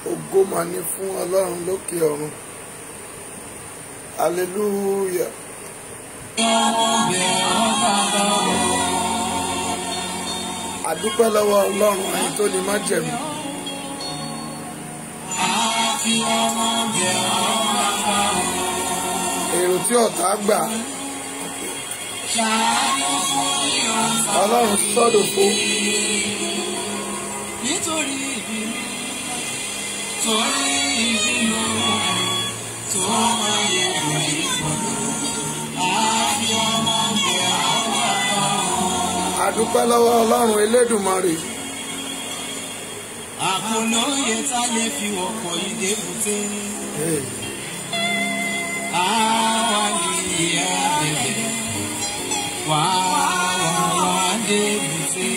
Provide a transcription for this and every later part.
Ògo mà ní fún Ọlọ́run lókè ọ̀run. Hallelujah. Àdúpẹ́ lọ́wọ́ Ọlọ́run ẹni tó ní májẹ̀mú. Èrò tí ọ̀tá gbà, Ọlọ́run sọ́dọ̀fó. Nítorí ìbínú, torí ìbínú, tó máa yẹ òye pọ̀lú, àfi ọmọ bẹ̀ àwọn àpá. Àdúpẹ́ lọ́wọ́ Ọlọ́run Elédùmarè. Àpòlóye tá lè fi ọkọ̀ ìdè bùté. Àwa ni ìyá bẹ̀bẹ̀, wà wà dé bùté.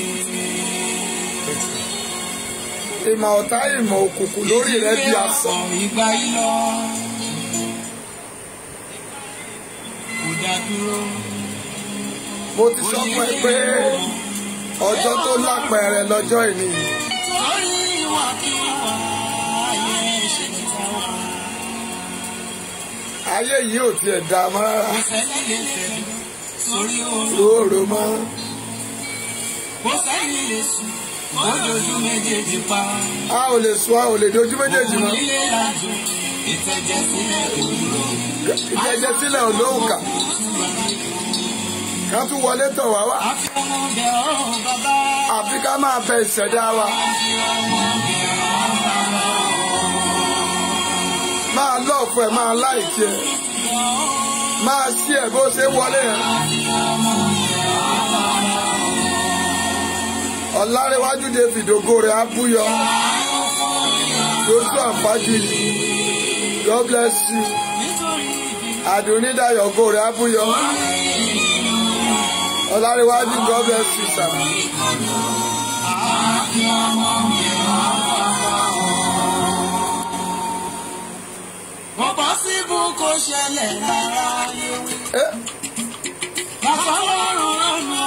Ìmọ̀ ọ̀tá ìmọ̀ òkùnkùn lórí rẹ̀ bí asán. Ìgbà yìí lọ, kò dá dúró. Mo ti sọ fún ẹ pé ọjọ́ tó lápẹẹrẹ lọ́jọ́ ìní. Torí ìwàkiwà ayé ṣe ń ta wá. Ayé yìí ò tiẹ̀ dáa mọ́ rárá. Kò sẹ́ni lè fẹ́ sórí oorun. Lóòrò mọ́. Kò sẹ́ni lè sùn, ó dojú méjèèjì pa. A ò lè sùn, a ò lè dojú méjèèjì mọ́. Òun nílé lájò, ìtẹ̀jẹ̀ sílẹ̀ kò dúró. Ìtẹ̀jẹ̀ sílẹ̀ ò lóhùn kà. Ká tún wọlé tọ̀ wá wá. Àfi ọmọ bẹ̀ ọ́ bàbá. Àfi ká máa bẹ ìṣẹ̀dá wa. Àfi ọmọ bẹ̀ ọ́ bàbá. Máa lọ́ọ̀fù ẹ̀, máa láìkí ẹ̀. Máa ṣí ẹ̀ bó ṣe wọlé yẹn. Ọ̀làrẹ̀wájú David ògo rẹ̀ á búyọ. Joshua Fájuyì, God bless you. Àdùnnídàyọ̀ ògo rẹ̀ á búyọ. Ọ̀làrẹ̀wájú, God bless you sir. Kò pọ́síbù kó ṣẹlẹ̀ lára ayé. Bàbá lọ́rùn ọ̀nà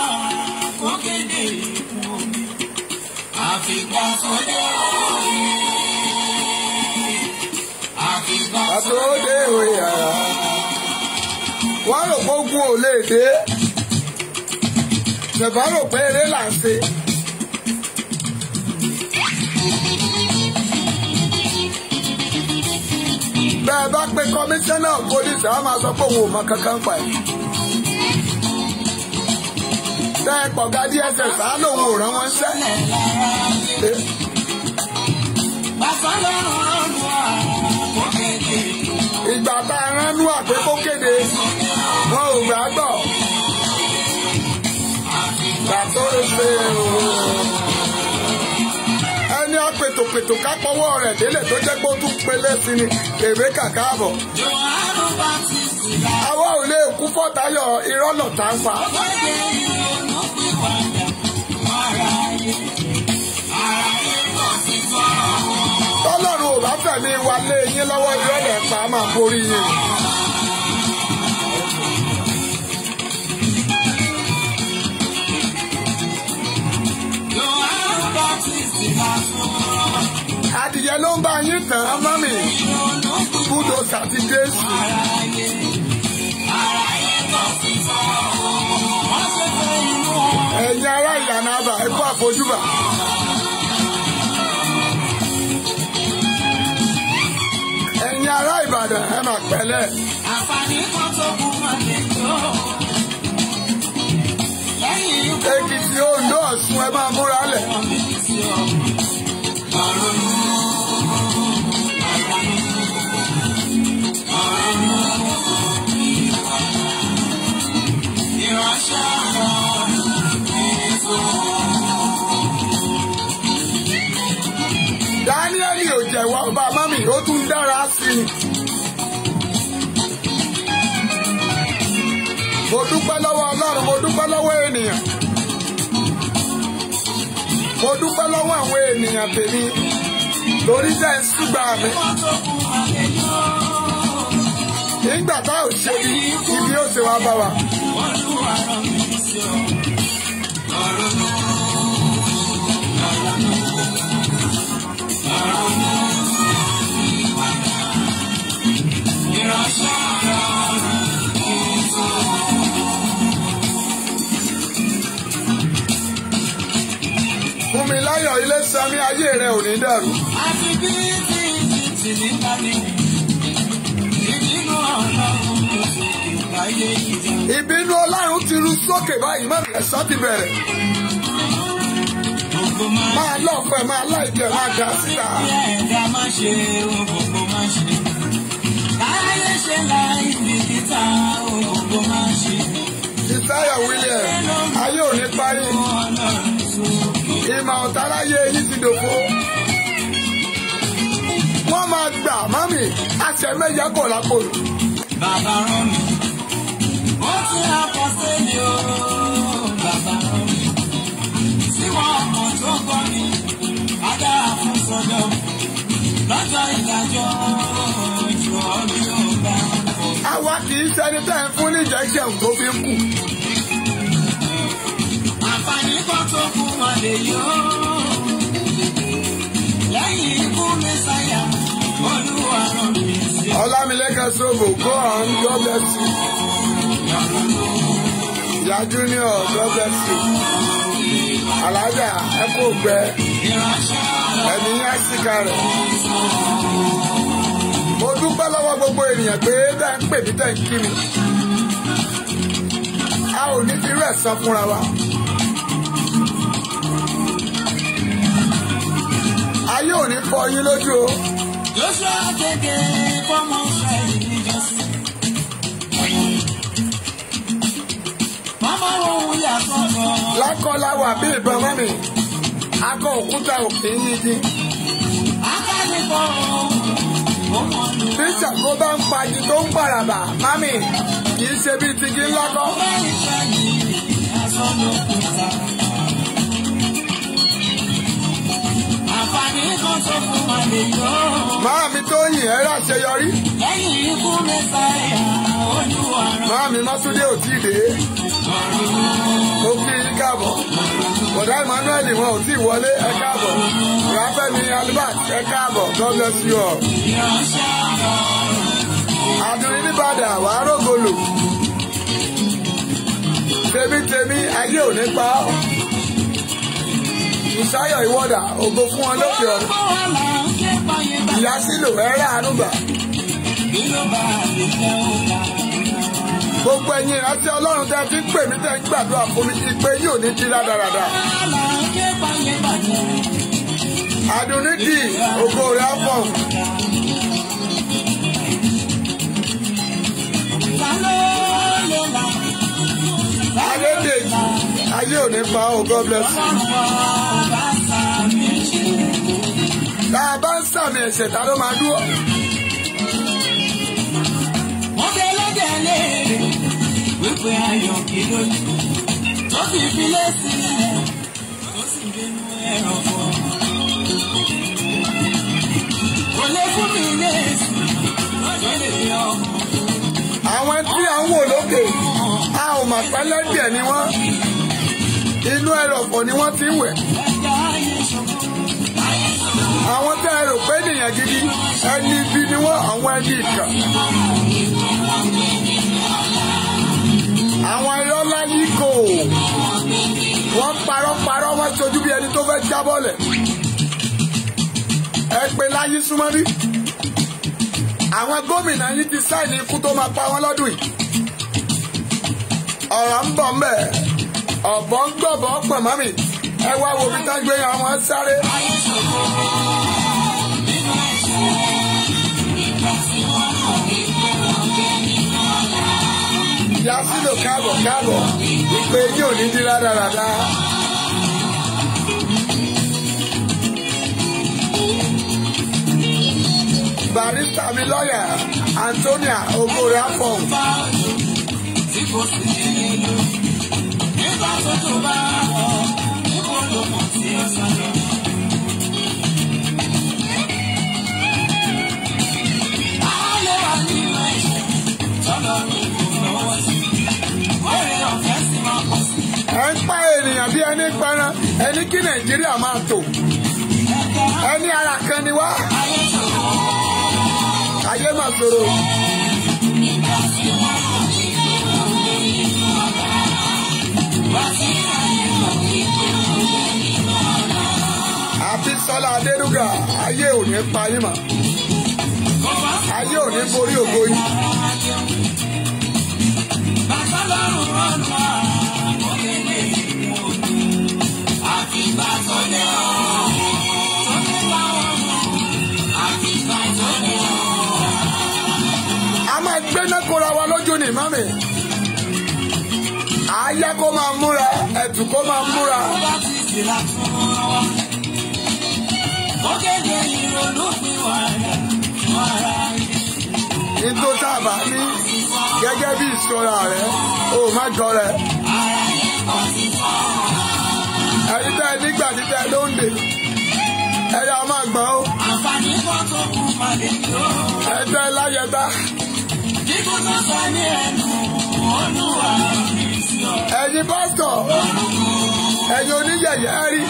kó kéde ikú omi. Àfìgbà tó dé òye. Àfìgbà tó dé òye àrà. Wọ́n rò pé ogun ò lè dé. Ṣèbá rò pé eré là ń ṣe. Bẹ́ẹ̀ bá pe kọmíṣánná pólísì, á máa sọ pé òun ò mọ kankan pa ẹ̀. Bẹ́ẹ̀ pọ̀gá DSS, á lóun ò rán wọn ṣẹ́. Ìgbà tá a rán Núà pé kó kéde, wọn ò gbà gbọ́. Ìgbà tó ṣe ooo. Ẹni apètòpètò kápọ̀wọ́ rẹ̀ délẹ̀ tó jẹ́ pé ó tún pelé sí ni Rèbékà káàbọ̀. Àwa ò lè kú fọ́tayọ̀ irọ́ lọ̀tá ń pa. Tọ́lọ́run ò bá fẹ̀mí wa lé yín lọ́wọ́ irọ́ lẹ̀ pa á máa borí yín. Adìyẹ ló ń bá yín tàn án mọ́mì. Kúdòsì àti Jésù. Ẹ̀yin ará ìyànà àbà, ẹ kú àfojúbà. Ẹ̀yin ará Ìbàdàn, ẹ máa pẹ̀lẹ́. Èkìtì, Oǹdó, Ọ̀ṣun, ẹ máa múra lẹ̀. Dáníẹ́lì ò jẹ̀wọ́ ọba mọ́mì, ó tún dára sí i. Mo dúpẹ́ lọ́wọ́ Ọlọ́run, mo dúpẹ́ lọ́wọ́ ènìyàn. Mo dúpẹ́ lọ́wọ́ àwọn ènìyàn tèmi torí jẹ́ ń ṣùgbà mi. Nígbà tá ò ṣe bí ibi ó ṣe wá bá wa. Adésanmi ayé rẹ ò ní dàrú. Àti bí tí Íjíbítì nígbà ní. Ìbínú Ọlọ́run ló sókè láyé ìjà. Ìbínú Ọlọ́run ti ru sókè báyìí, má ẹ̀san ti bẹ̀rẹ̀. Gbogbo máa Máa lọ́ọ̀fẹ́, máa láìkẹ́, máa dà síta. bí ẹ̀dá má ṣe ohun gbogbo má ṣe. Láyé ṣe láì bìkítà ohun gbogbo má ṣe. Ìsáyà William, ayé ò ní parí. Ọlọ́run sókè. Ìmọ̀ ọ̀tá láyé yín ti dòfo. Wọ́n máa gbà mọ́mì, àṣẹ mẹ́yà kò lápò. Bàbá rán mi, ó ti àpọ́sítélì o. Bàbá rán mi, tí wọ́n ọkàn tó gbọ́ mi, adára fún sọ́dọ̀. Lọ́jọ́ ìdájọ́ ojú ọ̀run yóò bá bọ̀. Àwa kì í ṣẹni tẹ́ ń fún ní injection tó fi ń kù. Àǹfààní kan tó kù wọn lè yó. Lẹ́yìn ikú Mẹ́sáyà, Olúwa rán mi sí ọ. Ọlámilékan Sóbò, go on, God bless you. Ìyá Junior, God bless you. Alájà, ẹ kò gbẹ, Ìránṣẹ́ ẹ̀mí yín á síkà rẹ̀. Mo dúpẹ́ lọ́wọ́ gbogbo ènìyàn pé tẹ́ ń pè mí tẹ́ ń kí mi. A ò ní fi irú ẹ̀ san fúnra wa. Ayé ò ní fọ́ yín lójú o. Joshua kéde fọ́mọ Ísírẹ́lì níjọ́sí. Mọ́mọ́ ohun yàtọ̀ lọ. Lákọ́lá wà bí ìbọn mọ́mì. Akọ òkúta òkè yín dín. Akálẹ̀kọ̀ ohun ó mọ̀ lù. Bí Ṣàngó bá ń pagi tó ń pàràbà, mami, kì í ṣe bíi tigi ńlá kọ́. Ọba Ísírẹ́lì asán ló kúta. Àǹfààní kan tó fún wa lè yọ. Máàmi tó yìn ẹ́ ráṣeyọrí. Lẹ́yìn ikú Mẹ́sáyà, Olúwa rán Máàmi Mọ́túndé ò tíì dé. Mo kí yín káàbọ̀. Bọ̀dá Emmanuel wọn ò tíì wọlé, ẹ káàbọ̀. Ráfẹ́mi Albert, ẹ káàbọ̀. God bless you all. ìránṣẹ́ Ọlọ́run. Àdùnní nìbàdàn, wàá rògbòlò. Tèmi ayé ò ní pa ọ́. Ìsáyọ̀ ìwọ́dà, ògo fún wọn lókè ọ̀run. Gbogbo wa là ń ké payé bá. Ìyá sílò ẹ ráàánú gbà. Bí ló bá lè fẹ́ ó bá. Gbogbo ẹ̀yin ìrántí Ọlọ́run tẹ́ ti ń pè mí tẹ́ ń gbàdúrà fún mi ìpè yìí ò ní di rádaràda. Wa là ń ké payé bàjẹ́. Àdùnní dì ògo rẹ̀ á fọ̀hún. Ta ló lè là? Adédèjì ayé ò ní pa ọ́, God bless you. Ọlọ́run ọba sàmì ṣe. Tá a bá ń sàmì ẹ̀ṣẹ̀ ta ló máa dúró. Wọ́n fi ẹlẹ́dẹ̀ léèrè wípé ayọ̀ kí ló ní. Tó fi filé sílẹ̀ tó sì gbénú ẹ̀rọ̀fọ̀. Kò lè fún mi léèsì tó lè yọ ọmọ. Àwọn tí à ń wò lókè a ò mà pẹ́ lẹ́dẹ̀ẹ́ ni wọ́n. Inú ẹrọ̀fọ̀ ni wọ́n ti ń wẹ̀. Ẹja ayé ṣògo. Àwọn tẹ́ ẹ rò pé ènìyàn gidi ẹni ibi ni wọ́n, àwọn ẹni ìkà. Àwọn irọ́ láyé kò. Wọ́n parọ́ wọ́n ṣojú bí ẹni tó fẹ́ jábọ́lẹ̀. Ẹ pé láyé súnmọ́ bí. Àwọn gómìnà yìí ti sáìnì ikú tó máa pa wọ́n lọ́dún yìí. Ọ̀rọ̀ ń bọ̀ ńbẹ̀. Ọ̀bọ̀ ń gbọ̀bọ̀ pọ̀ mọ́mì. Ẹ wá wo bí tá gbé àwọn sáré. Ayé ṣògo nínú ẹ̀ṣẹ̀. Ìgbà tí wọ́n rò wípé wọ́n gbé nínú ọ̀la. Ìyá sílò káàbọ̀ káàbọ̀. Ìpè yìí ò ní di rádaràda. Barista mi lọ́yà Antonia Ogore Afọ̀hún. Bá òjò tí kò sì nílé lórí. Nígbà tó tó bá wọ̀, níbo ló mọ̀ tí ó sá lọ? A lè wà nínú ẹ̀ṣẹ̀ tọ́lọ́run kò lọ́wọ́ sí. Oore ọ̀fẹ́ sì máa pọ̀ sí. Ẹ ń pa ènìyàn bí ẹni pẹran, ẹni kí Nàìjíríà máa tò. Ẹ̀dá Ẹni ara kan ni wá. ayé ṣòro. Ayé mà ṣòro. Nígbà tí wọ́n rò wípé wọ́n gbé nínú ọ̀la. Wá sí ayé rò wípé wọ́n gbé nínú ọ̀la. Happy Bùsọ́lá Adédúgà, ayé ò ní pa yín mọ́. Ayé ò ní borí ògo yín. A máa gbéná kóra wa lójú ni mami. Àáyá kó máa múra, ẹ̀tù kó máa múra. Ní tó sábà ní gẹ́gẹ́ bí ìṣọ́ra rẹ̀, ó má jọ rẹ̀. Ẹni tẹ́ ẹ nígbà títẹ́ ló ń dè, ẹ̀yà máa gbọ́n ó. Ẹni tẹ́ ẹ láyẹta. Ẹ̀yin pásítọ̀, ẹ̀yin oníyẹ̀yẹ́ rí,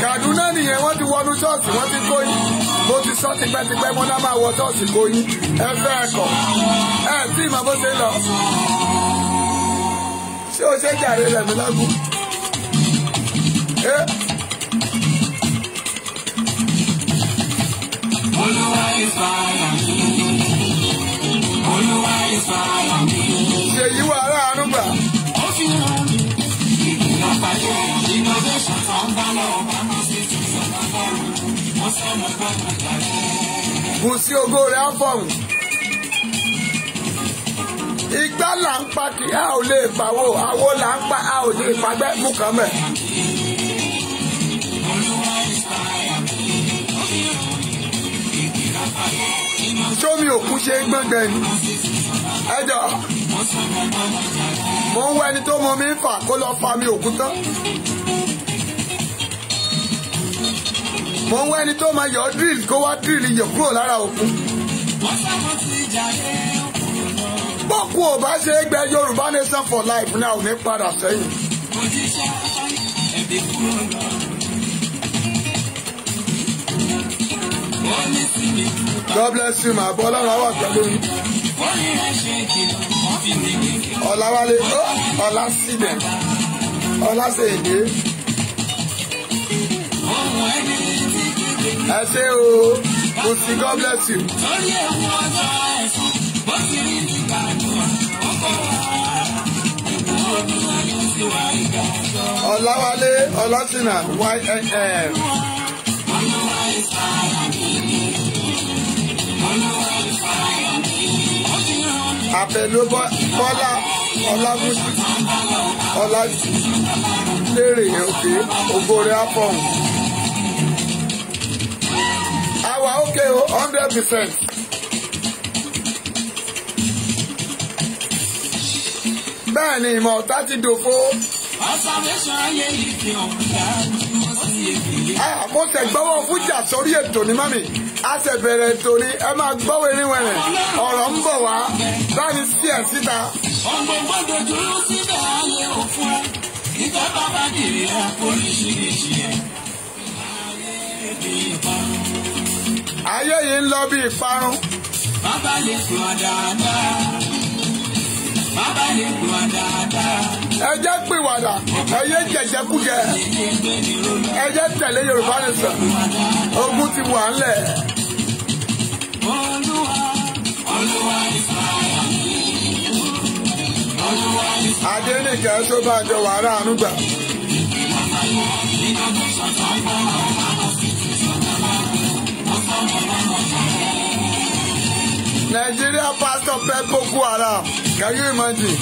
Kàdúná nìyẹn, wọ́n ti wọnú ṣọ́ọ̀ṣì, wọ́n ti kó yín. Mo ti sọ tipẹ́tipẹ́, mo náà máa wọ ṣọ́ọ̀ṣì kó yín. Ẹ fẹ́ ẹ kọ̀, ẹ tí ì mọ bó ṣe ń lọ. Ṣé o ṣe jàre rẹ̀ mi lágùn? Olúwa ìfàyà mi. Olúwa ìfàyà mi. Ṣèyí wà aráàánú gbà. Ó fi hàn mí. Ìgbìmọ̀ pàdé innovation tó ń bá lọ bá mi sí tuntun lọ́gọ́rùn-ún. Wọ́n sọ mọ́ gbọ́dọ̀ jáde. Bùsí ògo rẹ̀ á fọ̀hùn. Igbá là ń pa kí a ò lè pàwọ́, àwo là ń pa a ò lè pagbẹ́ mú kan mẹ́. Sómi òkú ṣe gbọ̀ngàn ni. Ẹ jọ, mo ń wá ẹni tó mọ mi ń fà kó lọ fa mi òkú tán. Mo ń wá ẹni tó máa yọ drill kó wá drill iyọ̀ kúrò lára òkun. Bọ́kù ò bá ṣe é gbẹ Yorùbá Nation for life náà ò ní padà sẹ́yìn. God bless you, my brother. Ọlọ́run á wà pẹ̀lú yín. Ọláwálé, Ọlásídẹ̀, Ọlásèyìndé. Ẹ ṣé o, Kùsì, God bless you. Ọláwálé, Ọlásínà, YNM. Àpẹ̀lú Bọ́lá Ọlágúnjú Ọlálérè òkè ògbóore àfọ̀hún. Àwa òkè o 100%. Bẹ́ẹ̀ ni ìmọ̀ ọ̀tá ti dòfo. Mo ṣẹ̀ gbọ́wọ́ fújà sórí ètò ní mọ́mì. A ṣe bẹ̀rẹ̀ ètò ni ẹ máa gbọ́wọ́ erin-wẹ̀rẹ̀. Ọ̀rọ̀ ń bọ̀ wá báni sí ẹ̀ síta. Ọ̀gbọ̀n dojúrú síbẹ̀ ayé òfúra. Ìfẹ́ bàbá kiri oríṣiríṣi ẹ̀. Ayé yìí ń lọ bí ìparun. Bàbá lè gbọ́ dáadáa. Bàbá lè gbọ́ dáadáa. Ẹ jẹ́ pìwàdà, ẹ yé jẹjẹkújẹ, ẹ jẹ́ tẹ̀lé Yorùbá Nation. Ogun ti wà ńlẹ̀. Adéníkẹ́ Sọ́bàjọ́ wàrà àánú gbà. Nigeria pastor pep Boko Haram. Can you imagine?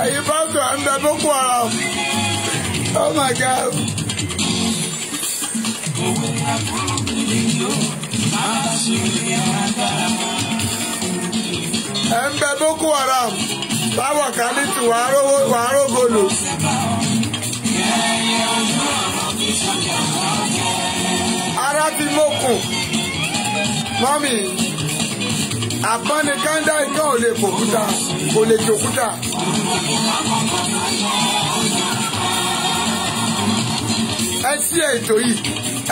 Ẹ̀yin pastor ẹ̀ ń bẹ Boko Haram. Oh my God. Ẹ̀ ń bẹ Boko Haram. Báwo ká ní tí wàá rógolo. Ara ti mókun. Mọ́mì, àpọ́nìkandá ikán ò lè fòkúta, kò lè jòkúta. Ẹ sí ètò yìí,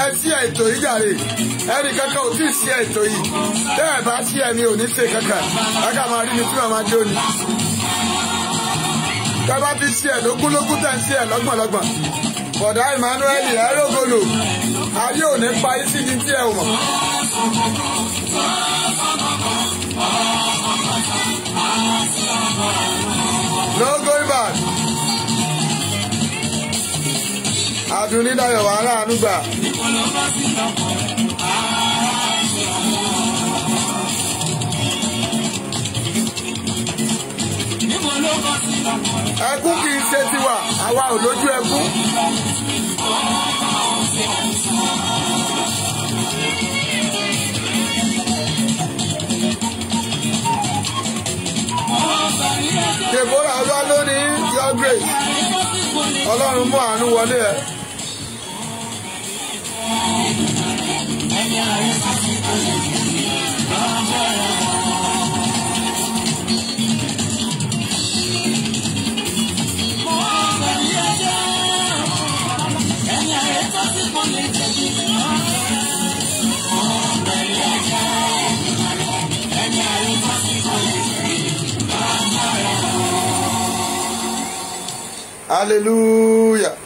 ẹ sí ètò yìí jàre. Ẹnì kankan ò tí ì sí ètò yìí. Tẹ́ ẹ bá sí ẹ̀mí ò ní ṣe kankan. Káká máa rí mi tí màmá jó ni. Tẹ́ bá ti ṣe ẹ̀ lógúnlógún tẹ̀ ń ṣe ẹ̀ lọ́gbọ̀nlọ́gbọ̀n. Bọ̀dá Emmanuel ẹ̀rọ̀gọlò, ayé ò ní pa yín síbi tí ẹ ò mọ̀. No going back. Àdùnní Dayọ̀ wàhálà ànúgbà. Ẹkún kì í ṣe tiwa, àwa ò lójú ẹkún. Deborah ọlá lónìí, your grace. Ọlọ́run mú àánú wọlé ẹ. Hallelujah.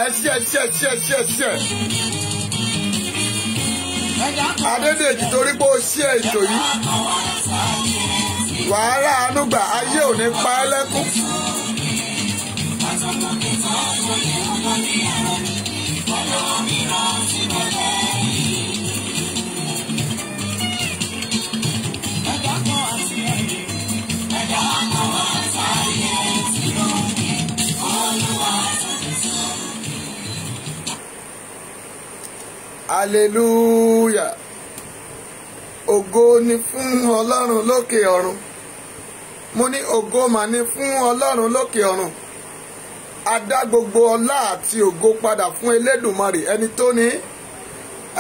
Ẹ ṣé ẹ ṣé ẹ ṣé ẹ ṣé. Adédèjì torí pé ó ṣe ètò yìí. Wàhálà àánú gbà, ayé ò ní pa ẹ́ lẹ́kún. Hallelujah. Ògo ni fún Ọlọ́run lókè ọ̀run. Mo ní ògo mà ní fún Ọlọ́run lókè ọ̀run. A dá gbogbo ọlá àti ògo padà fún Elédùmarè, ẹni tó ní,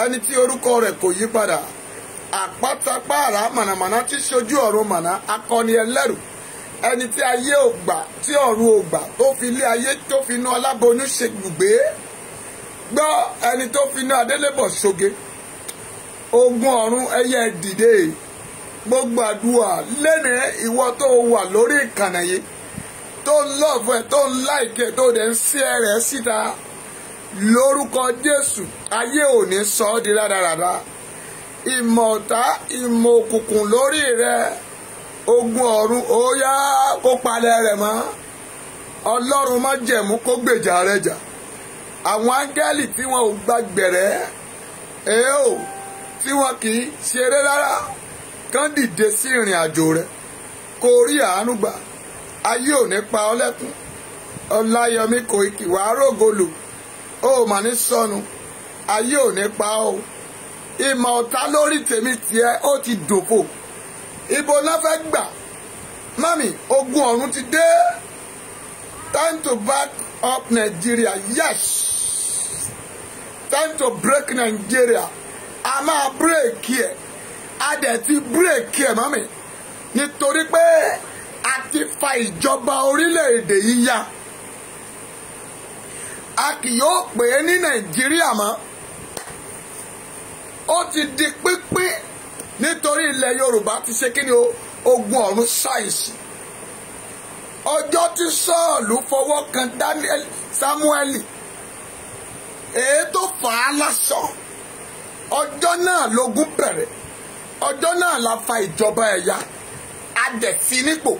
ẹni tí orúkọ rẹ̀ kò yí padà. Àpátápàrà mànàmáná tí ṣojú ọ̀run màná, akọni ẹlẹ́rù, ẹni tí ayé ò gbà, tí ọ̀run ò gbà, tó fi ilé ayé tó fi inú aláboyún ṣe gbùgbé. Gbọ́, ẹni tó fi inú adélébọ̀ ṣoge. Ogun ọ̀run ẹyẹ dìde. Gbogbo àdúrà lẹ́nu ìwọ tó wà lórí ìkànnì yìí, tó ń lọ́ọ̀fù ẹ̀, tó ń láìkẹ́, tó dẹ̀ ń sí ẹrẹ̀ síta lórúkọ Jésù, ayé ò ní sọ ọ́ di rádaràda. Ìmọ̀ ọ̀tá, ìmọ̀ òkùnkùn lórí rẹ, ogun ọ̀run ó yá kó palẹ̀ rẹ̀ mọ́. Ọlọ́run má jẹ̀mú kó gbèjà rẹ jà. Àwọn áńgẹ́lì tí wọn ò gba gbẹ̀rẹ́ ẹ ò tí wọn kì í ṣeré rárá kán dìde sí ìrìn àjò rẹ kó rí àánú gbà. Ayé ò ní pa ọ́ lẹ́kún. Ọláyọmí Kòìkì wàá rògolù, ó mà ní sọnù. Ayé ò ní pa ọ́. Ìmọ̀ ọ̀tá lórí tèmi tiẹ̀ ó ti dòfò. Ibo náà fẹ́ gbà? Mami, ogun ọ̀run ti dé. Time to back up Nigeria. Yes. Time to break Nigeria. A máa break ẹ̀. A dẹ̀ ti break ẹ̀, mami. Nítorí pé a ti fa ìjọba orílẹ̀-èdè yìí ya. A kì yóò pè é ní Nàìjíríà mọ́. Ó ti di pínpín nítorí ilẹ̀ Yorùbá ti ṣe kí ni o, ogun ọ̀run ṣàìsí. Ọjọ́ tí Sọ́ọ̀lù fọwọ́ kan Daniel Samuel, èyí tó fà á lásán, ọjọ́ náà lógún bẹ̀rẹ̀. Ọjọ́ náà la fa ìjọba ẹ̀yà. A dẹ̀ sí nípò,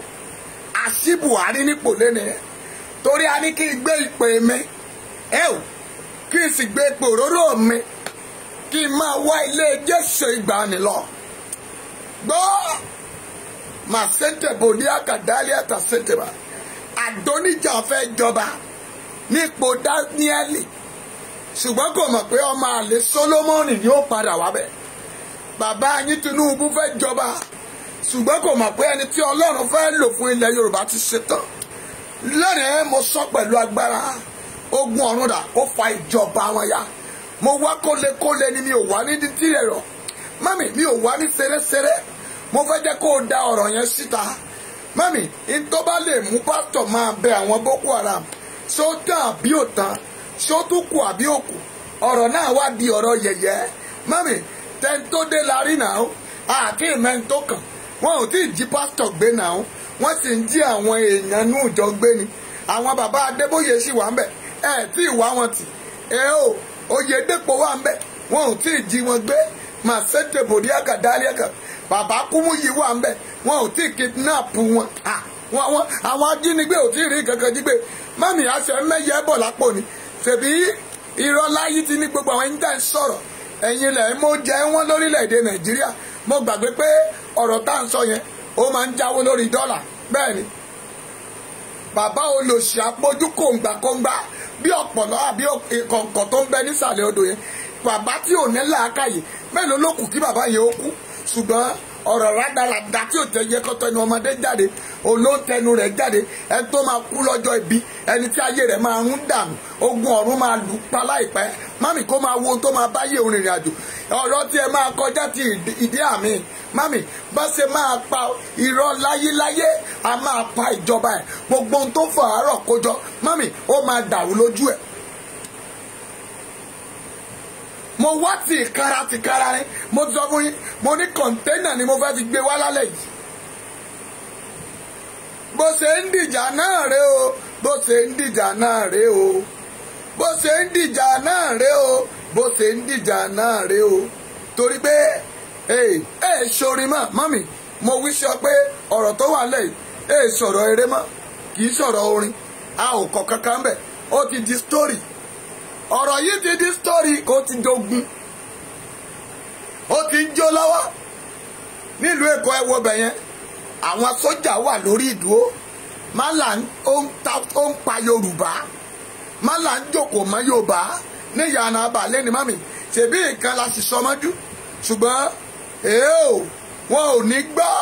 a sí Buhari nípò lẹ́nu ẹ̀. Torí a ní kí n gbé ìpè mi, ẹ ò, kí n sì gbé ipò òróró mi, kí n máa wá ilé Jésù ìgbàanì lọ. Gbọ́, màsẹ́ńtẹ̀bò ní àkàdálẹ́ àtàsẹ́ńtẹ̀bà. Àdóníjà fẹ́ jọba nípò Dáníẹ́lì, ṣùgbọ́n kò mọ̀ pé ọmọ àlè Sólómọ́nì ni ó padà wá bẹ̀. Bàbá yín Tinubu fẹ́ jọba, ṣùgbọ́n kò mọ̀ pé ẹni tí Ọlọ́run fẹ́ lò fún ilẹ̀ Yorùbá ti ṣetán. Lónìí mo sọ pẹ̀lú agbára, ogun ọ̀run dà kó fa ìjọba wọn ya. Mo wá kólekóle ni mi ò wá ní títí ẹ̀rọ. Mami, mi ò wá ní ṣeréṣeré, mo fẹ́ jẹ́ kó o da ọ̀rọ̀ yẹn síta. Mami, n tó bá lè mú pásítọ̀ máa bẹ àwọn Boko Haram, ṣó tán àbí ò tán, ṣó tún kù àbí ò kù, ọ̀rọ̀ náà wá di ọ̀rọ̀ yẹ̀yẹ́. Mami, tẹ́ni tó dé la rí náà, àti ìmẹ́ni tó kàn, wọn ò tí ì jí pásítọ̀ gbé náà, wọ́n sì ń jí àwọn èèyàn nú ìjọ gbé ni. Àwọn bàbá Adébóyè sì wà ń bẹ̀, ẹ̀ tí ì wá wọn tì, ẹ ò Oyèdèpọ̀ wà ń bẹ̀, wọn ò tí ì jí wọn gbé. Màsẹ́tẹ̀ bòdíàkà dáríàkà, bàbá Kúmúyì wà ń bẹ̀, wọn ò tí ì kidnap wọn. Àwọn ajínigbé ò tí ì rí kankan jí gbé. Mami, àṣẹ mẹ́yẹ bọ̀ lápò ni. Ṣèbí irọ́ láyé ti ní gbogbo àwọn ẹni tá ń sọ̀rọ̀, ẹ̀yin lẹ̀ mọ́ jẹ́ wọ́n lórílẹ̀‐èdè Nàìjíríà. Mo gbàgbé pé ọ̀rọ̀ tá à ń sọ yẹn ó máa ń jáwó lórí dọ́là. Bẹ́ẹ̀ ni bàbá olòṣì apójú kòǹgbàkòǹgbà bí ọ̀pọ̀lọ́ àbí kọ̀ǹkọ̀ tó ń bẹ nísàlẹ̀ odò yẹn, bàbá tí ò ní làákàyè, mélòó ló kù kí bàbá yẹn ó kú? Ṣùgbọ́n ọ̀rọ̀ rádaràda tí ò tẹ yẹ kọ́tọ́ ẹnu ọmọdé jáde, olóńtẹnu rẹ̀ jáde, ẹni tó máa kú lọ́jọ́ ibi, ẹni tí ayé rẹ̀ máa ń dànù, ogun ọ̀run máa lù pa láìpẹ́. Mami, kó máa wo ohun tó máa báyé òun rìnrìn àjò, ọ̀rọ̀ tí ẹ máa kọjá ti ìdí àmì. Mami, bá ṣe máa pa irọ́ láyéláyé, a máa pa ìjọba ẹ̀, gbogbo ohun tó fọ àárọ̀ kójọ, mami, ó máa dàrú lójú ẹ̀. Mo wá ti ìkara tìkara ni, mo ti sọ fún yín, mo ní kọ̀ńténà ni mo fẹ́ fi gbé wá lálẹ́ yìí. Bó ṣe ń dìjà náà rèé o, bó ṣe ń dìjà náà rèé o, bó ṣe ń dìjà náà rèé o, bó ṣe ń dìjà náà rèé o. Torí pé ẹ ṣorin mọ́, mọ́mì, mo wí sọ pé ọ̀rọ̀ tó wà lẹ́yìn ẹ sọ̀rọ̀ eré mọ́, kì í sọ̀rọ̀ orin, a ò kọ̀ kankan bẹ̀, ó ti di story. Ọ̀rọ̀ yìí ti di story, kò ti dogun, ó ti ń jó lọ́wọ́ nílùú Èkó. Ẹ wo bẹ̀ yẹn, àwọn sójà wà lórí ìdúró. Málà ó ń pa Yorùbá, málà ń jókòó mọ́ Yorùbá ní ìyànà abalẹ̀ ni. Mami, ṣèbí nǹkan la sì sọmọ́jú, ṣùgbọ́n èèó wọn ò ní gbọ́,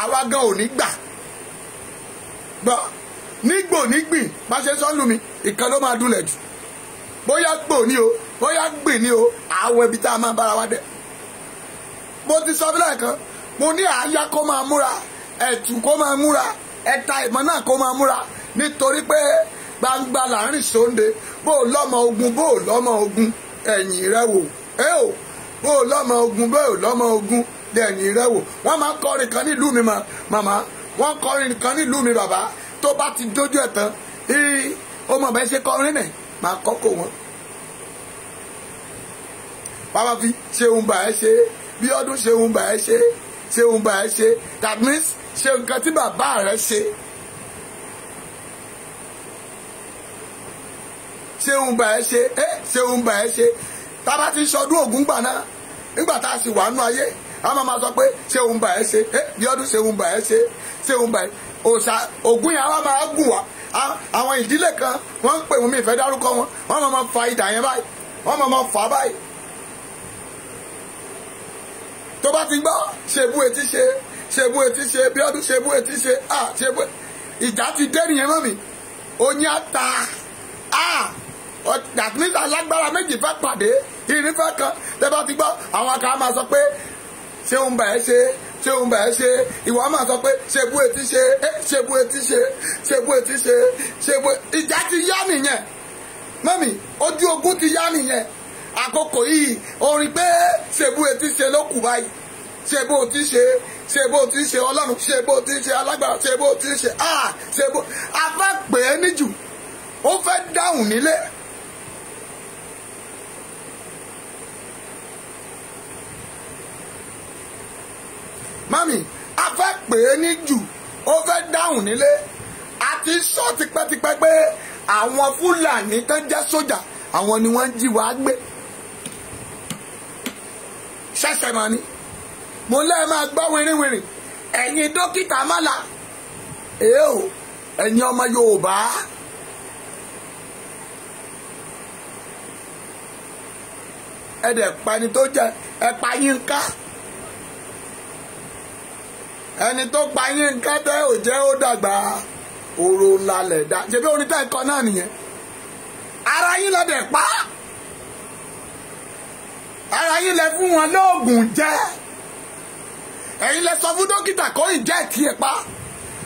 àwa gan ò ní gbà gbọ́. Nígbò nígbìn má ṣe sọ́nù mi, ìkan ló máa dúnlẹ̀ jù. Bóyá gbò ní o, bóyá gbìn ní o, àwọn ibi tá a máa bára wa dé. Mo ti sọ fílẹ̀ kan, mo ní àáyá kó máa múra, ẹ̀tù kó máa múra, ẹ̀ta ìmọ̀ náà kó máa múra, nítorí pé gbangba láàrin sóńde. Bó o lọ́mọ ogun, bó o lọ́mọ ogun, ẹ̀yìn rẹ wò. Ẹ o, bó o lọ́mọ ogun, bó o lọ́mọ ogun, ẹ̀yìn rẹ wò. Wọ́n máa ń kọrin kan nílùú mi màmá, wọ́n kọrin kan nílùú mi bàbá, tó bá ti dójú ẹ̀ tán, ó mọ̀ bẹ́ẹ̀ ṣe kọrin nẹ̀, máa kọ́kọ́ wọn. Bàbá fi ṣeun bà ẹ́ ṣe, bí ọdún ṣeun bà ẹ́ ṣe, ṣeun bà ẹ́ ṣe. That means ṣe nǹkan tí bàbá rẹ ṣe. Ṣeun bà ẹ́ ṣe, ẹ́ ṣeun bà ẹ́ ṣe. Tá bá ti sọdún Ògún gbà náà, nígbà tá a sì wà nú ayé, a máa ma sọ pé ṣeun bà ẹ́ ṣe, ẹ́ bí ọdún ṣeun bà ẹ́ ṣe, ṣeun bà ẹ́. Òòṣà Ògún yẹn wá máa gùn wá. Àwọn ìdílé kan wọ́n ń pè wọ́n, mi ìfẹ́ dárúkọ wọn, wọ́n máa ma fa idà yẹn báyìí, wọ́n máa ma fà á báyìí. Tó bá ti gbọ́ ṣebú etí ṣe, ṣebú etí ṣe, bí ọdún ṣebú etí ṣe, à ṣebú, ìjà ti dé nìyẹn mọ́ mi. Oyin ata, à that means alágbára méjì fẹ́ pàdé, irin fẹ́ kan. Tẹ́ bá ti gbọ́ àwọn kan máa sọ pé ṣéun bà ẹ́ ṣe, ṣéun bà ẹ́ ṣe, ìwọ máa sọ pé ṣebú etí ṣe, ṣebú etí ṣe, ṣebú etí ṣe, ṣebú. Ìjà ti yá nìyẹn mọ́mì, ojú ogun ti yá nìyẹn. Àkókò yìí orin pé ṣebú etí ṣe ló kù báyìí. Ṣebú etí ṣe, ṣebú etí ṣe Ọlọ́run, ṣebú etí ṣe alágbára, ṣebú etí ṣe, ah ṣebú. A fẹ́ pè é níjù, ó fẹ́ dáhùn nílé. Mami, a fẹ́ pè é níjù, ó fẹ́ dáhùn nílé. A ti sọ tipẹ́tipẹ́ pé àwọn Fúlàní tó jẹ́ sójà, àwọn ni wọ́n ń jí wa gbé. Ṣẹ̀ṣẹ̀ mọ̀ ni mo lẹ́ẹ̀ máa gbọ́ wìrìwìrì. Ẹ̀yin dókítà mọ́la, èé o, ẹ̀yin ọmọ Yorùbá, ẹ dẹ̀ pa ẹni tó jẹ, ẹ pa Yínká. Ẹni tó pa Yínká tẹ́ ò jẹ́ ó dàgbà, oró lálẹ̀ dá. Ṣebí orin tẹ́ ẹ kọ náà nìyẹn. Ara yín lẹ dẹ̀ pa, ara yín lẹ lẹ fún wọn lóògùn jẹ, ẹ̀yin lẹ sọ fún dókítà kó ìjẹ́ tiẹ̀ pa.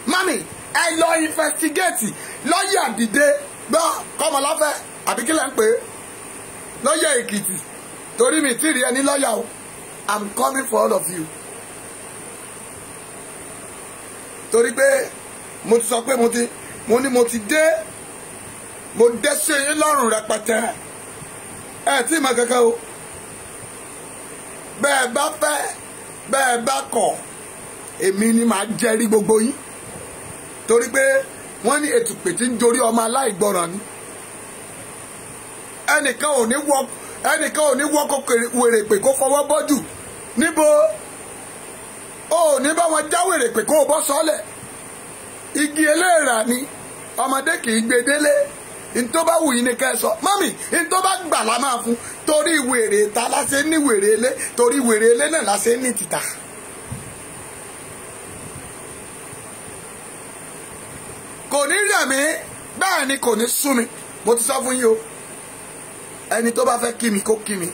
Mami, ẹ lọ investigate lọ́yà dìde gbọ́ Kọ́mọláfẹ́ àbí kí lẹ ń pè é, lọ́yà Èkìtì, torí mi ti rí ẹni lọ́yà o. I'm coming for all of you. Torí pé mo ti sọ pé mo ní mo ti dé, mo dé sí yín lọ́rùn rẹpẹtẹ. Ẹ tí mọ̀ kankan o. Bẹ́ẹ̀ bá fẹ́, bẹ́ẹ̀ bá kọ̀, èmi ni màá jẹ́rí gbogbo yín. Torí pé wọ́n ní ètùpè tí ń jorí ọmọ aláìgbọràn ni. Ẹnìkan ò ní wọ́kọ̀ wèrèpè kó fọwọ́ bọ́jú. Níbo ó ní bá wọn já wèrèpè kó o bọ́ sọ́lẹ̀. Igi eléèrà ni ọmọdé kì í gbé délé. Ntó bá wù yín ni ká ẹ sọ. Mọ́mì, ntó bá gbà la máa fún. Torí wèrè ta la ṣe ní wèrè ilé, torí wèrè ilé náà la ṣe ní tìta. Kò ní rẹ̀ mí, bẹ́ẹ̀ ni kò ní sú mi. Mo ti sọ fún yín o. Ẹni tó bá fẹ́ kí mi kó kí mi.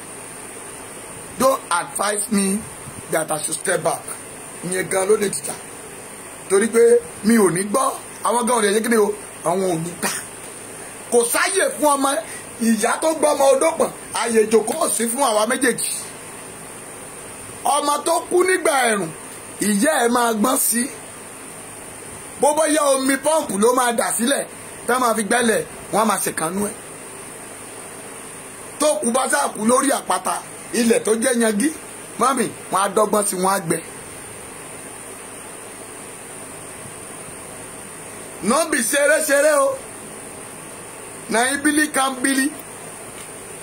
Don't advise me that I should step back. Ìyẹn gan ló lè jìjà. Torí pé mi ò ní gbọ́. Àwọn gan ò lè ṣe kí ni o, àwọn ò ní gbà. Kò sáyè fún ọmọ ìyá tó gbọ́ ọmọ odó pọ̀n, àyè ìjókòó sí fún àwa méjèèjì. Ọmọ tó kú nígbà ẹ̀rùn, ìyá ẹ̀ máa gbọ́n sí. Bó bá yá omi pọ́ǹpù ló máa dà sílẹ̀, tá máa fi gbẹ́lẹ̀, wọ́n á máa ṣèkánú ẹ̀. Tó kú bá sáà kú lórí àpáta, ilẹ̀ tó jẹ́ yangí, mọ́mì, wọ́n á dọ́gbọ́n sí, wọ́n á gbẹ. No be ṣeré-ṣeré o. Na ibili kan bili.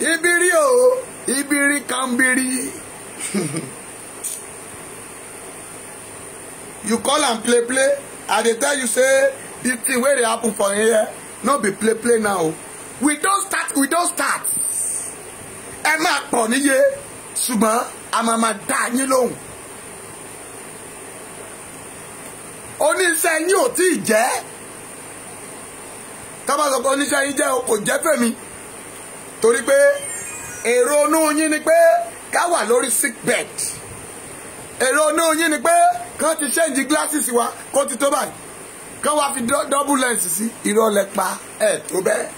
Ibiri o, ibiri kan biri. You call am play play, I dey tell you say this thing wey dey happen for here no be play play now. We don start, we don start. Ẹ máa pọ̀ níye, ṣùgbọ́n a máa máa dá yín lóhùn. Oníṣẹ́ yín ò tí ì jẹ́. Tá bá sọ pé oníṣẹ́ yín jẹ́ o, kò jẹ́ fèmí. Torí pé èrò inú yín ni pé ká wà lórí sick bed. Èrò inú yín ni pé kán ti change glasses wa kó ti tó báyìí. Kán wá fi double lens sí, irọ́ lẹ pa ẹ̀ tó bẹ́ẹ̀.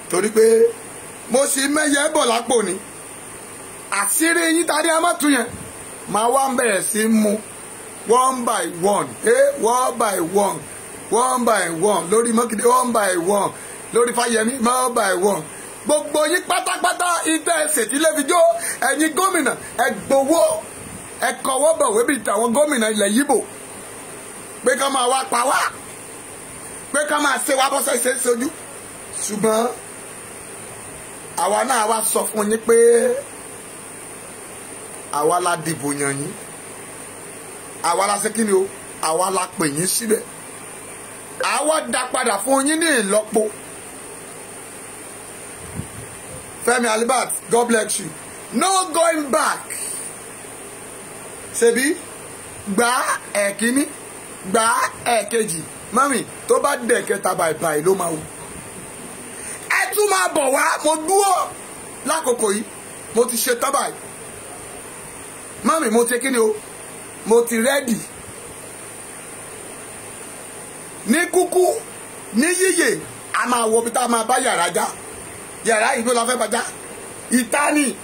Torí pé mo sì mẹ́yẹ bọ̀ lápò ni. Àṣírí yín tàbí a má tún yẹn. Màá wá ń bẹ̀rẹ̀ sí mú one by one, one by one, one by one, lórí Mọ́kìdé one by one, lórí Fáyẹmí one by one. Gbogbo yín pátápátá ìtẹ́ ẹsẹ̀ tí lè fi jó, ẹ̀yin gómìnà ẹ gbowó, ẹ kọwọ́ bọ̀wé bíi tàwọn gómìnà ilẹ̀ Yíbò pé ká máa wá pa wá, pé ká máa ṣe wá bọ́sẹ̀ ṣe é sojú. Ṣùgbọ́n àwa náà wá sọ fún yín pé àwa la dìbò yàn yín, àwa la ṣe kí ni o, àwa la pè yín síbẹ̀, àwa dá padà fún yín ní ìlọ́po. Fẹ́mi Albert, God bless you. No going back. Ṣebí gbà ẹ̀kíní, gbà ẹ̀kejì, mami tó bá dẹ̀ kẹta bàìbàì ló máa wù. Ẹ tún máa bọ̀ wá, mo dúró lákòókò yìí, mo ti ṣe tán báyìí. Mami, mo ti kí ni o, mo ti rẹ́dì. Ní kúkú, ní yíyè, a máa wo bí tá a máa bá yàrá já. Yàrá ìlú la fẹ́ bàjá. Ìta ni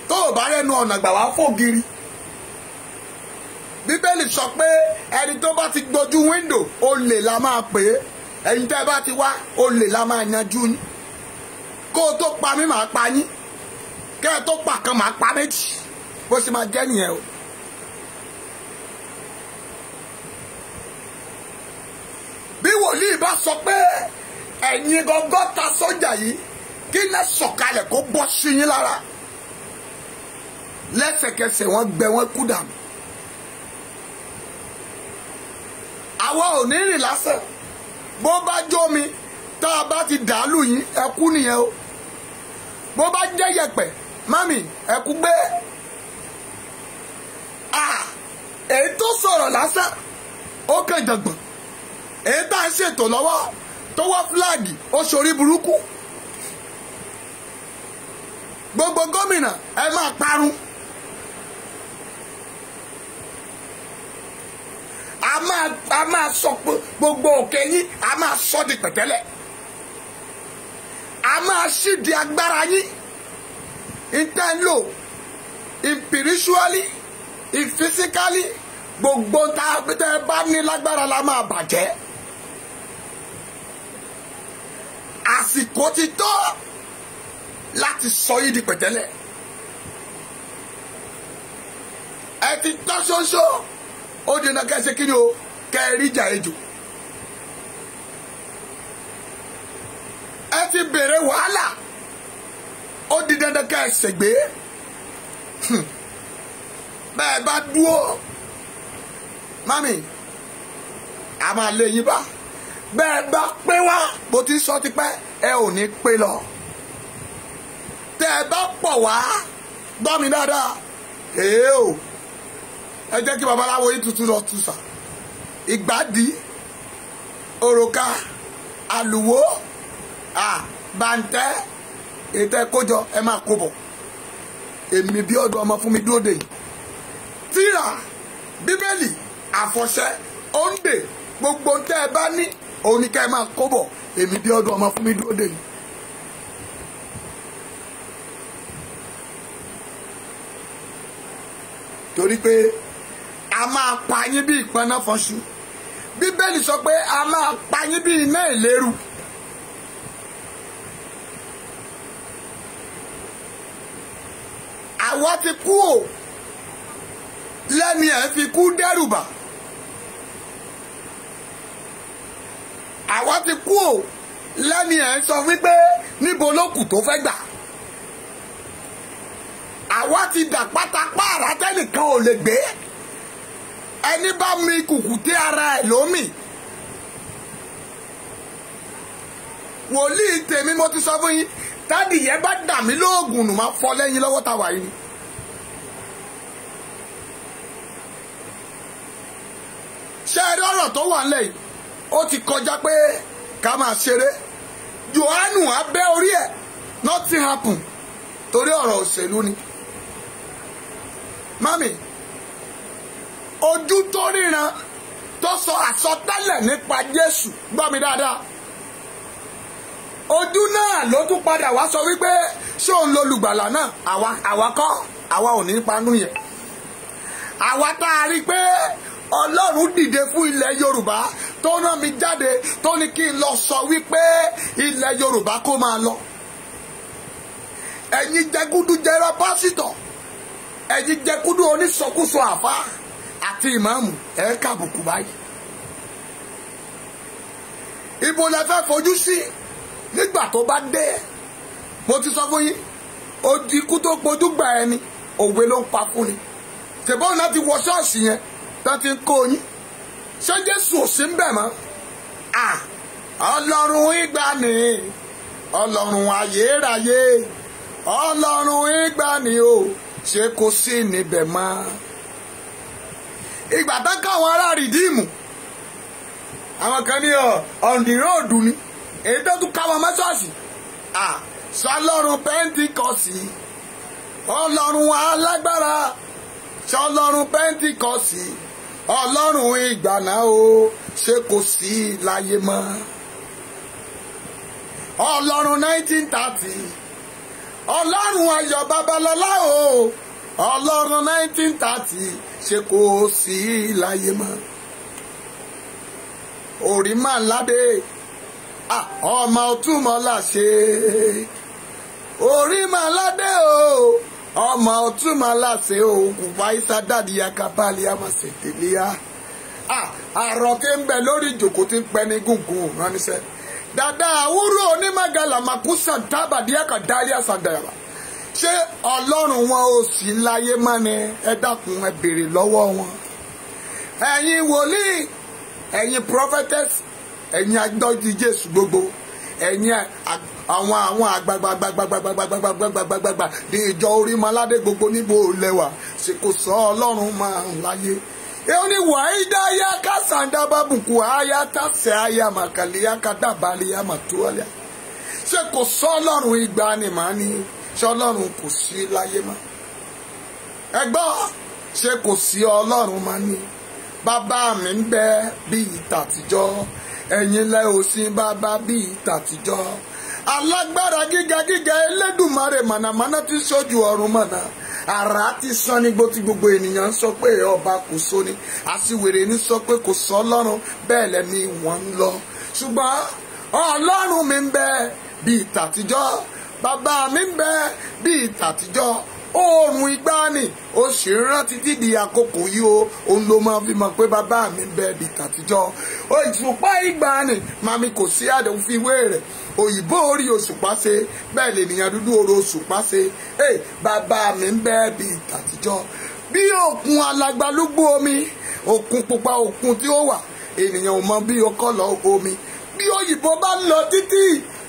tó o bá rẹ́nu ọ̀nà gbà wá fògiri. Bíbélì sọ pé ẹni tó bá ti gbójú wíńdò, olè la máa pè é. Ẹ̀yin tẹ́ bá ti wá, olè la máa yanjú yín. Kó o tó pa mí, màá pa yín. Kẹ́ ẹ tó pa kan, màá pa méjì. Bó ṣe máa jẹ́ nìyẹn o. Bí wòlíì bá sọ pé ẹ̀yin gọ́gọ́ta sójà yìí, kí iná sọ̀kalẹ̀ kó bọ́ sí yín lára. Lẹ́sẹ̀kẹsẹ̀ wọ́n gbẹ wọ́n kú dànù. Àwa ò ní rìn lásán. Bó bá jó mi, tá a bá ti dàálù yín, ẹ kú nìyẹn o. Bó bá jẹ́ yẹ̀pẹ̀, mami, ẹ kú gbé. Èyí tó sọ̀rọ̀ lásán, ó kàn jàngbọ̀n. Èyí tá à ń ṣètò lọ́wọ́, tó wá fúláàgì, ó ṣorí burúkú. Gbogbo gómìnà ẹ máa parun. A máa sọ gbogbo òkè yín, a máa sọ di pẹ̀tẹ́lẹ̀. A máa ṣídi agbára yín. Ìtẹ́ ń lò spiritually, physically, gbogbo tá a bá ní lágbára la máa bàjẹ́. Àsìkò ti tó láti sọ yín di pẹ̀tẹ́lẹ̀. Ẹ ti tọ́ ṣoṣo, ó dènà kẹsẹ̀ kí ni o, kẹrí ìjà ejò. Ẹ ti bèrè wàhálà, ó di dandan kẹ́ ẹ ṣègbé. Bẹ́ẹ̀ bá dúró, mami, a máa lé yín bá. Bẹ́ẹ̀ bá pé wá, bó ti sọ tipẹ́, ẹ ò ní pé lọ. Tẹ́ ẹ bá pọ̀ wá, gbọ́ mi dáadáa, èé o, ẹ jẹ́ kí babaláwo yìí tuntun lọ tùsà. Ìgbádìí, òrùka, àlùwò, bàǹtẹ́, ètò ẹ̀kọ́jọ ẹ máa kó bọ̀. Èmi bí ọdún ọmọ fún mi dúró dè yìí. Tírà, Bíbélì, àfọ̀ṣẹ, òǹdè, gbogbo tẹ́ ẹ bá ní òun ni ká ẹ máa kó bọ̀. Èmi bí ọdún ọmọ fún mi dúró dè yìí. Torí pé a máa pa yín bí ìpaná fọnṣu. Bíbélì sọ pé a máa pa yín bí iná ìléru. Àwa ti kú ò lẹ́ni ẹ̀ fi kú dẹ́rùbà. Àwa ti kú ò lẹ́ni ẹ̀ sọ wípé níbo ló kù tó fẹ́ gbà. Àwa ti dà pátápá tẹ́nìkan ò lè gbé. Ẹni bá mi kùkùté ara ẹ̀ lómi. Wòlíì tèmi mo ti sọ fún yín, tádìyẹ bá dà mí lóògùn nù máa fọ́ lẹ́yìn lọ́wọ́ tá wà yìí. Ṣé ẹ rí ọ̀rọ̀ tó wà nílẹ̀ yìí? Ó ti kọjá pé ká máa ṣeré. Jòhánù abẹ́ orí ẹ̀, nothing happen, torí ọ̀rọ̀ òṣèlú ni. Mami, ojú tó ríran tó sọ àsọtẹ́lẹ̀ nípa Jésù, gbọ́ mi dáadáa. Ojú náà ló tún padà wá sọ wípé ṣé òun lolùgbàlà náà? Àwa kọ́, àwa ò ní panú yẹn. Àwa tá a rí pé Ọlọ́run dìde fún ilẹ̀ Yorùbá tó rán mi jáde tó ní kí n lọ sọ wípé ilẹ̀ Yorùbá kó máa lọ. Ẹ̀yin jẹgúdújẹrá pásítọ̀, ẹ̀yin jẹgúdú onísọkúsọ àfá àti ìmáàmù, ẹ̀ kàbùkù báyìí. Ibo lẹ fẹ́ fojú sí nígbà tó bá dé? Mo ti sọ fún yín, ikú tó pojú gbà ẹni, òwe ló ń pa fún ni. Tẹ̀bọ́n náà ti wọ ṣọ́ọ̀ṣì yẹn tó ti ń kó yín. Ṣé Jésù ò sí ń bẹ̀ mọ́? Ọlọ́run ìgbàanì, Ọlọ́run ayérayé, Ọlọ́run ìgbàanì o, ṣé kò sí níbẹ̀ mọ́? Ìgbà tán káwọn ará rìdíìmù, àwọn kan ní ọ̀nìròdù ni, èyí tó tún káwọn mọ́ṣọ́ọ̀ṣì. Sọlọ́run Pẹ́ńtíkọ́sì, Ọlọ́run alágbára, sọlọ́run Pẹ́ńtíkọ́sì, Ọlọ́run ìgbàanà o, ṣé kò sí láyé mọ́? Ọlọ́run 1930, Ọlọ́run Ayọ̀ Babalọ́lá o, Ọlọ́run 1930, ṣé kò sí láyé mọ́? Orí máa ládé, ọmọ Ọ̀túnmọ̀lá ṣe. Orí máa ládé o, ọmọ Ọ̀túnmọ̀lá ṣe o, kùpà ìsá dàdí akabali àmàṣètìlíà. Àrọ̀ tí ń bẹ lórí ìjòkó tí ń pẹ́ ní gùngùn ránníṣẹ́. Dàdá àwúrò onímọ̀gàlà màkúsà tábàdí àkàdáyà sàdàyàbà. Ṣé Ọlọ́run wọn ò sí láyé mọ́ ni? Ẹ dákun, ẹ béèrè lọ́wọ́ wọn. Ẹ̀yin wòlíì, ẹ̀yin prophetess, ẹ̀yin agbọ́dí Jésù gbogbo, ẹ̀yin àwọn àgbàgbàgbàgbàgbàgbàgbàgbàgbàgbà ní ìjọ Orímọládé gbogbo níbo lẹ́wà, ṣe kò sọ Ọlọ́run máa ń láyé. Èyí ni wàá dáyà kásàndá bábùkù àyà tàṣẹ àyà màkàlíyà kàdàbàlíyà màtúwálíà. Ṣé kò sọ Ọlọ́run ìgbàanì màá ní? Ṣé Ọlọ́run kò sí láyé mọ́? Ẹ gbọ́, ṣé kò sí Ọlọ́run mọ́ ni? Bàbá mi ń bẹ bíi tàtijọ́, ẹ̀yin lẹ ò sìn bàbá bíi tàtijọ́. Alágbára gíga gíga Elédùmarè mànàmáná ti sójú ọ̀run mọ̀nà. Àrá ti sán nígbó tí gbogbo ènìyàn ń sọ pé ọba kò sóni, àṣìwèrè ní sọ pé kò sọ Ọlọ́run, bẹ́ẹ̀ lẹ́ni wọ́n ń lọ. Ṣùgbọ́n Ọlọ́run mi ń bẹ bíi tàtijọ́, bàbá mi ń bẹ bíi tàtijọ́. Oòrùn ìgbàanì ó sì rántí títí àkókò yìí o, òun ló máa fi mọ̀ pé bàbá mi ń bẹ bíi tàtijọ́. Òṣùpá ìgbàanì màmí kò sí àdéhùn fi wé rẹ̀. Òyìnbó orí òṣùpá ṣe, bẹ́ẹ̀ lènìyàn dúdú oró òṣùpá ṣe. Bàbá mi ń bẹ bíi tàtijọ́. Bí òkun alagbalúgbú omi, òkun pupa, òkun tí ó wà, ènìyàn ò mọ bí ọkọ̀ lọ omi. Bí òyìnbó bá lọ títí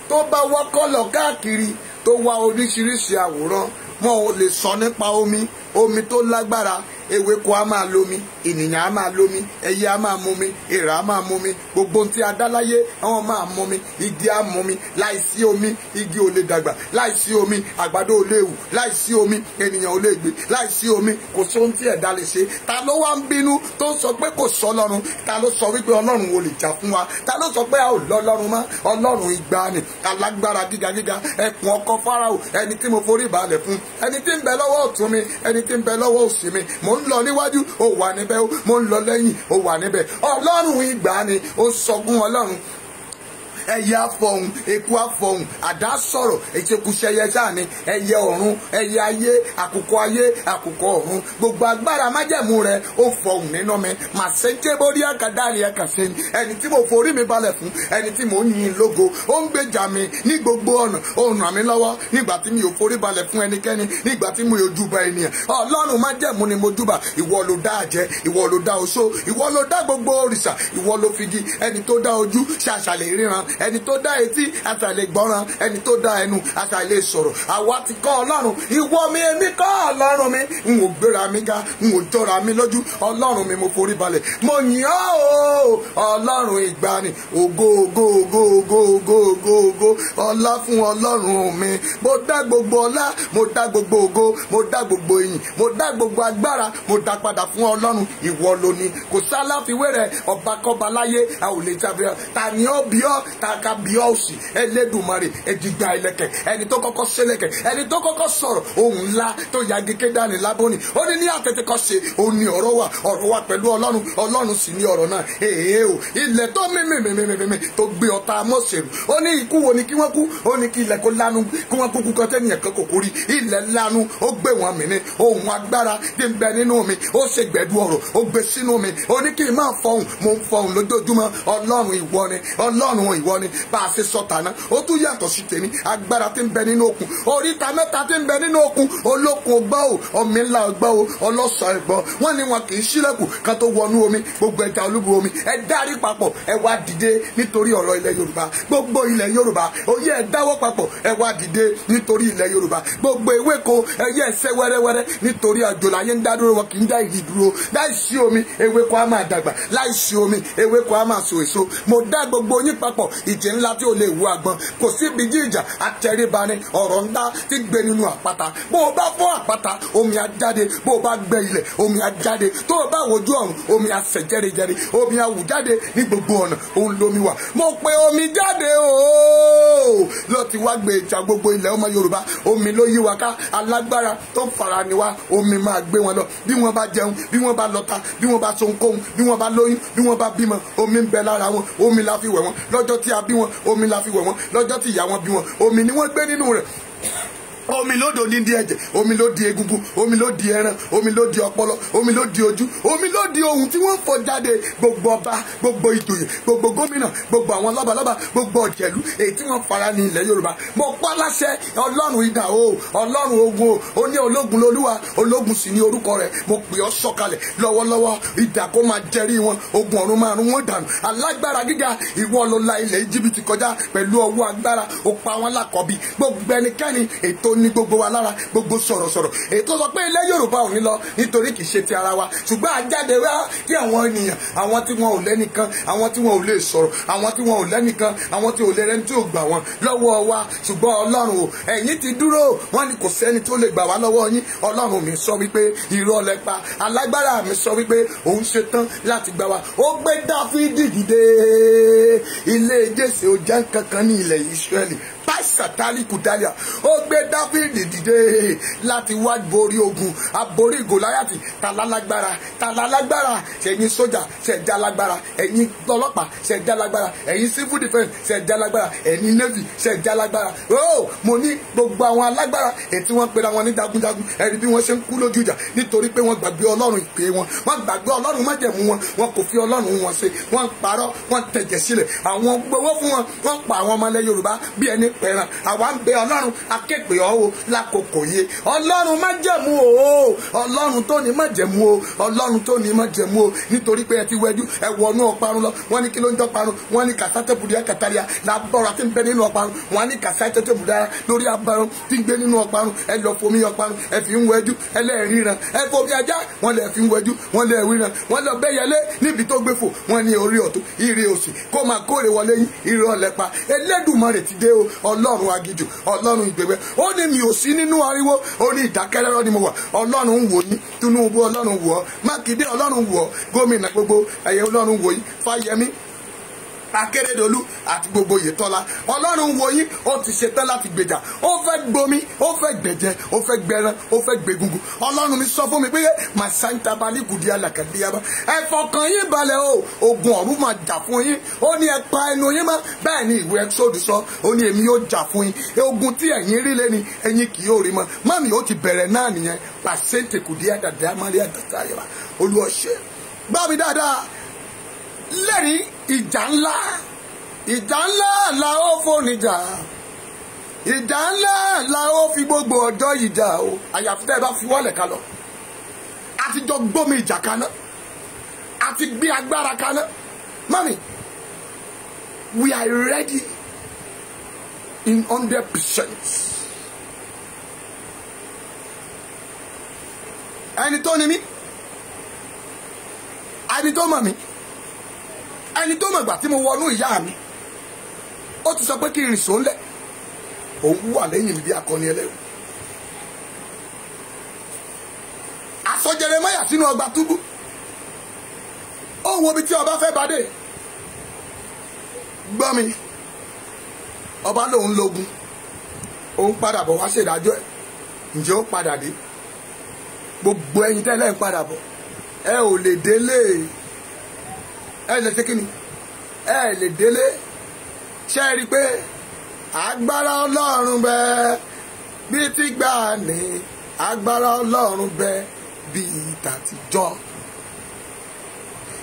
tó bá wọ́kọ̀ lọ káàkiri tó wá oríṣiríṣi àwòrán, wọn ò lè sọ nípa omi. Omi tó lágbára, ewéko á máa lomi, ènìyàn á máa lomi, ẹyẹ á máa mumi, èèrà á máa mumi, gbogbo ohun tí a dá láyé àwọn máa mumi, igi á mumi. Láìsí omi igi ò lè dàgbà, láìsí omi àgbàdo ò lè hù, láìsí omi ènìyàn ò lè gbé, láìsí omi kò sí ohun tí ẹ̀dá lè ṣe. Ta ló wá ń bínú tó ń sọ pé kò sọ Ọlọ́run? Ta ló sọ wípé Ọlọ́run ò lè jà fún wa? Ta ló sọ pé a ò lọ Ọlọ́run mọ́? Ọlọ́run ìgbàanì, alágbára gíga gíga, ẹkùn ọkọ Fáráò, ẹni tí mo forí balẹ̀ fún, ẹni tí ń bẹ lọ́wọ́ ọ̀tún mi, ẹni tí ń bẹ lọ́wọ́ òsì mi. Mo ń lọ níwájú, ó wà níbẹ̀, mo ń lọ lẹ́yìn, ó wà níbẹ̀. Ọlọ́run ìgbàanì, ó sọgún Ọlọ́run. Ẹyẹ afọhùn, eku afọhùn, àdá sọ̀rọ̀, ètèkùsẹyẹ sáà ni, ẹyẹ ọ̀run, ẹyẹ ayé, àkùkọ ayé, àkùkọ ọ̀run. Gbogbo agbára májẹ̀mú rẹ ó fọhùn nínú mi. Màṣẹ́jẹ́ bórí àkàdáàrí ẹ̀kàṣẹ́ ni. Ẹni tí mo forí mi balẹ̀ fún, ẹni tí mo ń yin lógo, ó ń gbèjà mi ní gbogbo ọ̀nà, ó ń ràn mí lọ́wọ́ nígbà tí mi ò forí balẹ̀ fún ẹnikẹ́ni, nígbà tí mi ò júbà ènìyàn. Ọlọ́run májẹ̀mú ni mo júbà. Ìwọ ló dá àjẹ́, ìwọ ló dá oṣó, ìwọ ló dá gbogbo òrìṣà, ìwọ ló figi, ẹni tó dá ojú ṣàṣàlẹ̀ ríran, ẹni tó dá etí àṣàlẹ̀ gbọ́ràn, ẹni tó dá ẹnu àṣàlẹ̀ sọ̀rọ̀. Àwa ti kọ́ Ọlọ́run, ìwọ mi, èmi kọ́ Ọlọ́run mi. N ò gbéra mi ga, n ò jọra mi lójú. Ọlọ́run mi mo forí balẹ̀, mo yìn ọ́ o, Ọlọ́run ìgbàanì. Ògo ògo ògo ògo ògo ògo ògo, ọlá fún Ọlọ́run mi. Mo dá gbogbo ọlá, mo dá gbogbo ògo, mo dá gbogbo ìyìn, mo dá gbogbo agbára, mo dá padà fún Ọlọ́run. Ìwọ ló ní, kò sáláfiwé rẹ, ọba kọba láyé, a ò lè jábẹ́. Ta ni ó bí ọ́? Taka bí ọ́ òsì? Ẹlẹ́dùmarè, ẹ̀dìgbà ìlẹ̀kẹ̀, ẹni tó kọ́kọ́ ṣẹlẹ̀kẹ̀, ẹni tó kọ́kọ́ sọ̀rọ̀ ohùn ńlá tó yagi kédàní lábọ́ni. Ó ní ní àtètèkọ́ ṣe, ó ní ọ̀rọ̀ wà, ọ̀rọ̀ wà pẹ̀lú Ọlọ́run, Ọlọ́run sì ní ọ̀rọ̀ náà. Èè o, ilẹ̀ tó mímìmìmìmì tó gbé ọ̀tá Mósè. Ó ní ikú wo ni kí wọ́n kú? Ó ní kí ilẹ̀ kó lanu, kí wọ́n kúkú kan tẹ́nìyàn kan kò kú rí. Ilẹ̀ lanu, ó gbé wọn mì ní. Ohùn agbára tí ń bẹ nínú mi, ó ṣe gbẹ̀du ọ̀rọ̀, ó gbé sínú mi. Ó ní kí n máa fọhùn, mo ń fọhùn lójoojúmọ́. Ọlọ́run ìwọ ni, Ọlọ́run ìwọ ni. Bá a ṣe sọ tàná, ó tún yàtọ̀ sí tèmi. Agbára tí ń bẹ nínú òkun, oríta mẹ́ta tí ń bẹ nínú òkun, olókun ọgbọ́ o, ọmọ ńlá ọgbọ́ o, ọlọ́sàn ẹ̀gbọ́n. Wọ́n ní wọn kì í ṣílẹ̀kùn kan tó wọnú omi, gbogbo ẹja olúbu omi. Ẹ dárí papọ̀, ẹ wá dìde nítorí ọ̀rọ̀ ilẹ̀ Yorùbá. Gbogbo ilẹ̀ Yorùbá, oyè ẹ dáwọ́ papọ̀, ẹ wá dìde nítorí ilẹ̀ Yorùbá. Gbogbo ewéko, ẹyẹ ẹsẹ̀ wẹ́rẹ́wẹ́rẹ́ nítorí àjò láyé ń dá dúró, wọn kì í dá ìdí dúró. Láìsí omi, ewéko á máa dàgbà. Láìsí omi, ewéko á máa so èso. Mo dá gbogbo yín papọ̀, ìjì ńlá tí ò lè wú àgbọn, kò síbi jíjà, àtẹríba ni ọ̀rọ̀ ńlá tí gbé nínú àpáta. Bó o bá fọ́ àpáta, omi á jáde. Bó o bá gbẹ́ ilẹ̀, omi á jáde. Tó o bá wojú ọ̀run, omi á sẹ̀ jẹ́rìjẹ́rì, omi á wù jáde ní gbogbo ọ̀nà. Òun lomi wà. Mo pe omi jáde ooo, lọ ti wá gbé ìjà gbogbo ilẹ̀ ọmọ Yorùbá. Omi ló yí wa ká, alágbára tó ń fara ni wá, omi máa gbé wọn lọ. Bí wọ́n bá jẹun, bí wọ́n bá lọta, bí wọ́n bá sohunkóhun, bí wọ́n bá lóyún, bí wọ́n bá bímọ, omi ń bẹ lára wọn. Omi la fi wẹ̀ wọ́n lọ́jọ́ tí a bí wọn, omi la fi wẹ̀ wọ́n lọ́jọ́ tí ìyá wọn bí wọn, omi ni wọ́n gbé nínú rẹ̀. Omi ló do ní di ẹ̀jẹ̀, omi ló di egungun, omi ló di ẹran, omi ló di ọpọlọ, omi ló di ojú, omi ló di ohun tí wọ́n fọ jáde. Gbogbo ọba, gbogbo ìjòyè, gbogbo gómìnà, gbogbo àwọn lọ́balọ́ba, gbogbo ọ̀jẹ̀lú, èyí tí wọ́n fara ní ilẹ̀ Yorùbá. Mo pa láṣẹ, Ọlọ́run idà o, Ọlọ́run ogun o, ó ní ológun lolúwa, ológun sì ní orúkọ rẹ̀. Mo pè ọ́ sọ̀kalẹ̀ lọ́wọ́lọ́wọ́, idà kó máa jẹrí wọn, ogun ọ̀run máa run wọ́n dànù. Alágbára gíga, ìwọ ló la ilẹ̀ Íjíbítì kọjá pẹ̀lú ọwọ́ agbára, ó pa wọn lákọ̀bí. Gbogbo ẹnikẹ́ni ètò ní gbogbo wa lára, gbogbo sọ̀rọ̀sọ̀rọ̀ èyí tó sọ pé ilẹ̀ Yorùbá ò ní lọ nítorí kì í ṣe ti ara wa, ṣùgbọ́n àjáde wá kí àwọn ènìyàn, àwọn tí wọn ò lẹ́nìkan, àwọn tí wọn ò lè sọ̀rọ̀, àwọn tí wọn ò lẹ́nìkan, àwọn tí ò lè rẹ́ni tí ò gbà wọn lọ́wọ́ wa. Ṣùgbọ́n Ọlọ́run o, ẹ̀yin ti dúró, wọ́n ní kò sẹ́ni tó lè gbà wá lọ́wọ́ yín. Ọlọ́run mi sọ wípé irọ́ lẹ pa, alágbára mi sọ wípé òun ṣetán láti gbà wá. Ó gbé Dáfídì dìde, ilé Jésè ò jẹ́ nǹkankan ní ilẹ̀ Ísírẹ́lì. Pásítálì kùdálíà, ó gbé Dáfídì dìde láti wá borí ogun, aborí Gòláyàtì. Tàlálágbára, tàlálágbára, ṣẹ̀yin sójà ṣẹ̀dá lágbára, ẹ̀yin ọlọ́pàá ṣẹ̀dá lágbára, ẹ̀yin civil defence ṣẹ̀dá lágbára, ẹ̀yin navy ṣẹ̀dá lágbára. Ó mo ní gbogbo àwọn alágbára ètí wọ́n pera wọn ní jagunjagun, ẹ̀rí bí wọ́n ṣe ń kú lójú ìjà nítorí pé wọ́n gbàgbé Ọlọ́run ìpè wọn, wọ́n gbàgbé Ọlọ́run májẹ̀mú wọn, wọn kò fi Ọlọ́run wọn ṣe, wọ́n ń parọ́, wọ́n tẹ̀jẹ̀ sílẹ̀, àwọn gbowó fún wọn, wọ́n pa àwọn ọmọ ilẹ̀ Yorùbá bí ẹni pẹ̀ràn. Àwa ń bẹ Ọlọ́run, akéèpé ọ́ o lákòókò yìí. Ọlọ́run májẹ̀mú o, Ọlọ́run tó ní májẹ̀mú o, Ọlọ́run tó ní májẹ̀mú o, nítorí pé ẹ ti wẹjú, ẹ wọnú ọparun lọ. Wọ́n ní kí ló ń jọparun? Wọ́n ní kàsátẹ́bùdíà kàtàríà làbọ̀rọ̀ àti ń bẹ nínú ọparun. Wọ́n ní kàsátẹ́bùdíà lórí abarun tí ń gbé nínú ọparun. Ẹ lọ fomi ọparun, ẹ fi ń wẹjú, ẹ lẹ́ẹ̀ríran, ẹ fomi ajá, wọ́n lẹ fi ń wẹjú, wọ́n lẹ ríran, wọ́n lọ bẹ́yẹlé níbi tó gbé fò, wọ́n ní orí ọ̀tún, ire òsì, kó máa kóre wọlé yín, ire ọ̀lẹ́pa. Elédùmarè ti dé o, Ọlọ́run agijù, Ọlọ́run ìgbègbè. Ó ní mi ò sí nínú ariwo, ó ní ìdákẹ́rẹ́rọ́ ni mo wà. Ọlọ́run ń wò yín, Tinubu Ọlọ́run wò ọ́, Mákindé Ọlọ́run wò ọ́, gómìnà gbogbo ẹ̀yẹ Ọlọ́run wò yín, Fáyẹmí, Akérédolú àti gbogbo Oyètọ́lá. Ọlọ́run wo yín, ó ti ṣetán láti gbèjà, ó fẹ́ gbomi, ó fẹ́ gbẹ̀jẹ̀, ó fẹ́ gbẹran, ó fẹ́ gbẹ̀gungun. Ọlọ́run mi sọ fún mi pé màsáńtà balíkùdí alàkàdíyàbá, ẹ fọkàn yín balẹ̀ o, ogun ọ̀run máa jà fún yín. Ó ní ẹ pa ẹnu yín mọ́, bẹ́ẹ̀ ni ìwé Ẹ́kísódù sọ, ó ní èmi yóò jà fún yín. Ogun tí ẹ̀yin rí lẹ́ni ẹ̀yin kì yóò rí mọ́. Mọ́mí ó ti bẹ̀rẹ̀ náà nìyẹn. Pàṣẹ́ǹtì kùdí àdàdà máríà dàtà yẹra. Olúwa ṣe gbọ́ mi dáadáa. Lẹ́rìí ìjà ńlá, ìjà ńlá la ó fòníjà, ìjà ńlá la ó fi gbogbo ọjọ́ ìjà o. Àyàfi tẹ́ ẹ bá fi wọ́lẹ̀ ká lọ. Àtijọ́ gbómi ìjà kaná, àti gbé agbára kaná. Mami, we are ready in 100%. Ẹni tó ní mí, ẹni tó mọ̀ mí, ẹni tó mọ̀ ìgbà tí mo wọnú ìyá mi, ó ti sọ pé kí n rìn sóńlẹ̀, òun wà lẹ́yìn mi bí akọni ẹlẹ́rù. Àsọ Jeremáyà sínú ọgbà túbú, ó wo ibi tí ọba fẹ́ bá dé. Gbọ́ mi, ọba lòun lógun, òun padà bọ̀ wá ṣèdájọ́ ẹ̀. Ǹjẹ́ ó padà dé? Gbogbo ẹ̀yin tẹ́lẹ̀ ń padà bọ̀, ẹ ò lè délé. Ẹ lè ṣe kíni? Ẹ lè délé. Ṣé ẹ rí i pé agbára Ọlọ́run bẹ bí ti gbà ní, agbára Ọlọ́run bẹ bí tàtijọ́.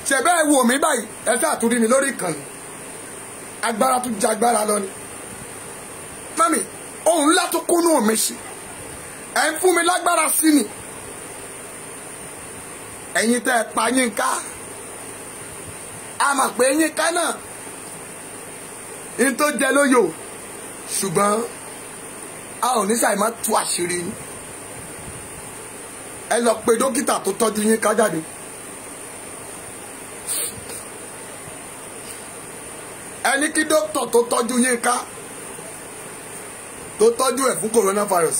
Ṣe bẹ́ẹ̀ wò mí báyìí, ẹ ṣàtúrí mi lórí ìkànnì. Agbára tún jẹ agbára lọ ni. Mami, ohun ńlá tó kúnnú mi sí, ẹ ń fún mi lágbára sí ni. Ẹ̀yin tẹ́ ẹ pa Yínká, a mọ̀ pé Yínká náà ní tó jẹ lóyò, ṣùgbọ́n a ò ní ṣàì má tú àṣírí yín. Ẹ lọ pe dókítà tó tọ́jú Yínká jáde. Ẹ ní kí dókítà tó tọ́jú Yínká, tó tọ́jú ẹ̀ fún coronavirus,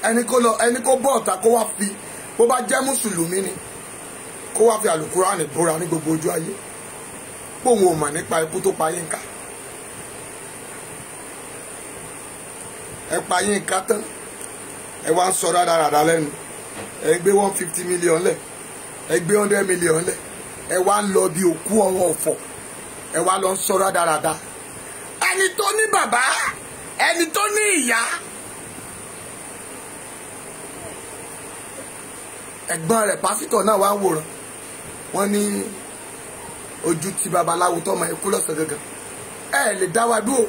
ẹni kó lọ, ẹni kó bọ́ ọ̀tá, kó wá fi, bó bá jẹ́ mùsùlùmí ni, kó wá fi àlùkùránì búra ní gbogbo ojú ayé póun ò mọ̀ nípa ikú tó pa Yínká. Ẹ pa Yínká tán, ẹ wá ń sọ rádaràdà lẹ́nu, ẹ gbé 150 million lẹ̀, ẹ gbé 100 million lẹ̀, ẹ wá ń lọ bí òkú ọ̀rọ̀ ọ̀fọ̀, ẹ wá lọ ń sọ rádaràdà. Ẹni tó ní bàbá, ẹni tó ní ìyá, ẹ̀gbọ́n rẹ̀ pásítọ̀ náà wá ń wòran. Wọ́n ní ojú ti babaláwo tọmọ ikú lọ́sàn gangan. Ẹ lè dá wa dúró,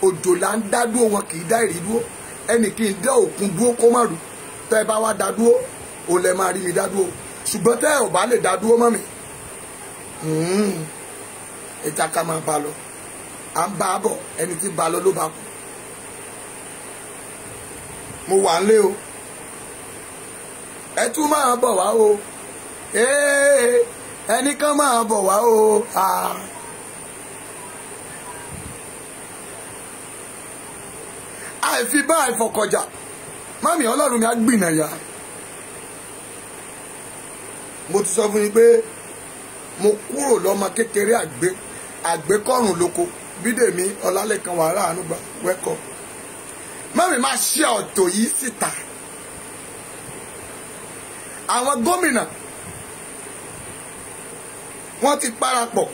òjò là ń dá dúró, wọn kì í dá ìrì dúró, ẹnì kì í dá òkun dúró kó má rú. Tẹ́ ẹ bá wá dá dúró, òun lẹ máa rí mi dá dúró. Ṣùgbọ́n tẹ́ ẹ ò bá lè dá dúró mọ́ mi, ẹja ká máa bá lọ. À ń bá a bọ̀, ẹni tí bá lọ ló bá kú. Mo wà ń lé o. Ẹ tún máa bọ̀ wá o. Ẹnìkan máa bọ̀ wá o. Àìfi bá àìfọkọjà. Mami Ọlọ́run mi á gbìnàyà. Mo ti sọ fún yín pé mo kúrò lọ́mọ kékeré àgbékọ̀rùn lóko. Bídèmí Ọlálékan wàrà àánú gbà wẹ́kọ̀. Mami máa ṣe ọ̀tọ̀ yìí síta. Àwọn gómìnà wọ́n ti parapọ̀.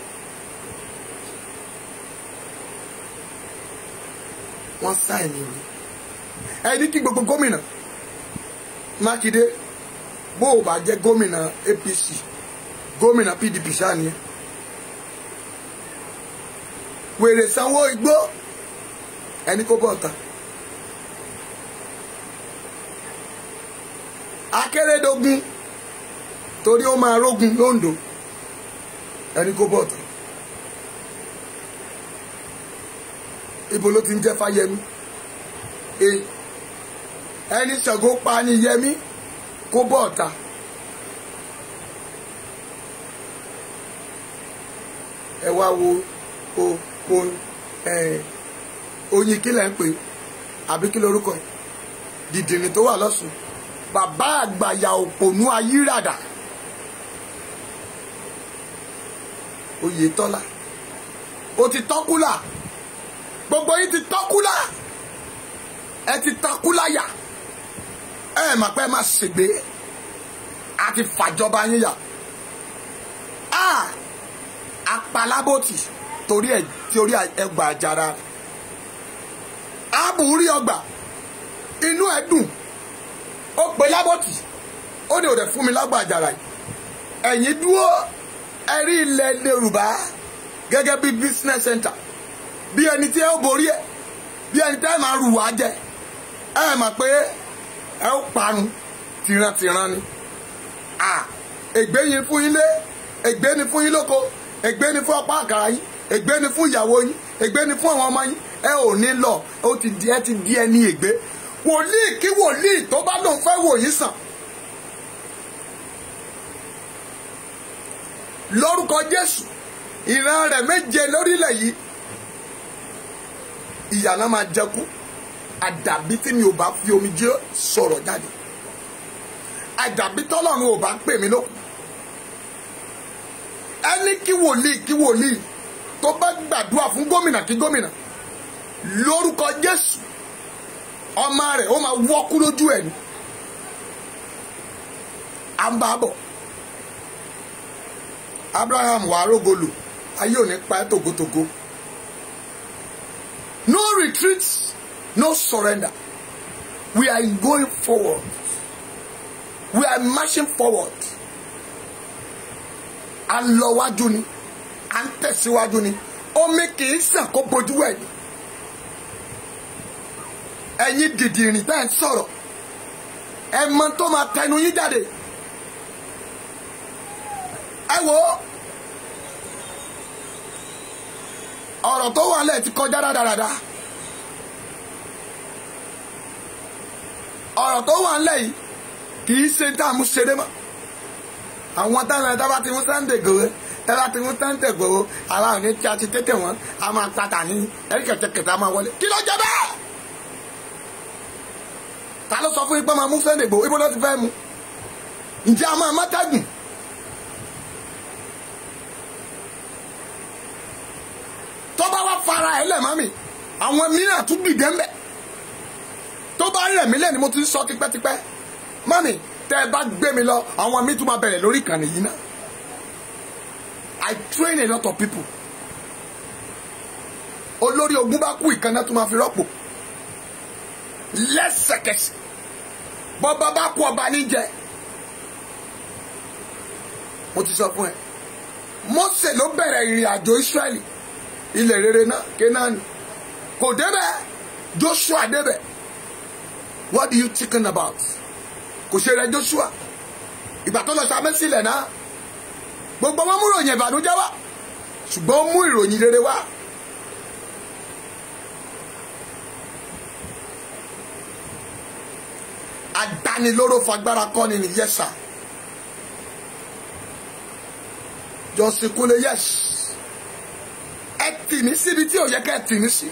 Wọ́n sáìnì ìwé. Ẹ ní kí gbogbo gómìnà Mákindé, bó o bá jẹ́ gómìnà APC, gómìnà PDP ṣáà ni ẹ. Wèrè sanwó igbó ẹni kó bọ̀ ta. Akérédógún torí ó máa rógun lóńdó ẹni kó bọ̀ ta. Ibo ló ti ń jẹ́ Fáyẹmí? Ẹni Ṣàngó pa ni Yẹmí kó bọ̀ ta. Ẹ wá wo oyin kí lẹ́ ń pè àbí kí lorúkọ ẹ̀? Dìdìrìn tó wà lọ́sùn. Bàbá àgbàyà òpònú ayírádà Oyètọ́lá ó ti tọ́kúlà. Gbogbo yín ti tọ́kúlà. Ẹ ti takúláyà. Ẹ mà pé má ṣègbè. A ti fàjọba yín yà. Apalábòtì torí ẹ torí ẹgbà àjàrà. Àbúrí ọgbà inú ẹ dùn. Ó pe lábòtì. Ó ní òde fún mi lágbà àjàrà yìí. Ẹ̀yin dúró ẹ rí ilẹ̀ Yorùbá gẹ́gẹ́ bí business center. Bí ẹni tí ẹ ó borí ẹ, bí ẹni tí ẹ máa rù wá jẹ, ẹ mà pé ẹ ó parun tìrantìran ni. Ègbé yín fún yín lé, ègbé ni fún yín lóko, ègbé ni fún ọ̀pá àkàrà yín, ègbé ni fún ìyàwó yín, ègbé ni fún àwọn ọmọ yín. Ẹ ò ní lọ, ó ti di ẹ ti di ẹni ègbé. Wòlíì kí wòlíì tó bá lóun fẹ́ wò yín sàn. Lórúkọ Jésù, ìran rẹ̀ méje lórílẹ̀ yìí, ìyà náà máa jẹkú. Àdàbí tí mi ò bá fi omijé sọ̀rọ̀ jáde. Àdàbí tọ́lọ́run ò bá pè mí lókun. Ẹni kí wòlíì tó bá gbàdúrà fún gómìnà kí gómìnà lórúkọ Jésù, ọmọ rẹ̀ ó máa wọ́kú lójú ẹ̀ ni. À ń bá a bọ̀. Abraham wàá rógolù, ayé ò ní pa ẹ́ tògótògó. No retreat, no surrender. We are going forward. We are marching forward. À ń lọ wájú ni, à ń tẹ̀síwájú ni. Omi kì í sàn kó bojú ẹ̀ ni. Ẹ̀yin dìdìrìn tẹ́ ẹ̀ ń sọ̀rọ̀. Ẹ mọ tó máa tẹnu yín jáde. Ẹ wo ọ̀rọ̀ tó wà lẹ́ẹ̀ ti kọjá rádaràda. Ọ̀rọ̀ tó wà lẹ́ẹ̀ yìí kì í ṣe tá a mú ṣeré mọ́. Àwọn táwọn ẹ̀ tábà ti mú Sunday Igboho, tábà ti mú Sunday Igboho, àwa ò ní tí a ti tètè wọ́n, a máa tata ní ẹ̀ríkẹ̀tẹ̀kẹ̀tẹ̀ a máa wọlé. Kí ló jẹ bẹ́ẹ̀? Ta ló sọ fún yín pé máa mú Sunday Igboho? Ibo ló ti fẹ́ mu? Ǹjẹ́ a máa mọ́tẹ́gùn? Tó bá wá fara ẹ̀ lẹ̀ mami, àwọn mìíràn tún dìde ń bẹ̀. Tó bá rẹ̀ mí lẹ́ni mo ti ń sọ tipẹ́tipẹ́. Mami, tẹ́ ẹ bá gbé mi lọ, àwọn míì tún máa bẹ̀rẹ̀ lórí ìkànnì yìí náà. I train a lot of people. Olórí ogun bá kú ìkànnì tún máa fi rọ́pò. Lẹ́sẹ̀kẹsẹ̀. Bọ́ba bá kú ọba níjẹ. Mo ti sọ fún ẹ. Mósè ló bẹ̀rẹ̀ ìrìn àjò Ísírẹ́lì. Ilẹ̀ rere náà, Kénáánì. Kò débẹ̀, Joshua débẹ̀. What do you thinking about? Kò ṣe rẹ Joshua. Ìgbà tó lọ ṣàmẹ́sílẹ̀ náà. Gbogbo wọn mú ìròyìn ìbànújẹ́ wá. Ṣùgbọ́n ó mú ìròyìn rere wá. Adánilóró fagbára kọ́ni ni, yes sir. Johnson Kunle, yes. Ẹ tì mí síbi tí ò yẹ kẹ́ ẹ tì mí sí.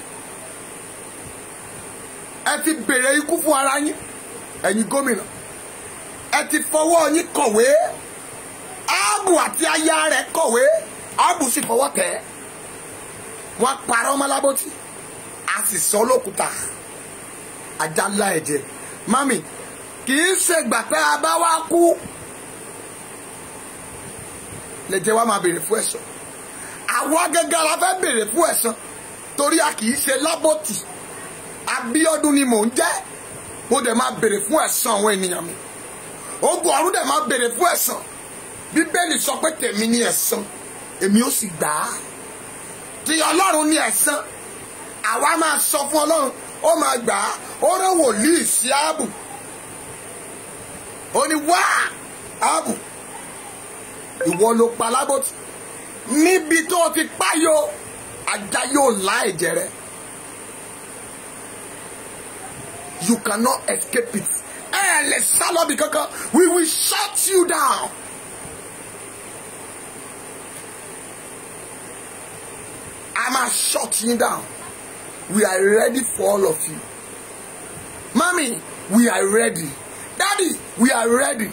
Ẹ ti bèrè ikú fún ara yín, ẹ̀yin gómìnà. Ẹ ti fọwọ́ yín kọ̀wé. Áàbù àti aya rẹ̀ kọ̀wé. Áàbù sì fọwọ́ tẹ̀ ẹ́. Wọ́n parọ́ mọ́ Lábótì. A sì sọ lókùúta. Ajá ńlá ẹ̀jẹ̀. Mami, kì í ṣe ìgbà tá a bá wá kú lè jẹ́ wá máa béèrè fún ẹ̀san. Àwa gẹ́gẹ́ la fẹ́ béèrè fún ẹ̀san torí a kì í ṣe Lábótì. Abíọ́dún ni mò ń jẹ́. Mo dẹ̀ máa béèrè fún ẹ̀san àwọn ènìyàn mi. Ogun ọ̀run dẹ̀ máa béèrè fún ẹ̀san. Bíbélì sọ pé tèmi ni ẹ̀san, èmi ó sì gbà á. Ti Ọlọ́run ni ẹ̀san. Àwa máa sọ fún Ọlọ́run, ó máa gbà á. Ó rán wòlíì sí Áàbù. Ó ní wá Áàbù, ìwọ ló pa Lábótì. Níbi tó o ti páyò, ajá yóò lá ẹ̀jẹ̀ rẹ. You cannot escape it. Ẹ lè sá lọ́bì kankan. We will shut you down. I must shut you down. We are ready for all of you. Mami, we are ready. Daddy, we are ready.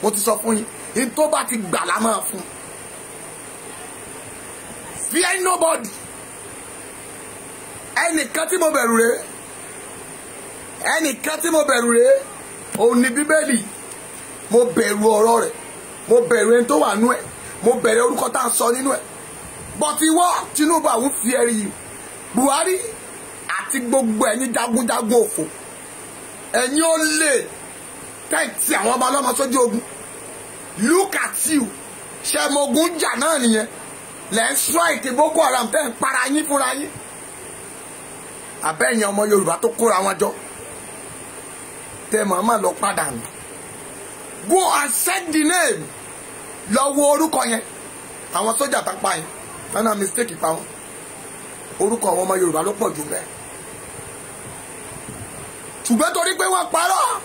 Mo ti sọ fún yín, in tó bá ti gbà la máa fún. Fear nobody. Ẹnìkan tí mo bẹ̀rù rèé. Ẹnìkan tí mo bẹ̀rù rèé. Òun ni Bíbélì. Mo bẹ̀rù ọ̀rọ̀ rẹ̀. Mo bẹ̀rù ẹni tó wà nú ẹ̀. Mo bẹ̀rù orúkọ tá à ń sọ nínú ẹ̀. But ìwọ Tinubu, I won't fear you. Buhari àti gbogbo ẹ̀yin jagunjagun òfò. Ẹ̀yin ó lè tẹ̀tì àwọn ọba ọlọ́mọ sójú ogun. Look at you. Ṣẹ̀mọ̀gùn jà náà nìyẹn. Lẹ́ ń strike Boko Haram tẹ́ ń para yín fúnra yín. Àbẹ́yìn ọmọ Yorùbá tó kóra wọn jọ. Tẹ́ màmá lọ padà nù. Go and set the name. Lọ wo orúkọ yẹn. Àwọn sójà tá pa yẹn. Nana mistake pa wọn. Orúkọ àwọn ọmọ Yorùbá ló pọ̀ jù bẹ́ẹ̀. Ṣùgbọ́n torí pé wọ́n parọ́,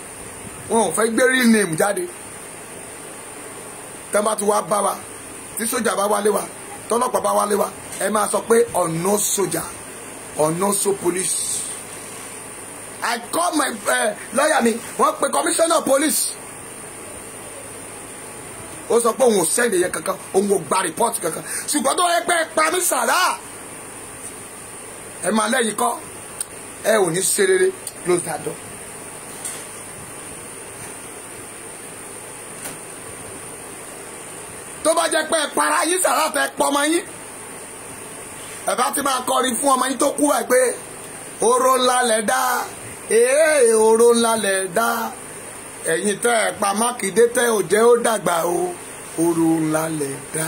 wọn ò fẹ́ gbé real name jáde. Tẹ́ bá ti wá bá wa, tí sójà bá wálé wa, tọ́lọ́pàá bá wálé wa, ẹ máa sọ pé ọ̀nà sójà, ọ̀nà so police. I call my lawyer mi, wọ́n pe commissioner police. Ó sọ pé òun ò send ẹ̀yẹ kankan, òun ò gba report kankan. Ṣùgbọ́n tó yẹ pé pa mí sàrà, ẹ máa lẹ́yìn kọ́, ẹ ò ní ṣe rere. Close that door. Tó bá jẹ́ pé para yín sàrà tẹ pọ̀ ọmọ yín, ẹ bá ti máa kọrin fún ọmọ yín tó kú ẹ pé oró ńlá lẹ̀ dá, ee oró ńlá lẹ̀ dá. Ẹ̀yin tẹ́ ẹ pa Mákindé tẹ́ ò jẹ́ ó dàgbà o, oró ńlá lẹ̀ dá.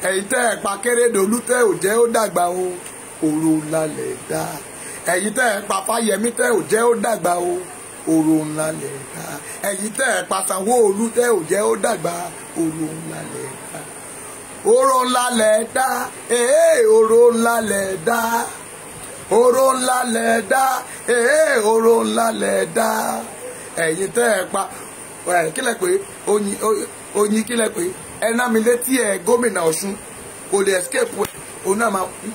Ẹ̀yin tẹ́ ẹ pa Kérédolú tẹ́ ò jẹ́ ó dàgbà o, oró ńlá lẹ̀ dá. Ẹ̀yin tẹ́ ẹ pa Fáyẹmí tẹ́ ò jẹ́ ó dàgbà o, oró ńlá lẹ̀ dá. Ẹ̀yin tẹ́ ẹ pa Sanwó-Olú tẹ́ ò jẹ́ ó dàgbà, oró ńlá lẹ̀ dá. Oró ńlá lẹ̀ dá, ee oró ńlá lẹ̀ dá. Oró ńlá lẹ̀ dá, ee oró ńlá lẹ̀ dá. Ẹ̀yin tẹ́ ẹ pa kílẹ̀ pé oyin kílẹ̀ pé ẹ ná mi létí ẹ gómìnà Ọ̀ṣun kò lè escape òun náà máa kú.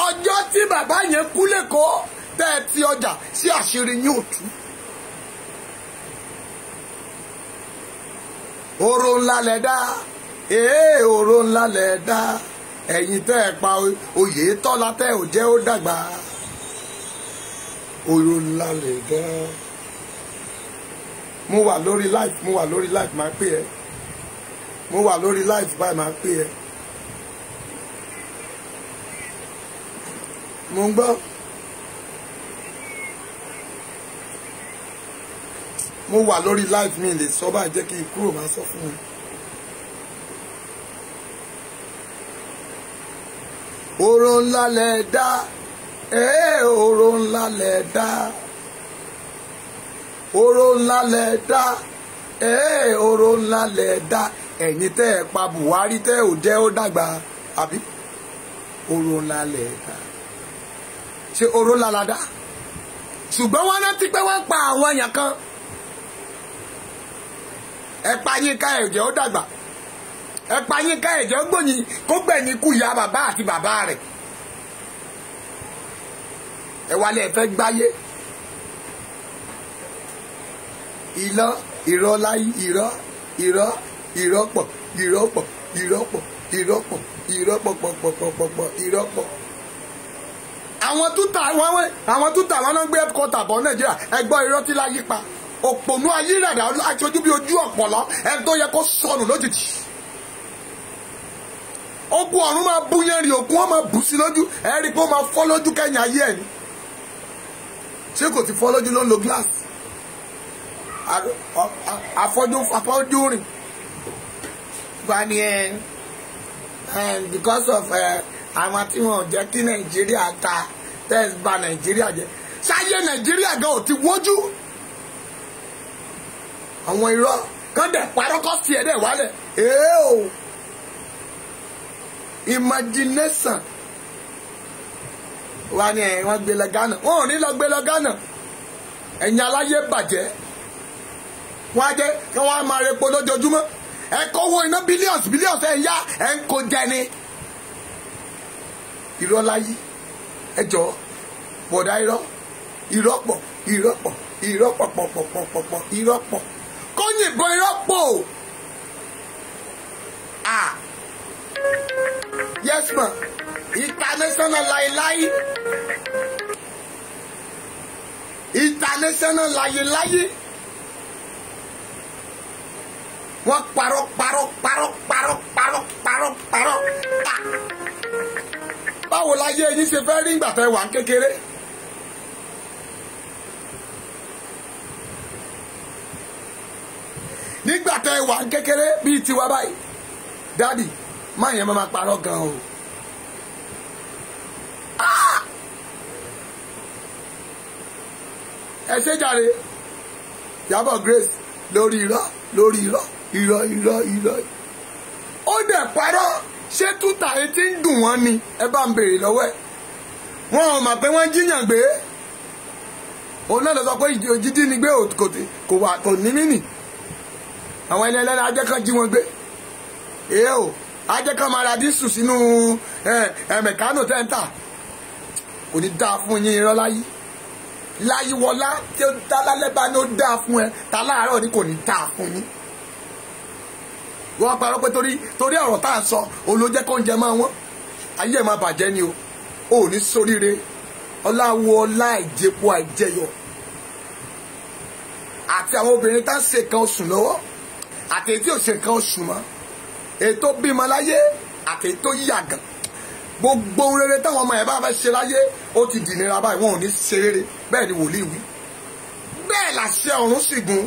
Ọjọ́ tí bàbá yẹn kú lẹ́kọ̀ọ́ tẹ́ ẹ ti ọjà sí àṣírí yín ò tú. Oró ńlá lẹ̀ dá, ee oró ńlá lẹ̀ dá. Ẹ̀yin tẹ́ ẹ pa Oyètọ́lá tẹ́ ò jẹ́ ó dàgbà, oró ńlá lẹ̀ dá. Mo wà lórí live, mo wà lórí live, máa pè ẹ́. Mo wà lórí live báyìí, máa pè ẹ́. Mo ń gbọ́. Mo wà lórí live, mi lè sọ báyìí, jẹ́ kí n kúrò máa sọ fún mi. Oró ńlá lẹ̀ dá, ee oró ńlá lẹ̀ dá. Oró ńlá lẹ̀ dá, ee oró ńlá lẹ̀ dá. Ẹ̀yin tẹ́ ẹ pa Buhari tẹ́ ò jẹ́ ó dàgbà, àbí? Oró ńlá lẹ̀ dá. Ṣé oró ńlá la dá? Ṣùgbọ́n wọ́n rántí pé wọ́n pa àwọn èèyàn kan. Ẹ pa Yínká ẹ̀jẹ̀ ó dàgbà. Ẹ pa Yínká ẹ̀jẹ̀ ó gbòyìn kó gbẹ̀yìn ikú ìyá bàbá àti bàbá rẹ̀. Ẹ wálé ẹ fẹ́ gbáyé. Ìlọ ìrọ̀ láyé ìrọ̀ ìrọ̀ ìrọ̀ pọ̀ ìrọ̀ pọ̀ ìrọ̀ pọ̀ ìrọ̀ pọ̀ ìrọ̀ pọ̀ pọ̀ pọ̀ pọ̀ pọ̀ ìrọ̀ pọ̀. Àwọn túta wọn náà gbé headquarter bọ̀ Nàìjíríà. Ẹ gbọ́ irọ́ tí láyé pa. Òpònú ayírádà aṣojú bí ojú ọ̀pọ̀lọ́ ẹni tó yẹ kó sọnù lójijì. Ogun ọ̀run máa bú yẹn rí òkun wọn máa bù sí lójú. Ẹ rí i pé ó máa fọ́ lójú kẹ́yìn ayé ẹ̀ ni. Ṣé kò ti fọ́ lójú ló ń lo glass? Afọ́jú rìn. Gbani ẹ because of àwọn tí wọn ò jẹ́ kí Nàìjíríà ta tẹ́sí ba Nàìjíríà jẹ́. Ṣáyé Nàìjíríà gan ò ti wójú. Àwọn irọ́ kan dẹ̀ parọ́ kọ́ sí ẹ̀ dẹ̀ wálẹ̀. Èé o. Imagination. Wá ní ẹ̀ wọ́n gbé lọ Ghana. Wọ́n ò ní lọ gbé lọ Ghana. Ẹ̀yin aláyé bàjẹ́. Wọ́n á jẹ́ kí wọ́n á máa repo lójoojúmọ́. Ẹ kówó iná billions billions ẹ̀ ń yá ẹ̀ ń kó jẹ ni. Irọ́ láyé. Ẹ jọ̀ọ́ bọ̀dá irọ́. Irọ́ pọ̀ irọ́ pọ̀ irọ́ pọ̀ pọ̀ pọ̀ pọ̀ pọ̀ pọ̀ irọ́ pọ̀. Kó yìnbọn irọ́ pọ̀. Ah. Yes ma. International láyéláyé. International láyéláyé. Wọ́n parọ́ parọ́ parọ́ parọ́ parọ́ parọ́ parọ́. Báwo láyé yín ṣe fẹ́ rí ìgbà tẹ́ wà ń kékeré? Nígbà tẹ́ wà ń kékeré bíi tiwa báyìí. Dádì, má yẹn máa parọ́ gan o. Ẹ ṣé jàre. Ìyábọ̀ Grace lórí irọ́ lórí irọ́ irọ́ irọ́ irọ́. Ó dẹ̀ parọ́. Ṣé túta etí ń dùn wọ́n ni? Ẹ bá ń béèrè lọ́wọ́ ẹ̀. Wọ́n ò mọ̀ pé wọ́n jíyàn gbé. Òun náà lọ sọ pé jíjí ni gbé kò ní mí nì. Àwọn ẹni ẹlẹ́ni ajẹ́ kan jí wọn gbé. Èé o, ajẹ́ kan máa ra dísù sínú mẹ̀kánò tẹ́ńtà. Kò ní dáa fún yín irọ́ láyé. Láyíwọlá tí ó dá lálẹ́ bá ní ó dáa fún ẹ, ta láàárọ̀ ni kò ní dáa fún yín. Wọ́n parọ́ pé torí ọ̀rọ̀ tá à ń sọ, òun ló jẹ́ kó ń jẹ máa wọ́n. Ayé ẹ̀ máa bàjẹ́ ni o. Ò ní soríire. Ọláwo ọlá ìjẹpo àìjẹyọ. Àti àwọn obìnrin tá ń ṣe nǹkan oṣù lọ́wọ́. Àti èyí tí ò ṣe nǹkan oṣù mọ́. Èyí tó bímọ láyé àti èyí tó yàgàn. Gbogbo ohun rere táwọn ọmọ ẹ̀ bá fẹ́ ṣe láyé ó ti dìnira báyìí, wọn ò ní ṣe rere. Bẹ́ẹ̀ ni wòlíì wí. Bẹ́ẹ̀ làṣẹ ọ̀run sì gùn.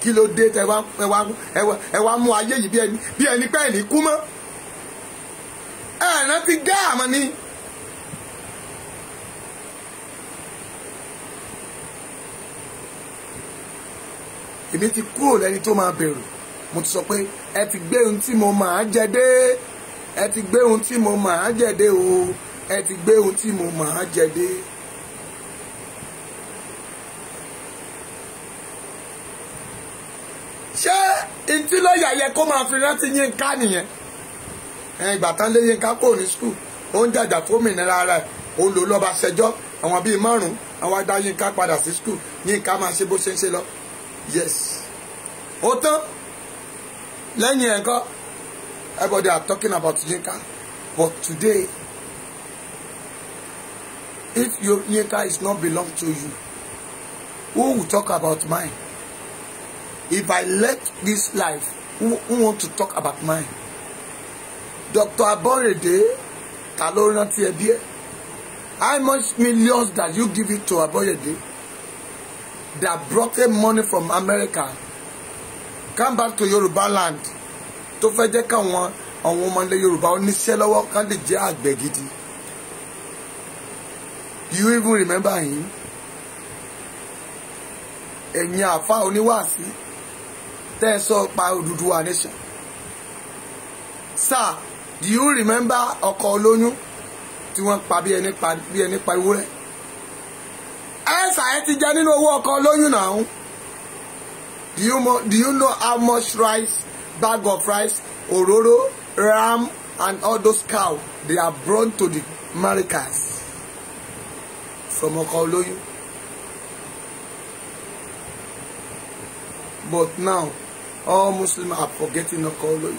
Kí ló dé tẹ wá mú ayé yìí bí ẹni pé ẹni kú mọ́? Ẹ rántí gáàmù ni. Èmi ti kúrò lẹ́ni tó máa bẹ̀rù. Mo ti sọ pé ẹ ti gbé ohun tí mo máa jẹ dé. Ẹ ti gbé ohun tí mo máa jẹ dé o. Ẹ ti gbé ohun tí mo máa jẹ dé. Ṣé ntí lọ́ọ̀yà yẹ kó máa fi rántí Yínká nìyẹn? Ìgbà tán lé Yínká kò ní skul, ó ń jàjà fómìnira rẹ̀, ó lò lọ́ba ṣẹjọ́ àwọn bíi márùn-ún, àwọn adá Yínká padà sí skul, Yínká máa ṣe bó ṣe ń ṣe lọ. Yes. Ó tán lẹ́yìn ẹ̀kọ́, everybody are talking about Yínká, but today, if your Yínká is not belong to you, who will talk about mine? If I left this life, who want to talk about mine? Dr. Aborede, ta ló rántí ẹbí ẹ? How much millions that you give it to Aborede that brought him money from America, come back to Yoruba land, tó fẹ́ jẹ́ káwọn àwọn ọmọ ilẹ̀ Yorùbá oníṣẹ́ lọ́wọ́ kán lè jẹ́ àgbẹ̀ gidi. Do you even remember him? Ẹ̀yin àfa oníwàásí, Tẹ́ ẹ sọ pa Odùduwà nation. Sir, do you remember ọkọ olóyún tí wọ́n pa bí ẹni pa bí ẹni pa ewúrẹ́? Ẹ sà, ẹ ti jẹ nínú owó ọkọ olóyún náà. Do you know how much rice, bag of rice, òróró, ram and all those cow they are brought to the Americas from ọkọ olóyún? But now, all Muslims are forgetting ọkọ olóyún.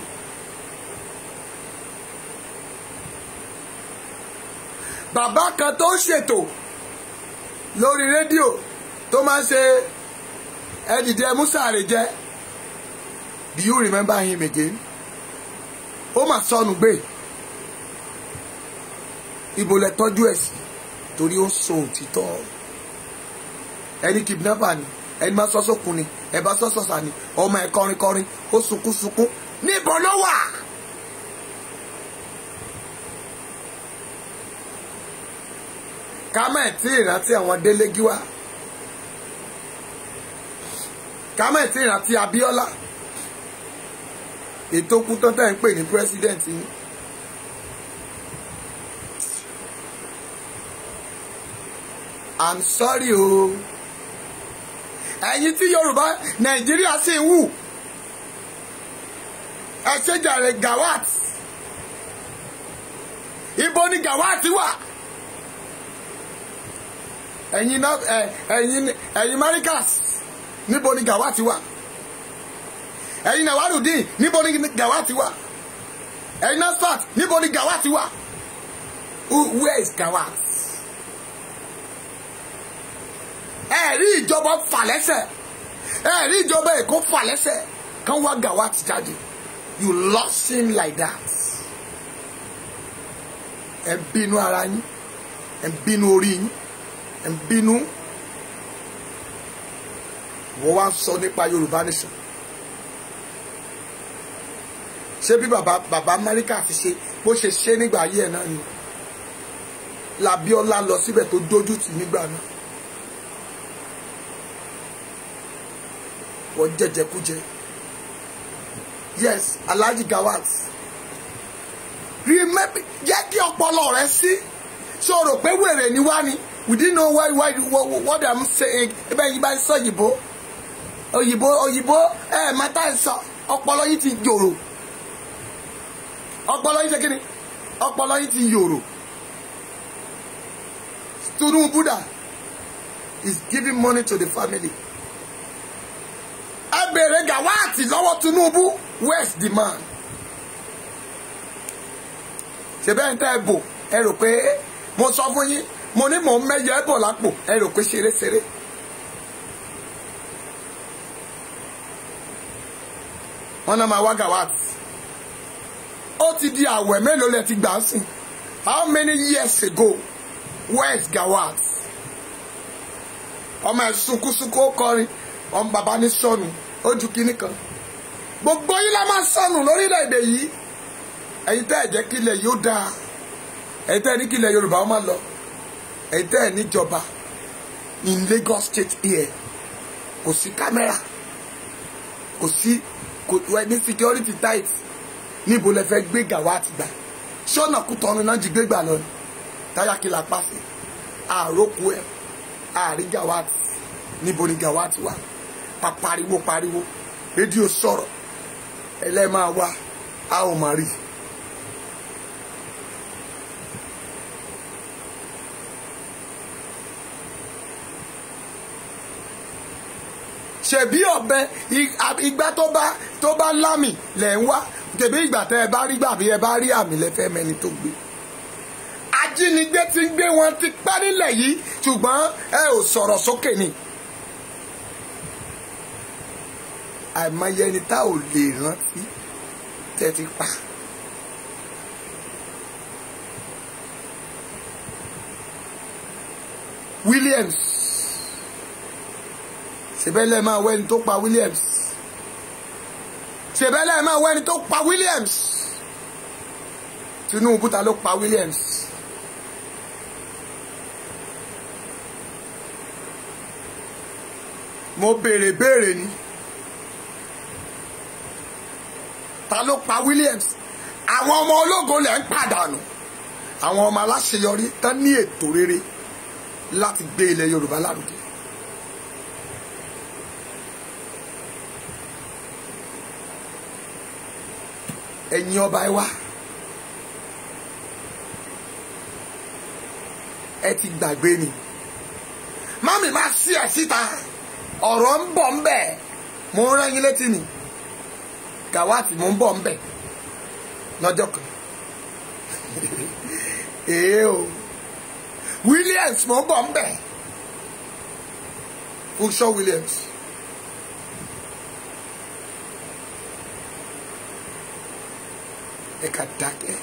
Bàbá kan tó ń ṣètò lórí rédíò tó máa ń ṣe ẹdìdẹ Musa jẹ. Do you remember him again? Ó mà sọnù gbé. Ibo lẹ tọ́jú ẹ̀ sí torí ó ń sọ òtítọ́. Ẹni kidnapper ni, ẹni máa sọ sókun ni, ẹ bá sọ sọ̀sà ni, ọmọ ẹ̀ kọrin kọrin, ó sunkún sunkún. Níbo ló wà? Ká má tí ìrántí àwọn Délé Gíwá, ká má tí ìrántí Abíọ́lá, ètò kú tán tẹ́ ń pè ní president yín. I'm sorry o. Ẹ̀yin tí Yorùbá Nàìjíríà sì ń wù, ẹ ṣe jàre. Gawat, ibo ni Gawat wà? Ẹ̀yin náà, ẹ̀yin Marikas, níbo ni Gawat wà? Ẹ̀yin Nawarudin, níbo ni Gawat wà? Ẹ̀yin Nasfat, níbo ni Gawat wà? Where is Gawat? Ẹ rí ìjọba fà lẹ́sẹ̀, ẹ rí ìjọba Èkó fà lẹ́sẹ̀ kán wá Gawat jáde. You lost him like that. Ẹ bínú ara yín, ẹ bínú orí yín, ẹ bínú. Wọ́n wá ń sọ nípa Yorùbá nation. Ṣé bí bàbá Amẹ́ríkà ti ṣe bó ṣe ṣe nígbà ayé ẹ̀ náà ni Labiola lọ síbẹ̀ tó dójú tì nígbà náà. Wọ́n jẹjẹkújẹ. Yes, Alhaji Gawat, remember, jẹ́ kí ọpọlọ rẹ sí. Ṣé o rò pé wèrè ni wá ni? We didn't know why what I'm saying. Ebe yìí bá ń sọ òyìnbó, òyìnbó, òyìnbó, ẹ máa tá ẹ sọ, ọpọlọ yìí ti yòrò. Ọpọlọ yìí ṣe kíni? Ọpọlọ yìí ti yòrò. Tinubu da is giving money to the family. Ẹ bèrè Gawat lọ́wọ́ Tinubu, where's the man? Ṣe bẹ́ẹ̀ ń tẹ́ ẹ bò, ẹ rò pé mo sọ fún yín, mo ní mò ń mẹ́yẹ ẹ bọ̀ lápò, ẹ rò pé ṣeré-ṣeré. Wọ́n náà máa wá Gawat. Ó ti di àwẹ̀ mélòó lẹ ti gbà ń sìn? How many years ago? Where's Gawat? Ọmọ ẹ̀ sunkúnsunkún, ó kọrin, ọmọ bàbá ní sọnù, ó ju kinní kan. Gbogbo yín la máa sọnù lórílẹ̀‐èdè yìí. Ẹ̀yin tẹ́ ẹ̀ jẹ́ kí ilẹ̀ yóò dáa, ẹ̀yin tẹ́ ẹ̀ ní kí ilẹ̀ Yorùbá ó máa lọ, ẹ̀yin tẹ́ ẹ̀ níjọba in Lagos State here, kò sí kámẹ́rà, kò sí, kò ní security tight. Níbo lẹ fẹ́ gbé Gawat gbà? Ṣọ́nà Kútọ́nù náà jí gbé gbà lọ ni. Táyà kí la pàṣẹ àròkù ẹ, àrí Gawat. Níbo ni Gawat wà? Pa pariwo pariwo, rédíò sọ̀rọ̀, ẹlẹ́ẹ̀ wá, a ò mà rí. Ṣebí ọ̀bẹ ìgbà tó bá lámì lẹ̀ ń wá. Tẹ̀bí ìgbà tẹ́ ẹ bá rí gbà, bí ẹ bá rí àmì lẹ́fẹ́ mẹ́ni tó gbé. Ajínigbé ti ń gbé wọn ti pẹ́ nílẹ̀ yìí, ṣùgbọ́n ẹ ò sọ̀rọ̀ sókè ni. Àìmọye ẹni tá ò lè rántí tẹ́ ti pa. Williams, ṣèbẹ́lẹ̀ máa wẹ́ni tó pa Williams. Ṣèbẹ́lẹ̀ máa wẹ́ni tó pa Williams. Tinubu, ta ló pa Williams? Mo béèrè béèrè ni. Ta ló pa Williams? Àwọn ọmọ ológo lẹ̀ ń pàdánù. Àwọn ọmọ aláṣeyọrí tán ní ètò rere láti gbé ilẹ̀ Yorùbá lárugẹ. Ẹ̀yin ọba ẹ wá, ẹ ti gbàgbé ni. Mami máa sí ẹ síta, ọ̀rọ̀ ń bọ̀ ń bẹ̀, mo ń rán yín létí ni. Gàwátì mo ń bọ̀ ń bẹ̀ lọ́jọ́ kan. Èé o, Williams mo ń bọ̀ ń bẹ̀, Funsho Williams. Ẹ kà dákẹ́.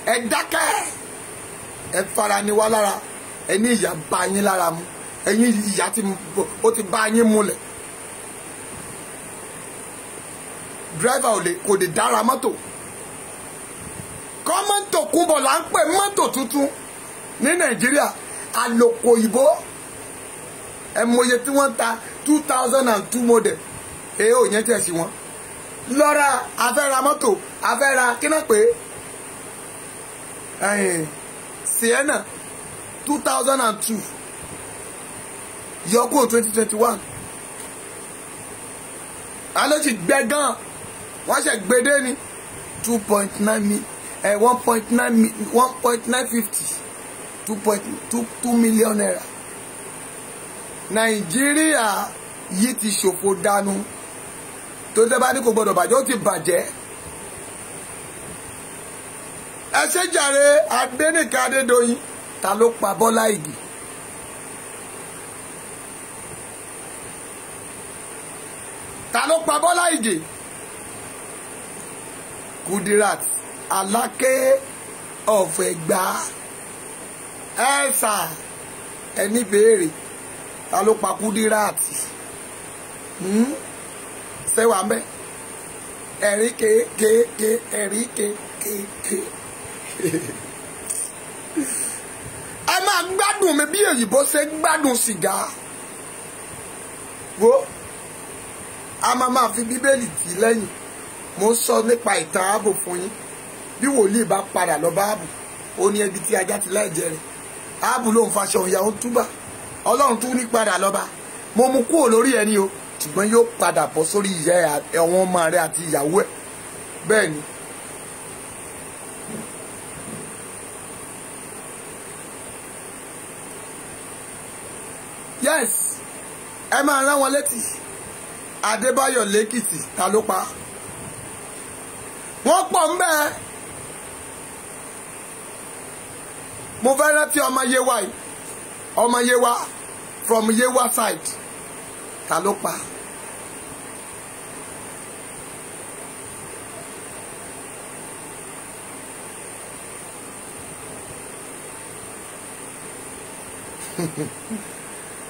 Ẹ dákẹ́. Ẹ fara ni wá lára. Ẹ ní ìyà bá yín lára mu. Ẹ̀yin ìyà tí ó ti bá yín múlẹ̀. Dírẹ́fà ò lè kò lè dára mọ́tò. Kọ́mọ́tò kúnbọ̀ là ń pè mọ́tò tuntun ní Nàìjíríà. Àlòkò òyìnbó. Ẹ mọye tí wọ́n ta 2002 model. Èyí ò yẹn tẹ̀ sí wọn. Lọ́ra afẹ́ra mọ́tò afẹ́ra kí náà pé Sienna 2002 yọkú 2021. Alẹ́ sì gbẹ gan, wọ́n ṣe gbedé ni 2.9 mi 1.9 mi 1.950 2.22 million naira. Nàìjíríà yìí ti ṣòfò dànù. Tó tẹ́ bá ní kò gbọdọ̀ bàjẹ́, ó ti bàjẹ́. Ẹ ṣe jàre Adénìkẹ́ Adédoyin. Ta ló pa Bọ́lá Ìgè? Ta ló pa Bọ́lá Ìgè? Kudirat Aláké of Ẹ̀gbá. Ẹ sà, ẹni béèrè ta ló pa Kudirat? Sẹ́wà mẹ́ ẹ̀rí kéékèèké, ẹ̀rí kéékèèké. Ẹ máa gbádùn mi bí òyìnbó ṣe gbádùn sìgá. Wo, a máa máa fi Bíbélì tì lẹ́yìn. Mo ń sọ nípa ìtàn ààbò fún yín. Bí wòlíì bá padà lọ bá ààbò, ó ní ẹbí tí ajá ti láìjẹ rẹ̀. Ààbò ló ń faṣọ ìyá ó ń túbà. Ọlọ́run tún ní padà lọ́ba. Mo mú kúrò lórí ẹni o, ṣùgbọ́n yóò padà bọ́ sórí ìyá ẹ̀wọ̀n ọmọ rẹ̀ àti ìyàwó ẹ̀. Bẹ́ẹ̀ ni. Yes, ẹ máa rán wọn létí. Adébáyọ̀ Lẹ́kìtì, ta ló pa? Wọ́n pọ̀ ń bẹ́ẹ̀. Mo fẹ́ rántí ọmọ Yewa yìí, ọmọ Yewa from Yewa side, ta ló pa?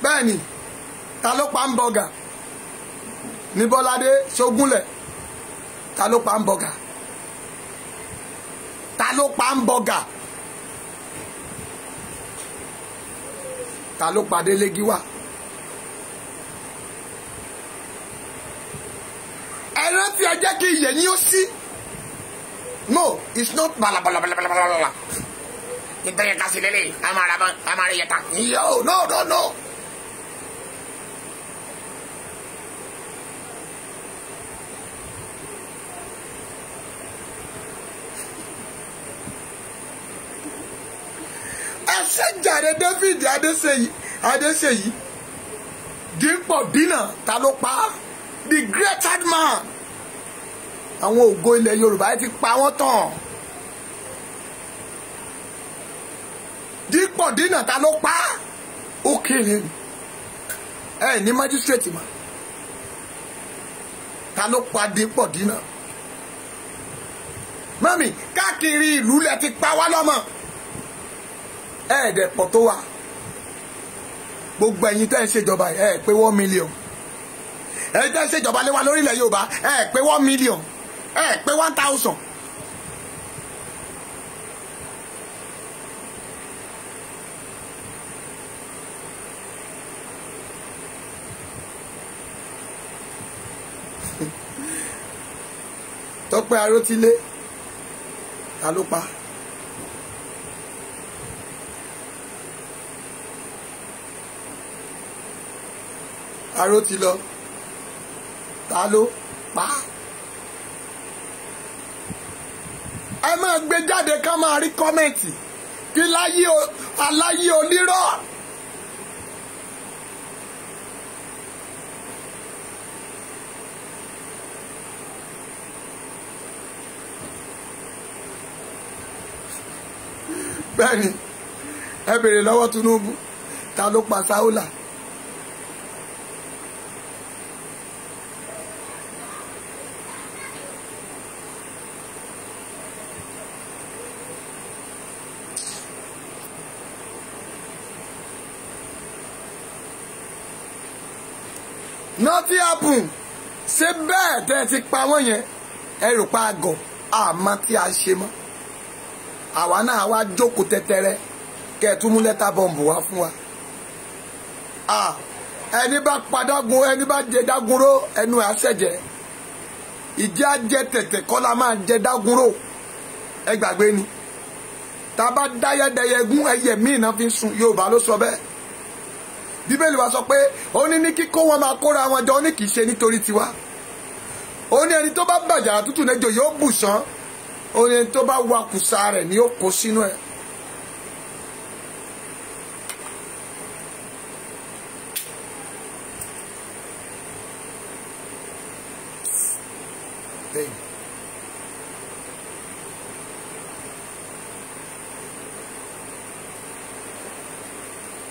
Bẹ́ẹ̀ni, ta ló pa ń bọ̀gà? Ní Bọ́ládé Ṣógúnlẹ̀, ta ló pa ń bọ̀gà? Ta ló pa ń bọ̀gà? Ta ló pa Délé Gíwá? Ẹ rántí, ẹ jẹ́ kí iyẹ̀ yín ó sí. No, it's not balabalabalabala. Nítorí ká sí lélẹ̀, a máa ra bán, a máa rí yẹta. Yo, no, no, no. Ẹ ṣe jàre David Adéṣeyì, Adéṣeyì Dípò Dínà, ta ló pa? The greatest man. Àwọn ògo ilẹ̀ Yorùbá ti pa wọ́n tán. Dípò Dínà, ta ló pa? Ó kéré ni. Ẹ ní májísírèètì mà. Ta ló pa Dípò Dínà? Mami, káàkiri ìlú lẹ ti pa wá lọ́mọ. Ẹ̀ẹ́dẹ̀ pọ̀ tó wà. Gbogbo ẹ̀yin tẹ́ ń ṣèjọba ẹ̀ pé 1 million. Ẹ̀yin tẹ́ ń ṣèjọba lé wa lórílẹ̀ Yorùbá ẹ̀ pé 1 million. Ẹ̀ pé 1,000. Tọ́pẹ́ Arótílé, ta ló pa? Arótilọ, ta ló pa? Ẹ máa gbé jáde ká máa rí kọ́mẹ̀ntì kí láyé aláyé onírọ́. Bẹ́ẹ̀ni, ẹ bèrè lọ́wọ́ Tinubu, ta ló pa Sáúlà? Nothing happen. Ṣé bẹ́ẹ̀ tẹ́ ti pa wọ́n yẹn, ẹ rò pa àgọ̀ àmọ́ tí a ṣe mọ́. Àwa náà wá jókòó tẹ́tẹ́rẹ́ kẹ́ ẹ tún mú lẹ́tà bọ́ǹbù wá fún wa. Ẹni bá padágun, ẹni bá jẹ dágunró, ẹnu ẹ̀ àṣẹjẹ. Ìjẹ́ ajẹ tẹ̀tẹ̀ kọ́ la máa jẹ dágunró. Ẹ gbàgbé ni. Tá a bá dáyẹ́dẹ́yẹ gún ẹyẹ míì náà fi ń sun, Yorùbá ló sọ bẹ́ẹ̀. Bíbélì wa sọ pé ó ní ní kíkó wọn máa kóra wọn jọ, ó ní kì í ṣe nítorí tiwa. Ó ní ẹni tó bá bàjàrà tútù lẹ́jọ́ yóò bù sán. Ó ní ẹni tó bá wakùsà rẹ̀ ni ó kó sínú ẹ̀.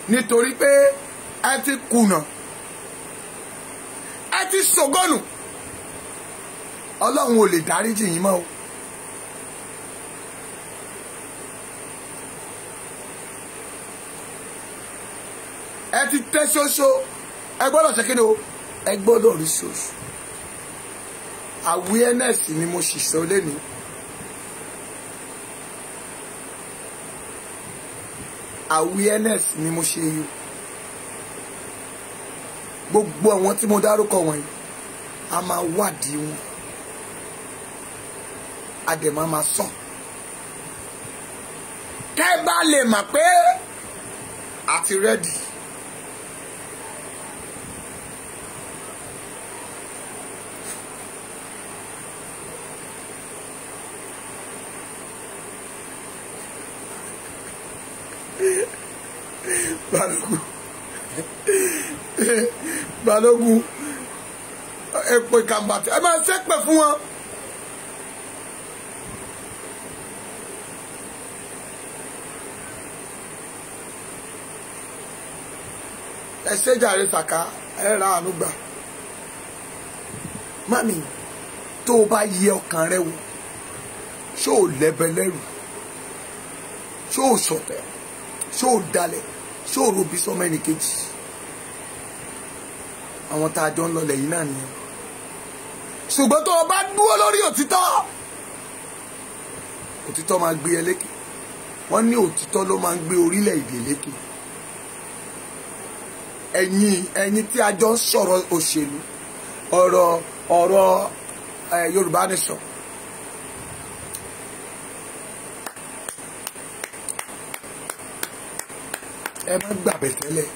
Nítorí pé ẹ ti kùnà, ẹ ti ṣògọ́nù, Ọlọ́run ò lè dáríjì yín mọ́ o. Ẹ ti tẹ́ ṣoṣo, ẹ gbọ́dọ̀ ṣe kí ni o, ẹ gbọ́dọ̀ rí ṣoṣo. Awareness ni mo sì sọ lẹ́nu. Awareness ni mo ṣe yìí. Gbogbo àwọn tí mo dárúkọ wọ̀nyí, a máa wádìí wọn, a dẹ̀ máa máa sọ. Kẹ́ bá lè mọ̀ pé a ti rẹ́dì. Balógun, Balógun, èpè kàmbàtì, ẹ máa ṣépè fún wọn. Ẹ ṣe jàre sàká, ẹ ra àánú gbà. Mami, tó o bá yẹ ọkàn rẹ wò, ṣó o lẹ́bẹ̀ lẹ́rù, ṣó o ṣọ̀tẹ̀, ṣó o dalẹ̀, ṣó o robi sọmọ ẹnì kejì. Àwọn tá a jọ ń lọlẹ̀ yìí náà nìyẹn. Ṣùgbọ́n tó o bá dúró lórí òtítọ́, òtítọ́ máa gbé ẹ lékè. Wọ́n ní òtítọ́ ló máa ń gbé orílẹ̀-èdè lékè. Ẹ̀yin tí a jọ ń sọ̀rọ̀ òṣèlú, ọ̀rọ̀ Yorùbá nation, ẹ má gbàbẹ̀ tẹ́lẹ̀.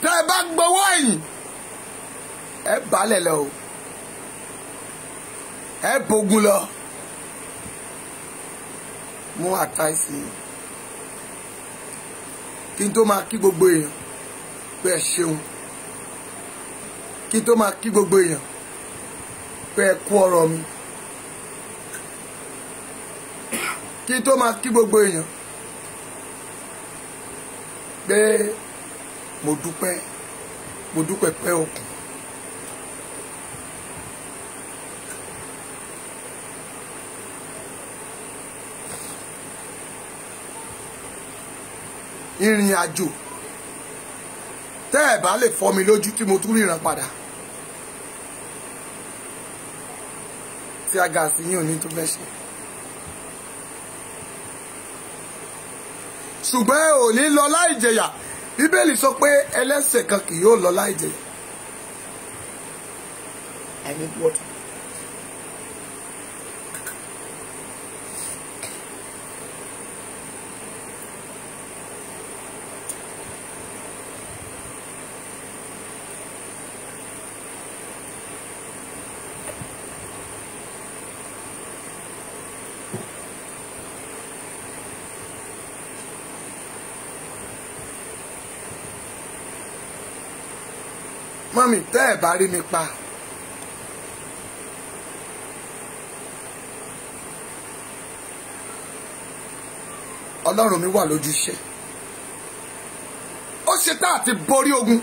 Tẹ́ ẹ bá gbowó ẹ̀yìn, ẹ balẹ̀ lọ o, ẹ bógun lọ. Mú àtàìsí kí n tó máa kí gbogbo èèyàn pé ẹ ṣeun, kí n tó máa kí gbogbo èèyàn pé ẹ kú ọ̀rọ̀ mi, kí n tó máa kí gbogbo èèyàn pé mo dúpẹ́, mo dúpẹ́ pẹ́ òkun. Ìrìn àjò tẹ́ ẹ̀ bá lè fọ́ mi lójú tí mo tún ríran padà, tí a gà sí yín ò ní tó fẹ́ ṣe. Ṣùgbọ́n ẹ ò ní lọ láì jẹ̀yà. Bíbélì sọ pé ẹlẹ́ṣẹ̀ kan kì yóò lọ láì jẹ̀yà. need water. Mọ́mì, tẹ́ ẹ̀ bá rí mi pa, Ọlọ́run mi wà lójú iṣẹ́. Ó ṣe tá àti borí ogun,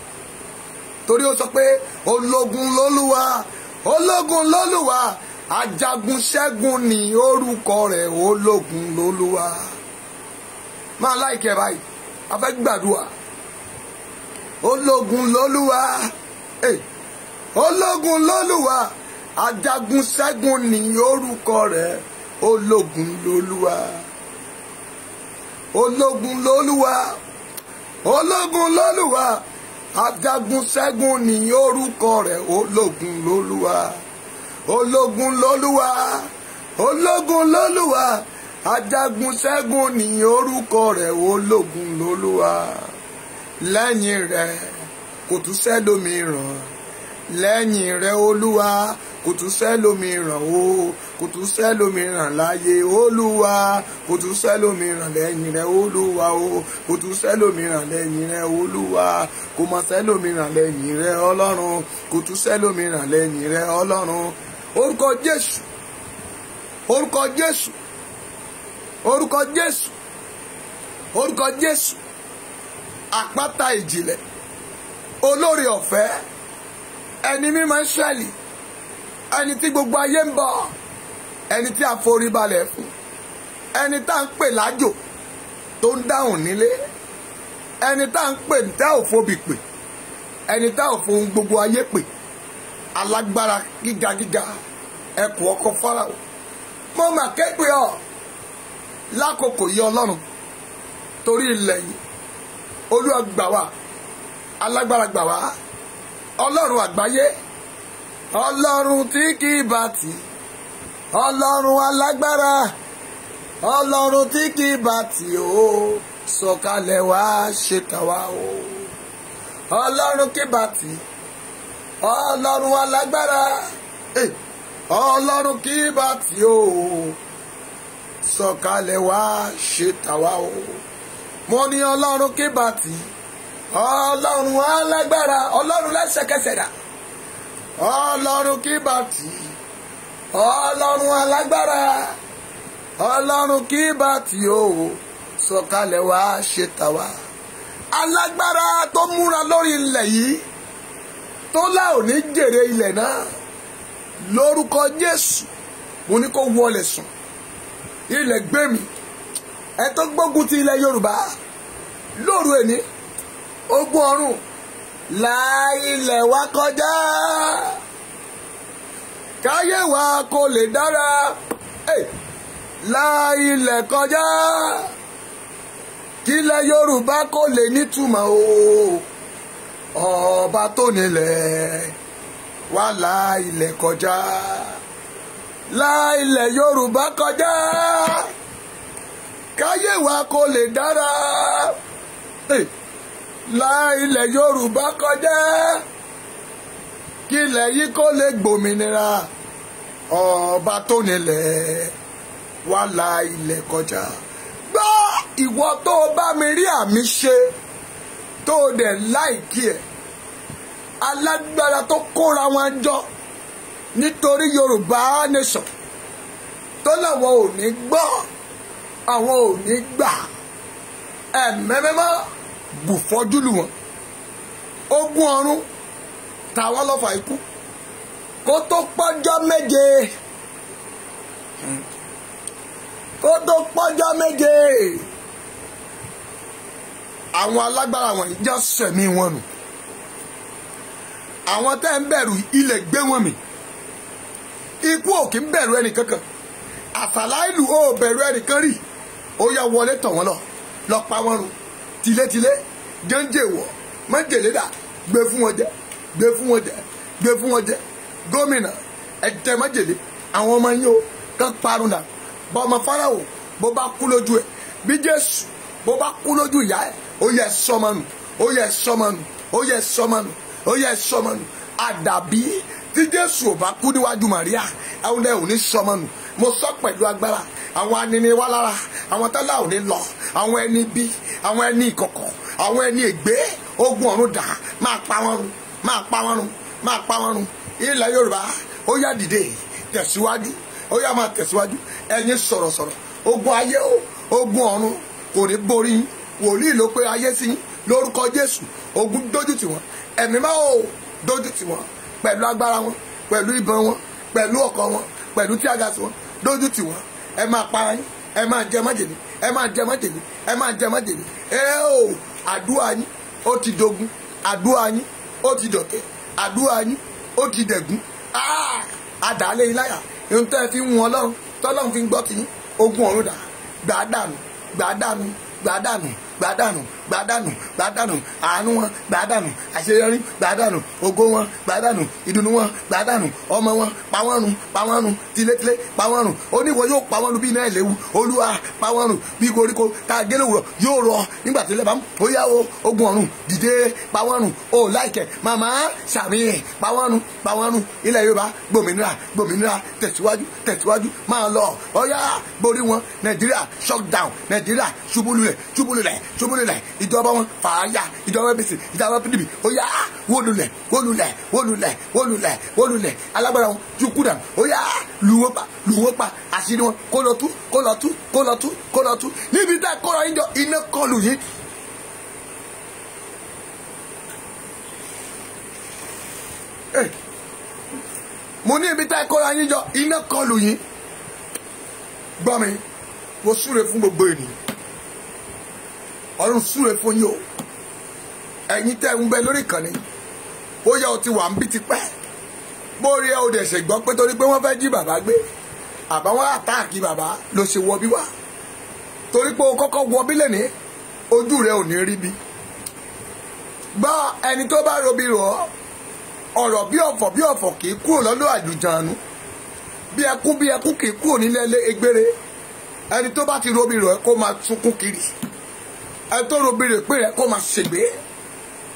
torí ó sọ pé ológun lólúwa, ológun lólúwa, ajagun ṣẹ́gun ní orúkọ rẹ̀, ológun lólúwa. Máa láìkẹ́ báyìí, a fẹ́ gbàdúrà. Ológun lólúwa, ológun lólúwa, ajagun ṣẹ́gun ní orúkọ rẹ̀, ológun lólúwa. Ológun lólúwa, ológun lólúwa, ajagun ṣẹ́gun ní orúkọ rẹ̀, ológun lólúwa. Ológun lólúwa, ológun lólúwa, ajagun ṣẹ́gun ní orúkọ rẹ̀, ológun lólúwa. Lẹ́yìn rẹ̀ kò tún sẹ́lòmíràn, lẹ́yìn rẹ̀ Olúwa kò tún sẹ́lòmíràn o, kò tún sẹ́lòmíràn láyé Olúwa, kò tún sẹ́lòmíràn lẹ́yìn rẹ̀ Olúwa o, kò tún sẹ́lòmíràn lẹ́yìn rẹ̀ Olúwa, kò mọ̀ sẹ́lòmíràn lẹ́yìn rẹ̀ Ọlọ́run, kò tún sẹ́lòmíràn lẹ́yìn rẹ̀ Ọlọ́run. Orúkọ Jésù, orúkọ Jésù, orúkọ Jésù, orúkọ Jésù, àpáta ìjìnlẹ̀, olórí ọ̀fẹ́, ẹni mímọ́ Ísírẹ́lì, ẹni tí gbogbo ayé ń bọ̀, ẹni tí a forí balẹ̀ fún, ẹni tá ń pè lájò tó ń dáhùn nílé, ẹni tá ń pè tá ò fobi pè, ẹni tá ò fohun gbogbo ayé pè, alágbára gíga gíga, ẹkùn ọkọ Fáráò. Mo mà ké pè ọ́ lákòókò yìí Ọlọ́run, torí ilẹ̀ yìí Olúwa gbà wá, alágbára gbà wá, Ọlọ́run àgbáyé, Ọlọ́run tí kì í bá tì, Ọlọ́run alágbára, Ọlọ́run tí kì í bá tì ó, sọ̀kalẹ̀ wá ṣe tàwa o. Ọlọ́run kì í bá tì, Ọlọ́run alágbára, Ọlọ́run kì í bá tì ó, sọ̀kalẹ̀ wá ṣe tàwa o. Mo ní Ọlọ́run kì í bá tì, Ọlọ́run alágbára, Ọlọ́run lẹ́sẹ̀kẹsẹ̀ dà, Ọlọ́run kì í bá tì, Ọlọ́run alágbára, Ọlọ́run kì í bá tì ó, sọ̀kalẹ̀ wá ṣe tàwa. Alágbára tó múra lórí ilẹ̀ yìí, tó lá ò ní jèrè ilẹ̀ náà, lórúkọ Jésù mo ní kó wọlé sùn, ilẹ̀ gbé mi. Ẹ tó gbógun ti ilẹ̀ Yorùbá lóru ẹni, ogun ọ̀run la ilẹ̀ wa kọjá, káyé wa kò lè dára, la ilẹ̀ kọjá, kílẹ̀ Yorùbá kò lè nítumọ̀ o, ọba tó nílẹ̀ wá la ilẹ̀ kọjá, la ilẹ̀ Yorùbá kọjá, káyé wa kò lè dára, la ilẹ̀ Yorùbá kọjá, kílẹ̀ yìí kò lè gbòmìnira, ọba tó nílẹ̀ wá la ilẹ̀ kọjá. Gbọ́ ìwọ tó o bá mi rí àmì ṣe, tó o dẹ̀ láìkí ẹ̀, alágbára tó kóra wọn jọ nítorí Yorùbá nation, tó láwọn ò ní gbọ́, àwọn ò ní gbà, ẹ̀mẹ́mẹ́mọ́ bùfọ́jú lù wọ́n, ogun ọ̀run tàwọn lọ́fà ikú, kó tó pọ́jọ́ méje, kó tó pọ́jọ́ méje, àwọn alágbára wọ̀nyí já sẹ̀mí wọn nù. Àwọn tẹ́ ń bẹ̀rù ilẹ̀ gbé wọn mì. Ikú ò kí ń bẹ̀rù ẹnì kankan, àsàlá ìlú ò bẹ̀rù ẹnìkan rí. Ó yá wọlé tọ̀ wọ́n lọ, lọ pa wọ́n run tilétilé, jẹ́ńjẹ́ wọ̀ mọ́jèlé dà, gbé fún wọn jẹ, gbé fún wọn jẹ, gbé fún wọn jẹ. Gómìnà, Ẹ jẹ májèlé àwọn ọmọ yín o kán parun dà. Bọ́ ọmọ Fáráò bó bá kú lójú ẹ, bí Jésù bó bá kú lójú ìyá ẹ, ó yẹ sọmọ nù, ó yẹ sọmọ nù, ó yẹ sọmọ nù, ó yẹ sọmọ nù. Àdàbí tí Jésù ò bá kú níwájú Màríà, àwọn ẹ ò ní sọmọ nù. Mo sọ pẹ̀lú agbára, àwọn aniniwá lára, àwọn tálá ò ní lọ, àwọn ẹni bí, àwọn ẹni ìkọ̀kọ̀, àwọn ẹni ègbé, ogun ọ̀run dà, máa pa wọ́n run, máa pa wọ́n run, máa pa wọ́n run. Ilẹ̀ Yorùbá ó yá dìde, tẹ̀síwájú, ó yá máa tẹ̀síwájú. Ẹ̀yin sọ̀rọ̀sọ̀rọ̀, ogun ayé o, ogun ọ̀run kò ní borí yín. Wòlíì ló pé ayé sí yín lórúkọ Jésù. Ogun dójú tì wọ́n, ẹ̀mí máa ò dójú tì wọ́n pẹ̀lú agbára wọn, pẹ̀lú ìbọn wọn, pẹ̀lú ọkọ̀ wọn, pẹ̀lú tíágàsì wọn, dójú tì wọ́n. Ẹ máa para yín, ẹ máa jẹ májèlé, ẹ máa jẹ májèlé, ẹ máa jẹ májèlé. Ẹ o, àdúrà yín ó ti dogun, àdúrà yín ó ti dọ̀tẹ̀, àdúrà yín ó ti dẹ̀gún. Àdàlẹ́ yín láyà, ohun tẹ́ ẹ fi ń wọn Ọlọ́run, tọ́lọ́run fi ń gbọ́ tiyín, ogun ọ̀run dà, gbà dànù, gbà dànù, gbà dànù, gbà dànù, gbà dànù, gbà dànù, àánú wọn gbà dànù, àṣeyọrí gbà dànù, ògo wọn gbà dànù, ìdùnnú wọn gbà dànù, ọmọ wọn pa wọ́n run, pa wọ́n run, tilétilé pa wọ́n run. Ó ní ìwọ yóò pa wọ́n run bí iná ìléwu, Olúwa pa wọ́n run bí koríko tá a gé lówùrọ̀ yóò rọ nígbà tí ilẹ̀ bá mú. Ó yá o, ogun ọ̀run dìde, pa wọ́n run, ó láìkẹ̀ màmá sàmì, pa wọ́n run, pa wọ́n run. Ilẹ̀ Yorùbá gbòmìnira, gbòmìnira, tẹ̀síwájú, tẹ̀síwájú, máa lọ, ó yá borí wọn. Nàìjíríà shut down, Nàìjíríà ṣubú lulẹ̀, ṣubú lulẹ̀, ṣubú lulẹ̀. Ìjọba wọn fàáyà, ìjọba APC, ìjọba PDP, ó yá wó lulẹ̀, wó lulẹ̀, wó lulẹ̀, wó lulẹ̀, wó lulẹ̀. Alágbára wọn jukú dànù, ó yá lù wọ́n pa, lù wọ́n pa, àṣírí wọn kó lọ tú, kó lọ tú, kó lọ tú, kó lọ tú. Níbi tá a kóra yín jọ, iná kọlù yín. Mo ní ibi tá a kóra yín jọ, iná kọlù yín. Gbọ́ mi, mo súre fún gbogbo ènìyàn. Ọ̀run súre fún yín o. Ẹ̀yin tẹ́ ń bẹ lórí ìkànnì, ó yẹ o ti wà ń bí tipẹ́. Bórí ẹ o dẹ̀ ṣe gbọ́ pé torí pé wọ́n fẹ́ jí bàbá gbé, àbá wọn àtáàkì bàbá ló ṣe wọ bí wá. Torí pé o kọ́kọ́ wọ bí lẹ́ni, ojú rẹ ò ní rí bí. Gbọ́, ẹni tó bá robi rọ̀ ọ́, ọ̀rọ̀ bí ọ̀fọ̀ bí ọ̀fọ̀ kì í kúrò lọ́dọ̀ àlùjànnú. Bí ẹkún kì í kúrò nílé egbére. Ẹni tó bá ti robi rọ̀ ẹ́ kó máa sunkún kiri. Ẹni tó robi rẹ̀ pé rẹ̀ kó máa ṣègbé.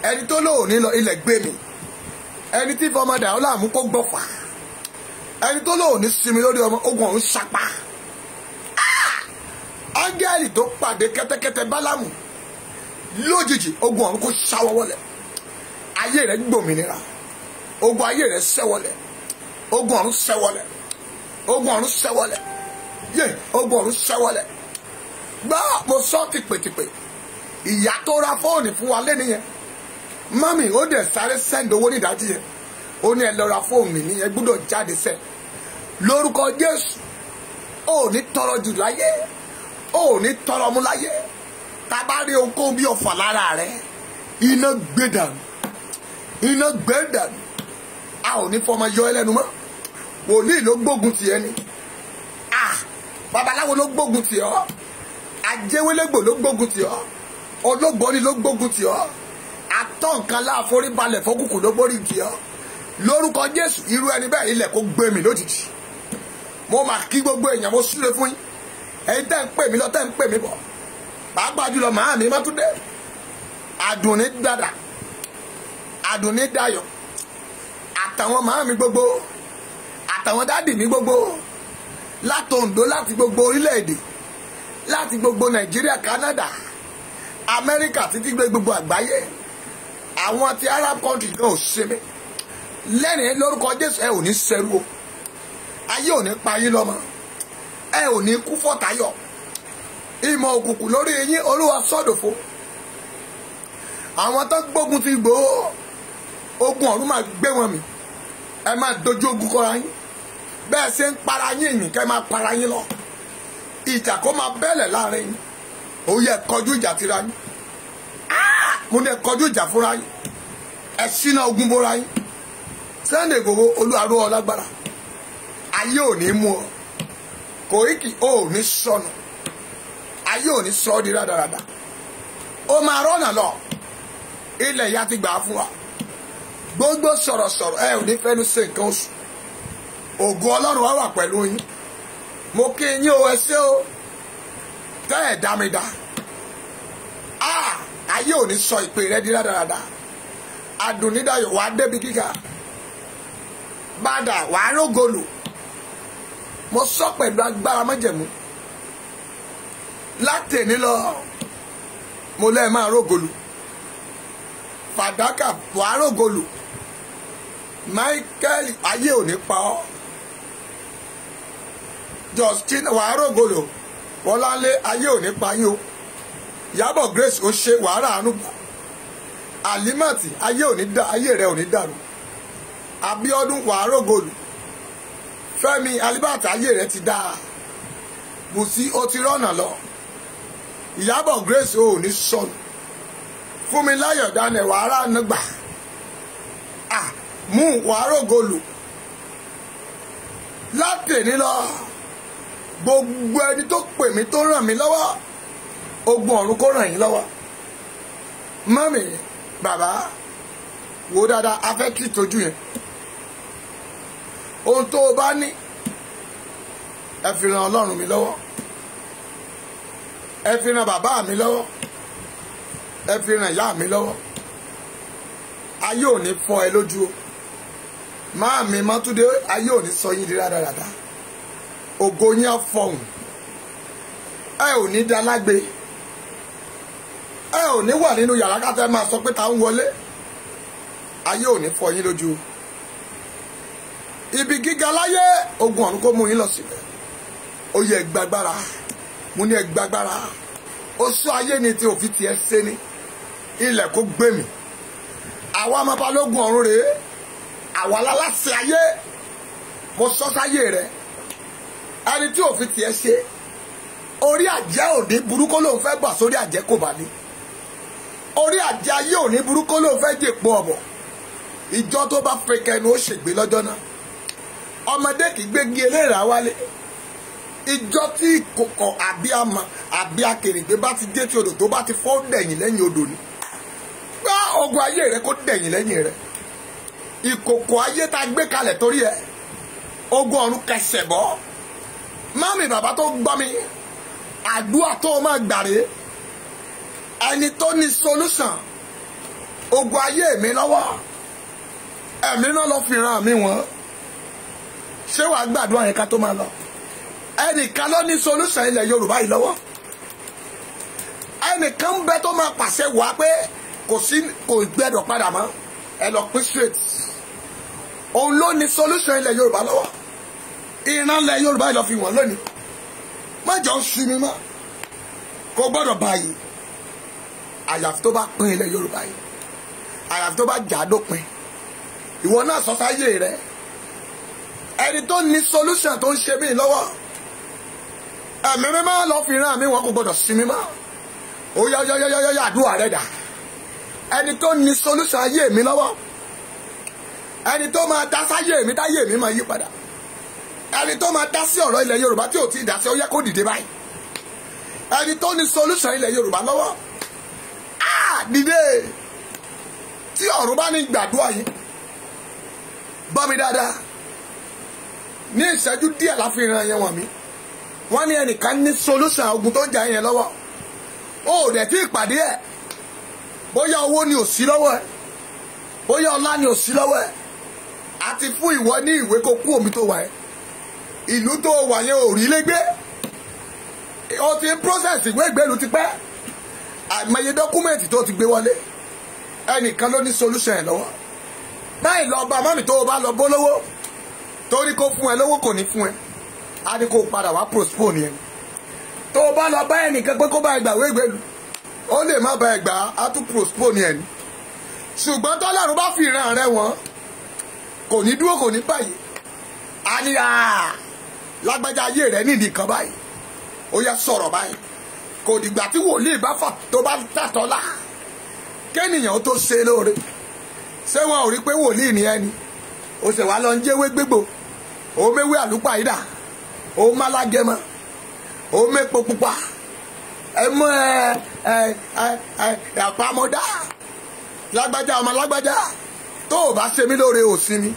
Ẹni tó lóò ní lọ ilẹ̀ gbé mi. Ẹni tí fọmọdà ọláàmú kó gbọ́fà. Ẹni tó lóò ní sinmi lórí ọmọ, ogun ọ̀hún ṣapá. Áńgẹ́lì tó pàdé kẹ́tẹ́kẹ́tẹ́ Bálámù lójijì, ogun ọ̀hún kó ṣáwọ́ wọlẹ̀. Ayé rẹ̀ gbòmìnira, ogun ayé rẹ̀ ṣẹ́wọlẹ̀, ogun ọ̀run ṣẹ́wọlẹ̀, ogun ọ̀run ṣẹ́wọlẹ̀, yé, ogun ọ̀run ṣẹ́wọlẹ̀. Gbọ́, mo sọ tìpètìpè, ìyá tó ra fóònù fún wa lé nìyẹn, mami ó dẹ̀ sáré sẹ́ńdì owó nídàájí yẹn, ó ní ẹ lọ ra fóònù mi ní, ẹ gbúdọ̀ jáde sẹ́. Lórúkọ Jésù, ó ní tọrọ jù láyé, ó ní tọrọ mú láyé. Tá a bá rí ohunkóhun bí ọ̀fà lára rẹ, iná gbé dànù, iná gbé dànù. A ò ní fọmọ yọ ẹ lẹ́nu mọ́. Wòlíì ló gbógun tì ẹ́ ni, babaláwo ló gbógun tì ọ́, ajéwélégbò ló gbógun tì ọ́, ológbòní ló gbógun tì ọ́, atọ́ nǹkan láàforí balẹ̀ fọ́kùkù ló borí tì ọ́. Lórúkọ Jésù, irú ẹni bẹ́ẹ̀ ilẹ̀ kó gbé mi lójijì. Mo máa kí gbogbo èèyàn, mo súre fún yín. Ẹ̀yin tẹ́ ń pè mí lọ, tẹ́ ń pè mí bọ̀, pàápàá jùlọ màámi Mátúndé, Àdùnní Dàdà, Àdùnní Dayọ̀, àtàwọn màámi gbogbo, àtàwọn dádì mi gbogbo, láti Oǹdó, láti gbogbo orílẹ̀-èdè, láti gbogbo Nàìjíríà, Canada, Amẹ́ríkà, títí gbé gbogbo àgbáyé. Àwọn ti Arab country gan ò sinmi lẹ́rìn. Lórúkọ Jésù, ẹ ò ní ṣẹrú o, ayé ò ní pa yín lọ́mọ, ẹ ò ní kú fọ́tayọ̀. Ìmọ̀ òkùnkùn lórí yín, Olúwa sọ́dọ̀fo. Àwọn tó gbógun ti Ìgbòho, ogun ọ̀run máa gbé wọn mì. Ẹ máa dojú ogun kọra yín. Bẹ́ẹ̀ ṣe ń para yín ìyìn, kẹ́ máa para yín lọ. Ìjà kó máa bẹ́lẹ̀ láàrin yín. Ó yẹ kọjú ìjà tira yín. Mo ní ẹ kọjú ìjà fúnra yín. Ẹ ṣínà ogun bóra yín. Sunday Igboho, Olúwa ró ọ lágbára. Ayé ò ní mú ọ. Kòíkì ò ní sọnù. Ayé ò ní sọ ọ́ di rádaràdà. Ó máa rọ́nà lọ. Ilẹ̀ ìyá ti gbà á fún wa. Gbogbo sọ̀rọ̀sọ̀rọ̀ ẹ ò ní fẹ́nu ṣe nǹkan oṣù. Ògo Ọlọ́run wá wà pẹ̀lú yín. Mo kí yín o, ẹ ṣé o, tẹ́ ẹ̀ dá mi dá. Ayé ò ní sọ ìpè rẹ di rádaràda. Adùnnídàyọ̀ wàá débi gíga. Bàdà wàá rógolù. Mo sọ pẹ̀lú agbára májẹ̀mú. Látẹ̀ní lọ, mo lẹ́ẹ̀ máa rógolù. Fàdákà wàá rógolù. Michael ayé ò ní pa ọ́. Justin wàá rógolù. Bọ́láńlé ayé ò ní pa yín o. Ìyábọ̀ Grace ó ṣe wàhálà àánú gbà. Alimati ayé ò ní dá, ayé rẹ ò ní dàrú. Abíọ́dún wàá rógolù. Fẹ́mi Alibata ayé rẹ ti dáa. Bùsí ó ti rọ́nà lọ. Ìyábọ̀ Grace ò ní sọnù. Fúnmiláyọ̀ Daniel wàhálà àánú gbà. Mú wàá rógolù. Látẹ̀ní lọ, gbogbo ẹni tó pè mí tó ràn mí lọ́wọ́, ogun ọ̀run kó ràn yín lọ́wọ́. Mọ́mì, bàbá, wo dáadáa, a fẹ́ kí ìtọ́jú yẹn. Ohun tó o bá ní, ẹ fi ràn Ọlọ́run mi lọ́wọ́, ẹ fi ràn bàbá mi lọ́wọ́, ẹ fi ràn ìyá mi lọ́wọ́. Ayé ò ní fọ́ ẹ lójú o. Máàmi Mọ́túndé, ayé ò ní sọ yín di rádaràda. Ògo yín á fọhùn. Ẹ ò ní dalágbe. Ẹ ò ní wà nínú yàrá káfẹ́ máa sọ pé ta ń wọlé. Ayé ò ní fọ́ yín lójú. Ibi gíga láyé, ogun ọ̀run kó mú yín lọ síbẹ̀. Ó yẹ gbàgbára. Mo ní ẹ gbàgbára. Ó sọ ayé ni tí òfin tiẹ̀ ṣe ni. Ilẹ̀ kó gbé mi. Àwa ọmọ balógun ọ̀run rèé. Àwa láláṣẹ ayé. Mo sọ sáyé rẹ. Ẹni tí òfin tiẹ̀ ṣe, orí àjẹ́ òní burúkú lòun fẹ́ bà sórí àjẹ́ kò bá ní. Orí àjẹ́ ayé òní burúkú lòun fẹ́ jèpo ọ̀bọ̀. Ìjọ tó bá fẹ́ kẹnu ó ṣègbè lọ́jọ́ náà. Ọmọdé kì í gbégi eléèrà wálé. Ìjọ tí ìkòkò àbí àmà àbí akèrègbè bá ti dé tí odò tó bá ti fọ́ dẹ̀yìn lẹ́yìn odò ni. Gbá ogun ayé rẹ kó dẹ̀yìn lẹ́yìn rẹ. Ìkòkò ayé tá a gbé kalẹ̀ torí ẹ, ogun ọ̀run kẹsẹ̀ bọ́. Mami bàbá tó gbọ́ mi, àdúrà tó máa gbàre, ẹni tó ní solution ogun ayé mi lọ́wọ́, ẹ̀mí náà lọ fi ràn mí wọ́n. Ṣé wàá gbàdúrà yẹn ká tó máa lọ? Ẹnìkan ló ní solution ilẹ̀ Yorùbá yìí lọ́wọ́. Ẹnìkan ń bẹ tó máa pàṣẹ wá pé kò sí, kò gbẹ́dọ̀ padà mọ́, ẹ lọ pín straight. Òun ló ní solution ilẹ̀ Yorùbá lọ́wọ́. Ìran ilẹ̀ Yorùbá yìí lọ fi wọ́n lónìí. Má jọ ń sinmi mọ́, kò gbọ́dọ̀ báyìí. Àyàfi tó bá pín ilẹ̀ Yorùbá yìí, àyàfi tó bá jà á dópin. Ìwọ náà sọ sáyé rẹ. Ẹni tó ní solution tó ń ṣe mí lọ́wọ́, ẹ̀mí mímọ́ lọ fi ràn mí wọn, kò gbọ́dọ̀ sinmi mọ́. Ó yá yá yá yá yá, àdúrà rẹ dà. Ẹni tó ní solution ayé mi lọ́wọ́, ẹni tó máa dá sáyé mi táyé mi máa yí padà, ẹni tó máa dá sí ọ̀rọ̀ ilẹ̀ Yorùbá tí ò tí ì dá sí, ó yẹ kó dìde báyìí. Ẹni tó ní solution ilẹ̀ Yorùbá lọ́wọ́, á dìde. Tí ọ̀run bá ní gbàdúrà yìí, gbọ́ mi dáadáa. Ní ìṣẹ́jú díẹ̀ la fi ràn yẹn wọ̀n mí. Wọ́n ní ẹnìkan ní solution ogun tó ń jà yẹn lọ́wọ́. Ó dẹ̀ tí ìpàdé ẹ̀. Bóyá owó ni ò sí lọ́wọ́ ẹ̀, bóyá ọlá ni ò sí lọ́wọ́ ẹ̀. Àti fún ìwọ ní ìwé kó kú omi tó wà ẹ́. Ìlú tó wà yẹn ò rí légbé. Ó ti ń process ìwé ìgbélú ti pẹ́. Àìmọye dọ́kúmẹ̀ntì tó ti gbé wọlé. Ẹnìkan ló ní solution ẹ̀ lọ́wọ́. Báyìí lọ bá mọ́mì tó o bá lọ bó lówó. Torí kó fún ẹ lówó kò ní fún ẹ. Á ní kó o padà wá postpone yẹn. Tó o bá lọ bá ẹnìkan pé kó bá ẹ gbàwé ìgbélú, ó lè má bá ẹ gbà á tún postpone yẹn ni. Ṣùgbọ́n tọ́lọ́run bá fi ìran rẹ wọ́n, kò ní dúró, kò ní báyìí. A ní lágbájá ayé rẹ nídìí kan báyìí, ó yẹ sọ̀rọ̀ báyìí. Kò dìgbà tí wòlíì bá fà tó bá tàtọ́lá kéènìyàn ó tó ṣe lóore. Ṣé wọn ò rí pé wòlíì ni ẹni? Ó ṣe wá lọ ń jẹ́wé gbégbò, ó méwé àlùpàídà, ó málágẹmọ, ó mépo pupa, ẹ mú ẹ ẹ ẹ àpamọ́dá. Lágbájá ọmọ lágbájá, tó o bá ṣe mí lóore ò sí mi.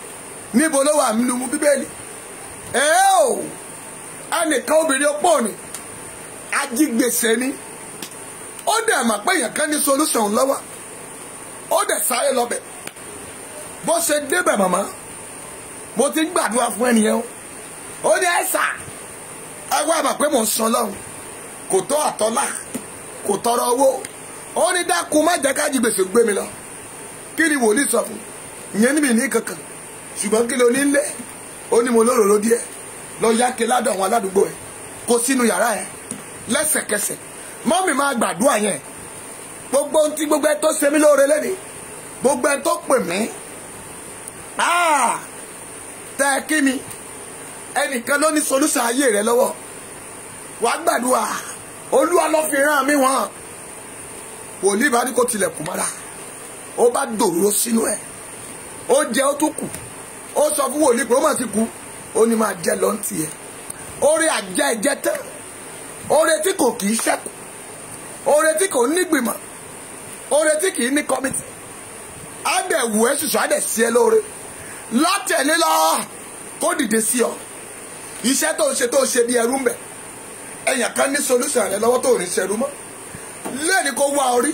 Níbo ló wà nínú Bíbélì? Ẹ o, ẹnìkan obìnrin opó ni, ajígbèsè ni, ó dẹ̀ mọ̀ pé èèyàn kan ní solution lọ́wọ́, ó dẹ̀ sáré lọ́bẹ̀. Bó ṣe débẹ̀ màmá, mo ti ń gbàdúrà fún ẹnìyẹn o. Ó ní ẹ̀sà, ẹ wá mọ̀ pé mò ń san lọ́hùn, kò tó àtọ́lá, kò tọrọ owó. Ó ní dákun má jẹ́ ká jígbèsè gbé mi lọ. Kí ni wòlíì sọ fún? Ìyẹn níbi ní kankan, ṣùgbọ́n kí ló ní lé? Ó ní mo lóròró díẹ̀, lọ yáke ládọ̀ àwọn aládùúgbò ẹ̀, kó sínú yàrá ẹ̀ lẹ́sẹ̀kẹsẹ̀. Mọ́mì máa gbàdúrà yẹn. Gbogbo ohun tí gbogbo ẹ tó ṣe mí lóore lẹ́ni, gbogbo ẹ tó pè mí, tẹ́ ẹ kí mi, ẹnìkan ló ní solúsàn ayé rẹ lọ́wọ́. Wàá gbàdúrà, Olúwa ló fi rán mi wọ́n. Wòlíì bá ní kó tilẹ̀kùn mọ́ra, ó bá dòrò sínú ẹ̀, ó jẹ ó tún kù. Ó sọ fún wòlíì pé ó mà ti kú, ó ní máa jẹ lọ́ntì ẹ̀. Oore àjẹ ìjẹ tán, oore tí kò kì í ṣẹ́kù, oore tí kò nígbìmọ̀, oore tí kì í ní kọ́mítì. Á dẹ̀ wù ẹ́ ṣùṣù, á dẹ̀ sí ẹ lóore. Látẹ̀lé lọ kó dìde sí ọ. Iṣẹ́ tó ń ṣe tó ń ṣe bí ẹrú ń bẹ̀, ẹ̀yàn kan ní solution rẹ lọ́wọ́ tó ò ní ṣẹrú mọ́. Lẹ́ni kó wá orí,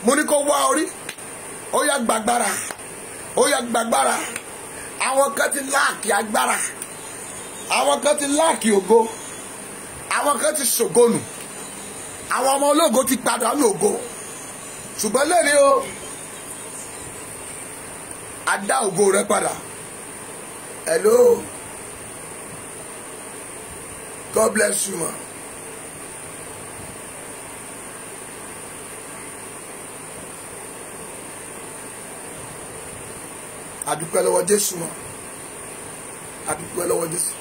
mo ní kó wá orí. Ó yá gbàgbára, ó yá gbàgbára. Àwọn kan ti láàkì agbára, àwọn kan ti láàkì ògo, àwọn kan ti ṣògonù, àwọn ọmọ ológo ti padà lógo. Ṣùgbọ́n lẹ́ni o, a dá ògo rẹ padà. Hello, God bless you ma. Adúpẹ́ lọ́wọ́ Jésù mọ́, adúpẹ́ lọ́wọ́ Jésù.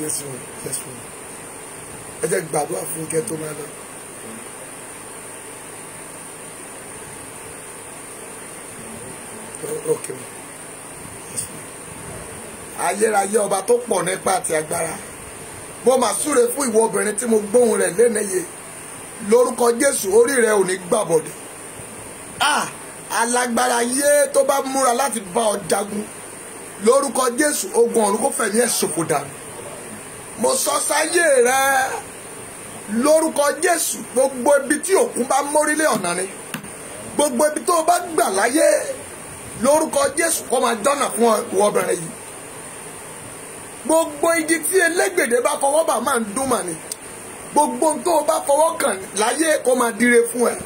Yes ma, yes ma. Ẹ jẹ́ gbàdúrà fún kẹ́ tó máa lọ. Okay. Ayérayé ọba tó pọ̀ nípa àti agbára, mo mà súre fún ìwọ obìnrin tí mo gbóhùn rẹ̀ lénìí. Lórúkọ Jésù, orí rẹ̀ ò ní gbàbọ̀dẹ̀. Alágbára yé tó bá múra láti bá ọ jagun, lórúkọ Jésù, ogun ọ̀run kó fẹ̀mí ẹ̀ ṣòfò dànù. Mo sọ sáyé rẹ lórúkọ Jésù, gbogbo ibi tí òkun bá mórílé ọ̀nà ni, gbogbo ibi tó o bá gbà láyé, lórúkọ Jésù kó máa dọ́nà fún ìwọ obìnrin yìí. Gbogbo igi tí elégbèdè bá fọwọ́ bà máa ń dún mà ní. Gbogbo tó o bá fọwọ́ kàn láyé kó máa dire fún ẹ.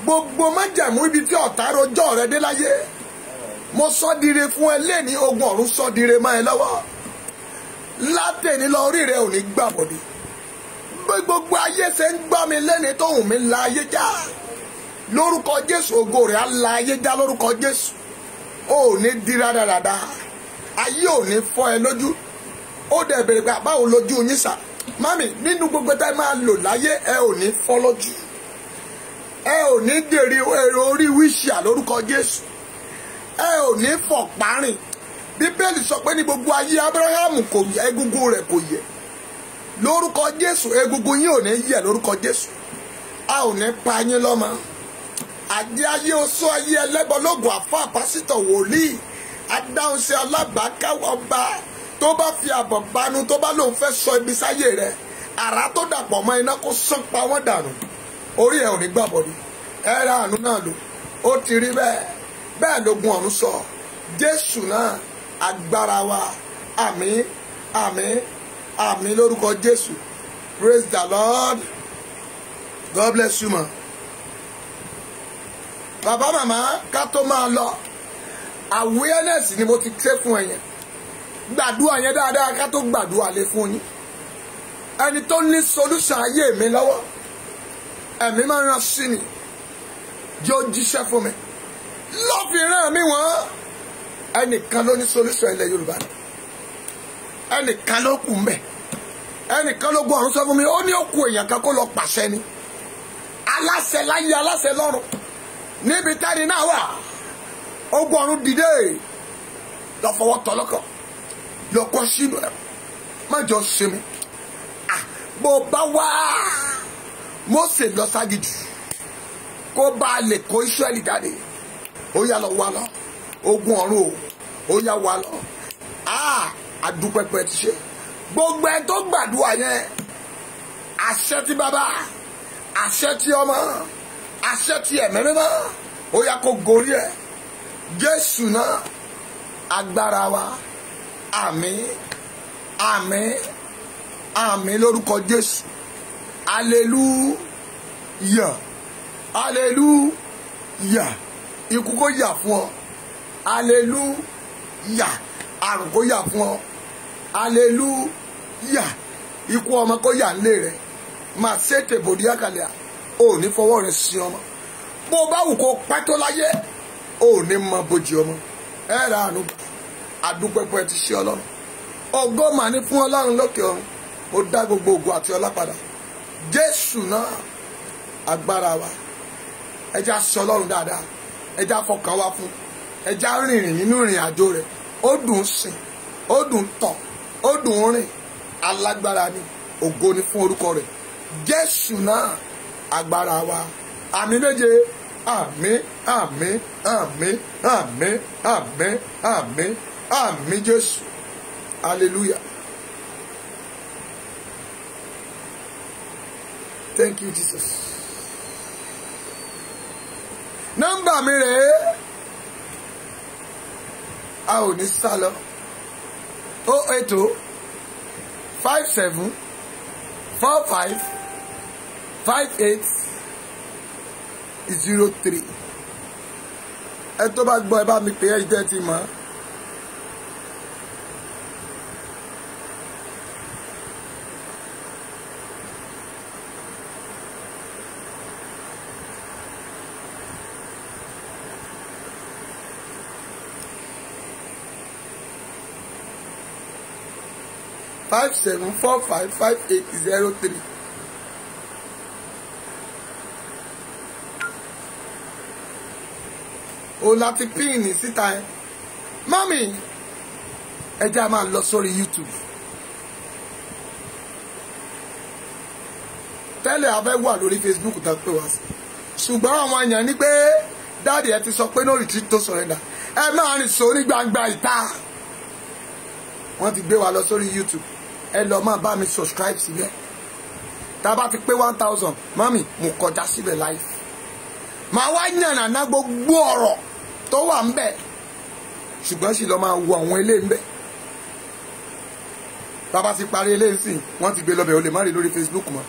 Gbogbo májẹ̀mú ibi tí ọ̀tá rojọ́ rẹ dé láyé, mo sọ dire fún ẹ lẹ́ni, ogun ọ̀run sọ dire mọ́ ẹ lọ́wọ́. Látẹ̀ni lọ, orí rẹ ò ní gbàbọ̀dé. Bí gbogbo ayé ṣe ń gbọ́ mi lẹ́ni tóhùn mi la ayé já, lórúkọ Jésù, ògo rẹ̀ á la ayé já lórúkọ Jésù. Ó ní di rádaràda, ayé ò ní fọ́ ẹ lójú. Ó dẹ̀ bèrè pé báwo lójú yín sà? Mami, nínú gbogbo tá ẹ máa lò láyé, ẹ ò ní fọ́ lójú, ẹ ò ní dèrè èrò orí wíṣíà lórúkọ Jésù, ẹ ò ní fọ̀ párìn. Bíbélì sọ pé ní gbogbo ayé Ábúráhámù kò yẹ, egungun rẹ̀ kò yẹ. Lórúkọ Jésù, egungun yín ò ní yẹ̀ lórúkọ Jésù. A ò ní pa yín lọ́mọ. Àjẹ́ ayé oṣó ayé ẹlẹ́bọ lóògùn àfáà pásítọ̀ wòlíì adáhunṣe alábàáká ọba tó bá fi àbọ̀ banu, tó bá lóun fẹ́ sọ ibi sáyé rẹ̀, àrá tó dàpọ̀ mọ́ iná kó sán pa wọ́n dànù. Orí ẹ̀ ò ní gbàbọ̀dé. Ẹ ra àánú náà lò. Ó ti rí bẹ́ẹ̀ bẹ́ẹ̀ lógun ọ̀run sọ. Jésù náà agbára wa. Àmín, àmín, àmín lórúkọ Jésù. Praise the Lord. God bless you ma. Bàbá màmá, ká tó máa lọ, awareness ni mo ti ṣe fún ẹ yẹn. Gbàdúrà yẹn dáadáa ká tó gbàdúrà lé fún yín. Ẹni tó ní solution ayé mi lọ́wọ́, ẹ̀mí máa ń rán sí mi, jẹ́ ó jíṣẹ́ fún mi, lọ́ọ̀fì ràn mí wọ́n. Ẹnìkan ló ní solution ilẹ̀ Yorùbá, ẹnìkan ló kù mbẹ̀, ẹnìkan ló gbọ́ ọ̀run sọ fún mi, ó ní ó kù èèyàn kan kó lọ pàṣẹ ni. Aláṣẹ láyé, aláṣẹ lọ́run, níbi tẹ́ni náà wà, ogun ọ̀run dìde Lọ fọwọ́ tọ́ lọ́kàn, lọ kọ́ sínú ẹ̀, má jọ sinmi. Bó bá wá Mósè lọ ságijù kó bá a lè kó Ísírẹ́lì jáde, ó yá lọ wá lọ ogun ọ̀run o, ó yá wá lọ. Àdúpẹ́pẹ́ ti ṣe gbogbo ẹ tó gbàdúrà yẹn. Àṣẹ tí bàbá, àṣẹ tí ọmọ, àṣẹ tí ẹ̀mí mímọ́, ó yá kó gorí ẹ. Jésù náà agbára wa. Àmín, àmín, àmín lórúkọ Jésù. Hallelujah, hallelujah. Ikú kó yà fún ọ. Hallelujah. Àrùn kó yà fún ọ. Hallelujah. Ikú ọmọ kó yà nílé rẹ. Máa ṣètè bòdì àkàlẹ̀ à. Ò ní fọwọ́ rẹ sí ọmọ. Bó o bá wù kó pẹ́ tó láyé, ò ní mọ bójì ọmọ. Ẹ ra àánú gbà. Àdúpẹ́pẹ́ ti ṣe Ọlọ́run. Ògo mà ní fún Ọlọ́run lókè ọ̀run. Mo dá gbogbo ògo àti ọlá padà. Jésù náà agbára wa. Ẹ já sọ Ọlọ́run dáadáa. Ẹ já fọkàn wa fún. Ẹ já rìnrìn nínú ìrìn àjò rẹ̀. Ó dùn sìn, ó dùn tọ̀, ó dùn rìn. Alágbára ni, ògo ni fún orúkọ rẹ̀. Jésù náà agbára wa. Àmín méje. Àmín, àmín, àmín, àmín, àmín, àmín, àmín Jésù. Hallelujah. Thank you, Jesus. Nọ́mbà mi rèé. A ò ní sá lọ. 080 57 45 58 03. Ẹ tó bá gbọ́ ẹ bá mi pè é, jẹ́ ti mọ̀. 57455803. O láti píìnì síta ẹ. Mọ́mì, ẹ jẹ́ a máa lọ sórí YouTube. Tẹ́lẹ̀ a fẹ́ wà lórí Facebook tó pè wá sí. Ṣùgbọ́n àwọn èèyàn ní pé dáàdì ẹ ti sọ pé no retreat to surrender. Ẹ máa rìn sórí gbangba ìta. Wọ́n ti gbé wa lọ sórí YouTube. Ẹ lọ máa bá mi subscribe síbẹ̀. Tá a bá ti pé 1000, mọ́mì, mo kọjá síbẹ̀ live. Màá wá yànnàná gbogbo ọ̀rọ̀ tó wà ń bẹ̀. Ṣùgbọ́n sì lọ máa wo àwọn ilé ń bẹ̀. Tá a bá ti parí ilé ńsìn, wọ́n ti gbé lọ́bẹ̀, o lè má rí lórí Facebook mọ́.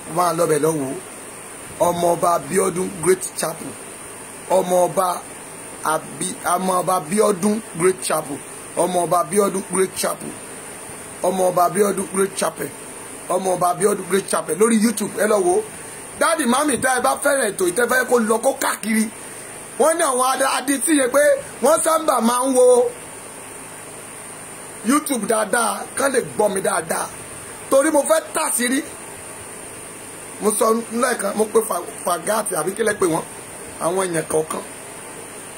Wọ́n máa lọ́bẹ̀ lọ́wọ́. Ọmọọba Abíọ́dún Great Chapel. Ọmọọba Abíọ́dún Great Chapel. Ọmọọba Abíọ́dún Great Chapel. Ọmọọba Abíọ́dún Great Chapel. Ọmọọba Abíọ́dún Great Chapel lórí YouTube. Ẹ lọ wo. Dáàdì mami, tá ẹ bá fẹ́ràn ètò ìtẹ́fẹ́ kó lọ kó káàkiri. Wọ́n ní àwọn adití yẹn pé wọ́n sábà máa ń wo YouTube dáadáa kán lè gbọ́ mi dáadáa. Torí mo fẹ́ tàṣírí. Mo sọ lẹ́ẹ̀kan, mo pe fàgáàtì àbí kílẹ̀ pé wọ́n àwọn èèyàn kọ̀ọ̀kan.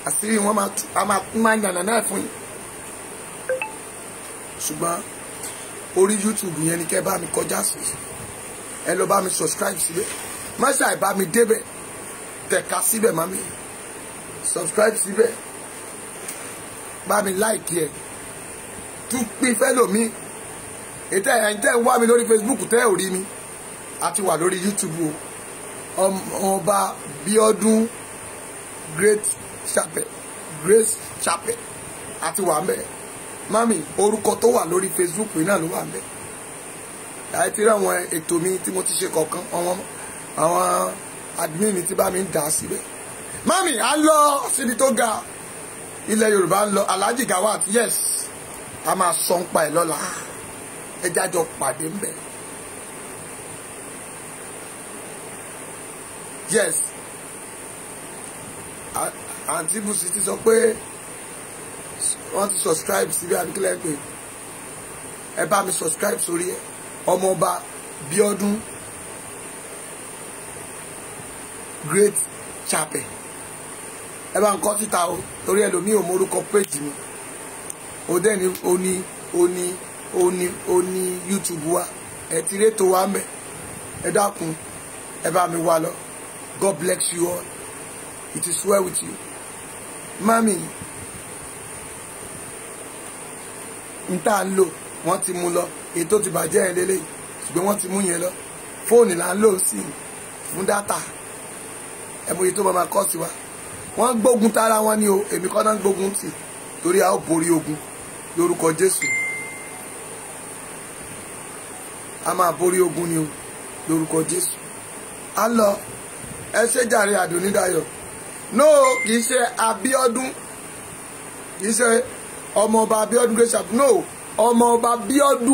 Àṣírí wọn máa yànnà náà fún yín. Ṣùgbọ́n orí YouTube yẹn ni kẹ́ bá mi kọjá sí. Ẹ lọ bá mi subscribe síbẹ̀. Má ṣàì bá mi débẹ̀. Tẹ̀ka síbẹ̀ mami. Subscribe síbẹ̀. Bá mi like ẹ̀. Tún pín fẹ́lòmíì. Ètò ẹ̀yin tẹ́ ń wá mi lórí Facebook tẹ́ ò rí mi. A ti wà lórí YouTube o. Ọmọọba Bíọ́dún Great Chapel. Grace Chapel. A ti wà ńbẹ̀. Mami, orúkọ tó wà lórí Facebook yìí náà ló wà ńbẹ̀. Àti rí àwọn ètò mi tí mo ti ṣe kọ̀ọ̀kan, àwọn admin mi ti bá mi ń dà síbẹ̀. Mami, a lọ síbi tó ga. Ilẹ̀ Yorùbá ń lọ. Alhaji Gawat, yes. A máa sọ ń pa ẹ̀ lọ́la. Ẹ jájọ pàdé ńbẹ̀. Yes. Àǹtí Bùsí ti sọ pé wọ́n ti subscribe síbi àbíkílẹ̀ pé ẹ bá mi subscribe sórí ẹ. Ọmọọba Bíọ́dún Great Chapel. Ẹ bá ń kọ síta o, torí ẹlòmíì ò mọ orúkọ péjì mi. Ó dẹ̀ ní ó ní ó ní ó ní ó ní YouTube wa, ẹ ti rétò wa mẹ́. Ẹ dákun, ẹ bá mi wá lọ. God bless you all. It is well with you. Mami, n tá ń lò wọ́n ti mú lọ, èyí tó ti bàjẹ́ yẹn lélẹ́yìí, ṣùgbọ́n wọ́n ti mú yẹn lọ. Fóònù là ń lò sí fún dátà. Ẹ mọ iye tó máa kọ́ sí wa. Wọ́n gbógun tara wọn ni o, èmi kọ́ náà ń gbógun tì, torí a ó borí ogun lórúkọ Jésù. A máa borí ogun ni o lórúkọ Jésù. A lọ, ẹ ṣe jàre Àdùnnídayọ̀. No, kì í ṣe Abíọ́dún, kì í ṣe ọmọọba Abíọ́dún Grace, no, ọmọọba Bíọ́dún.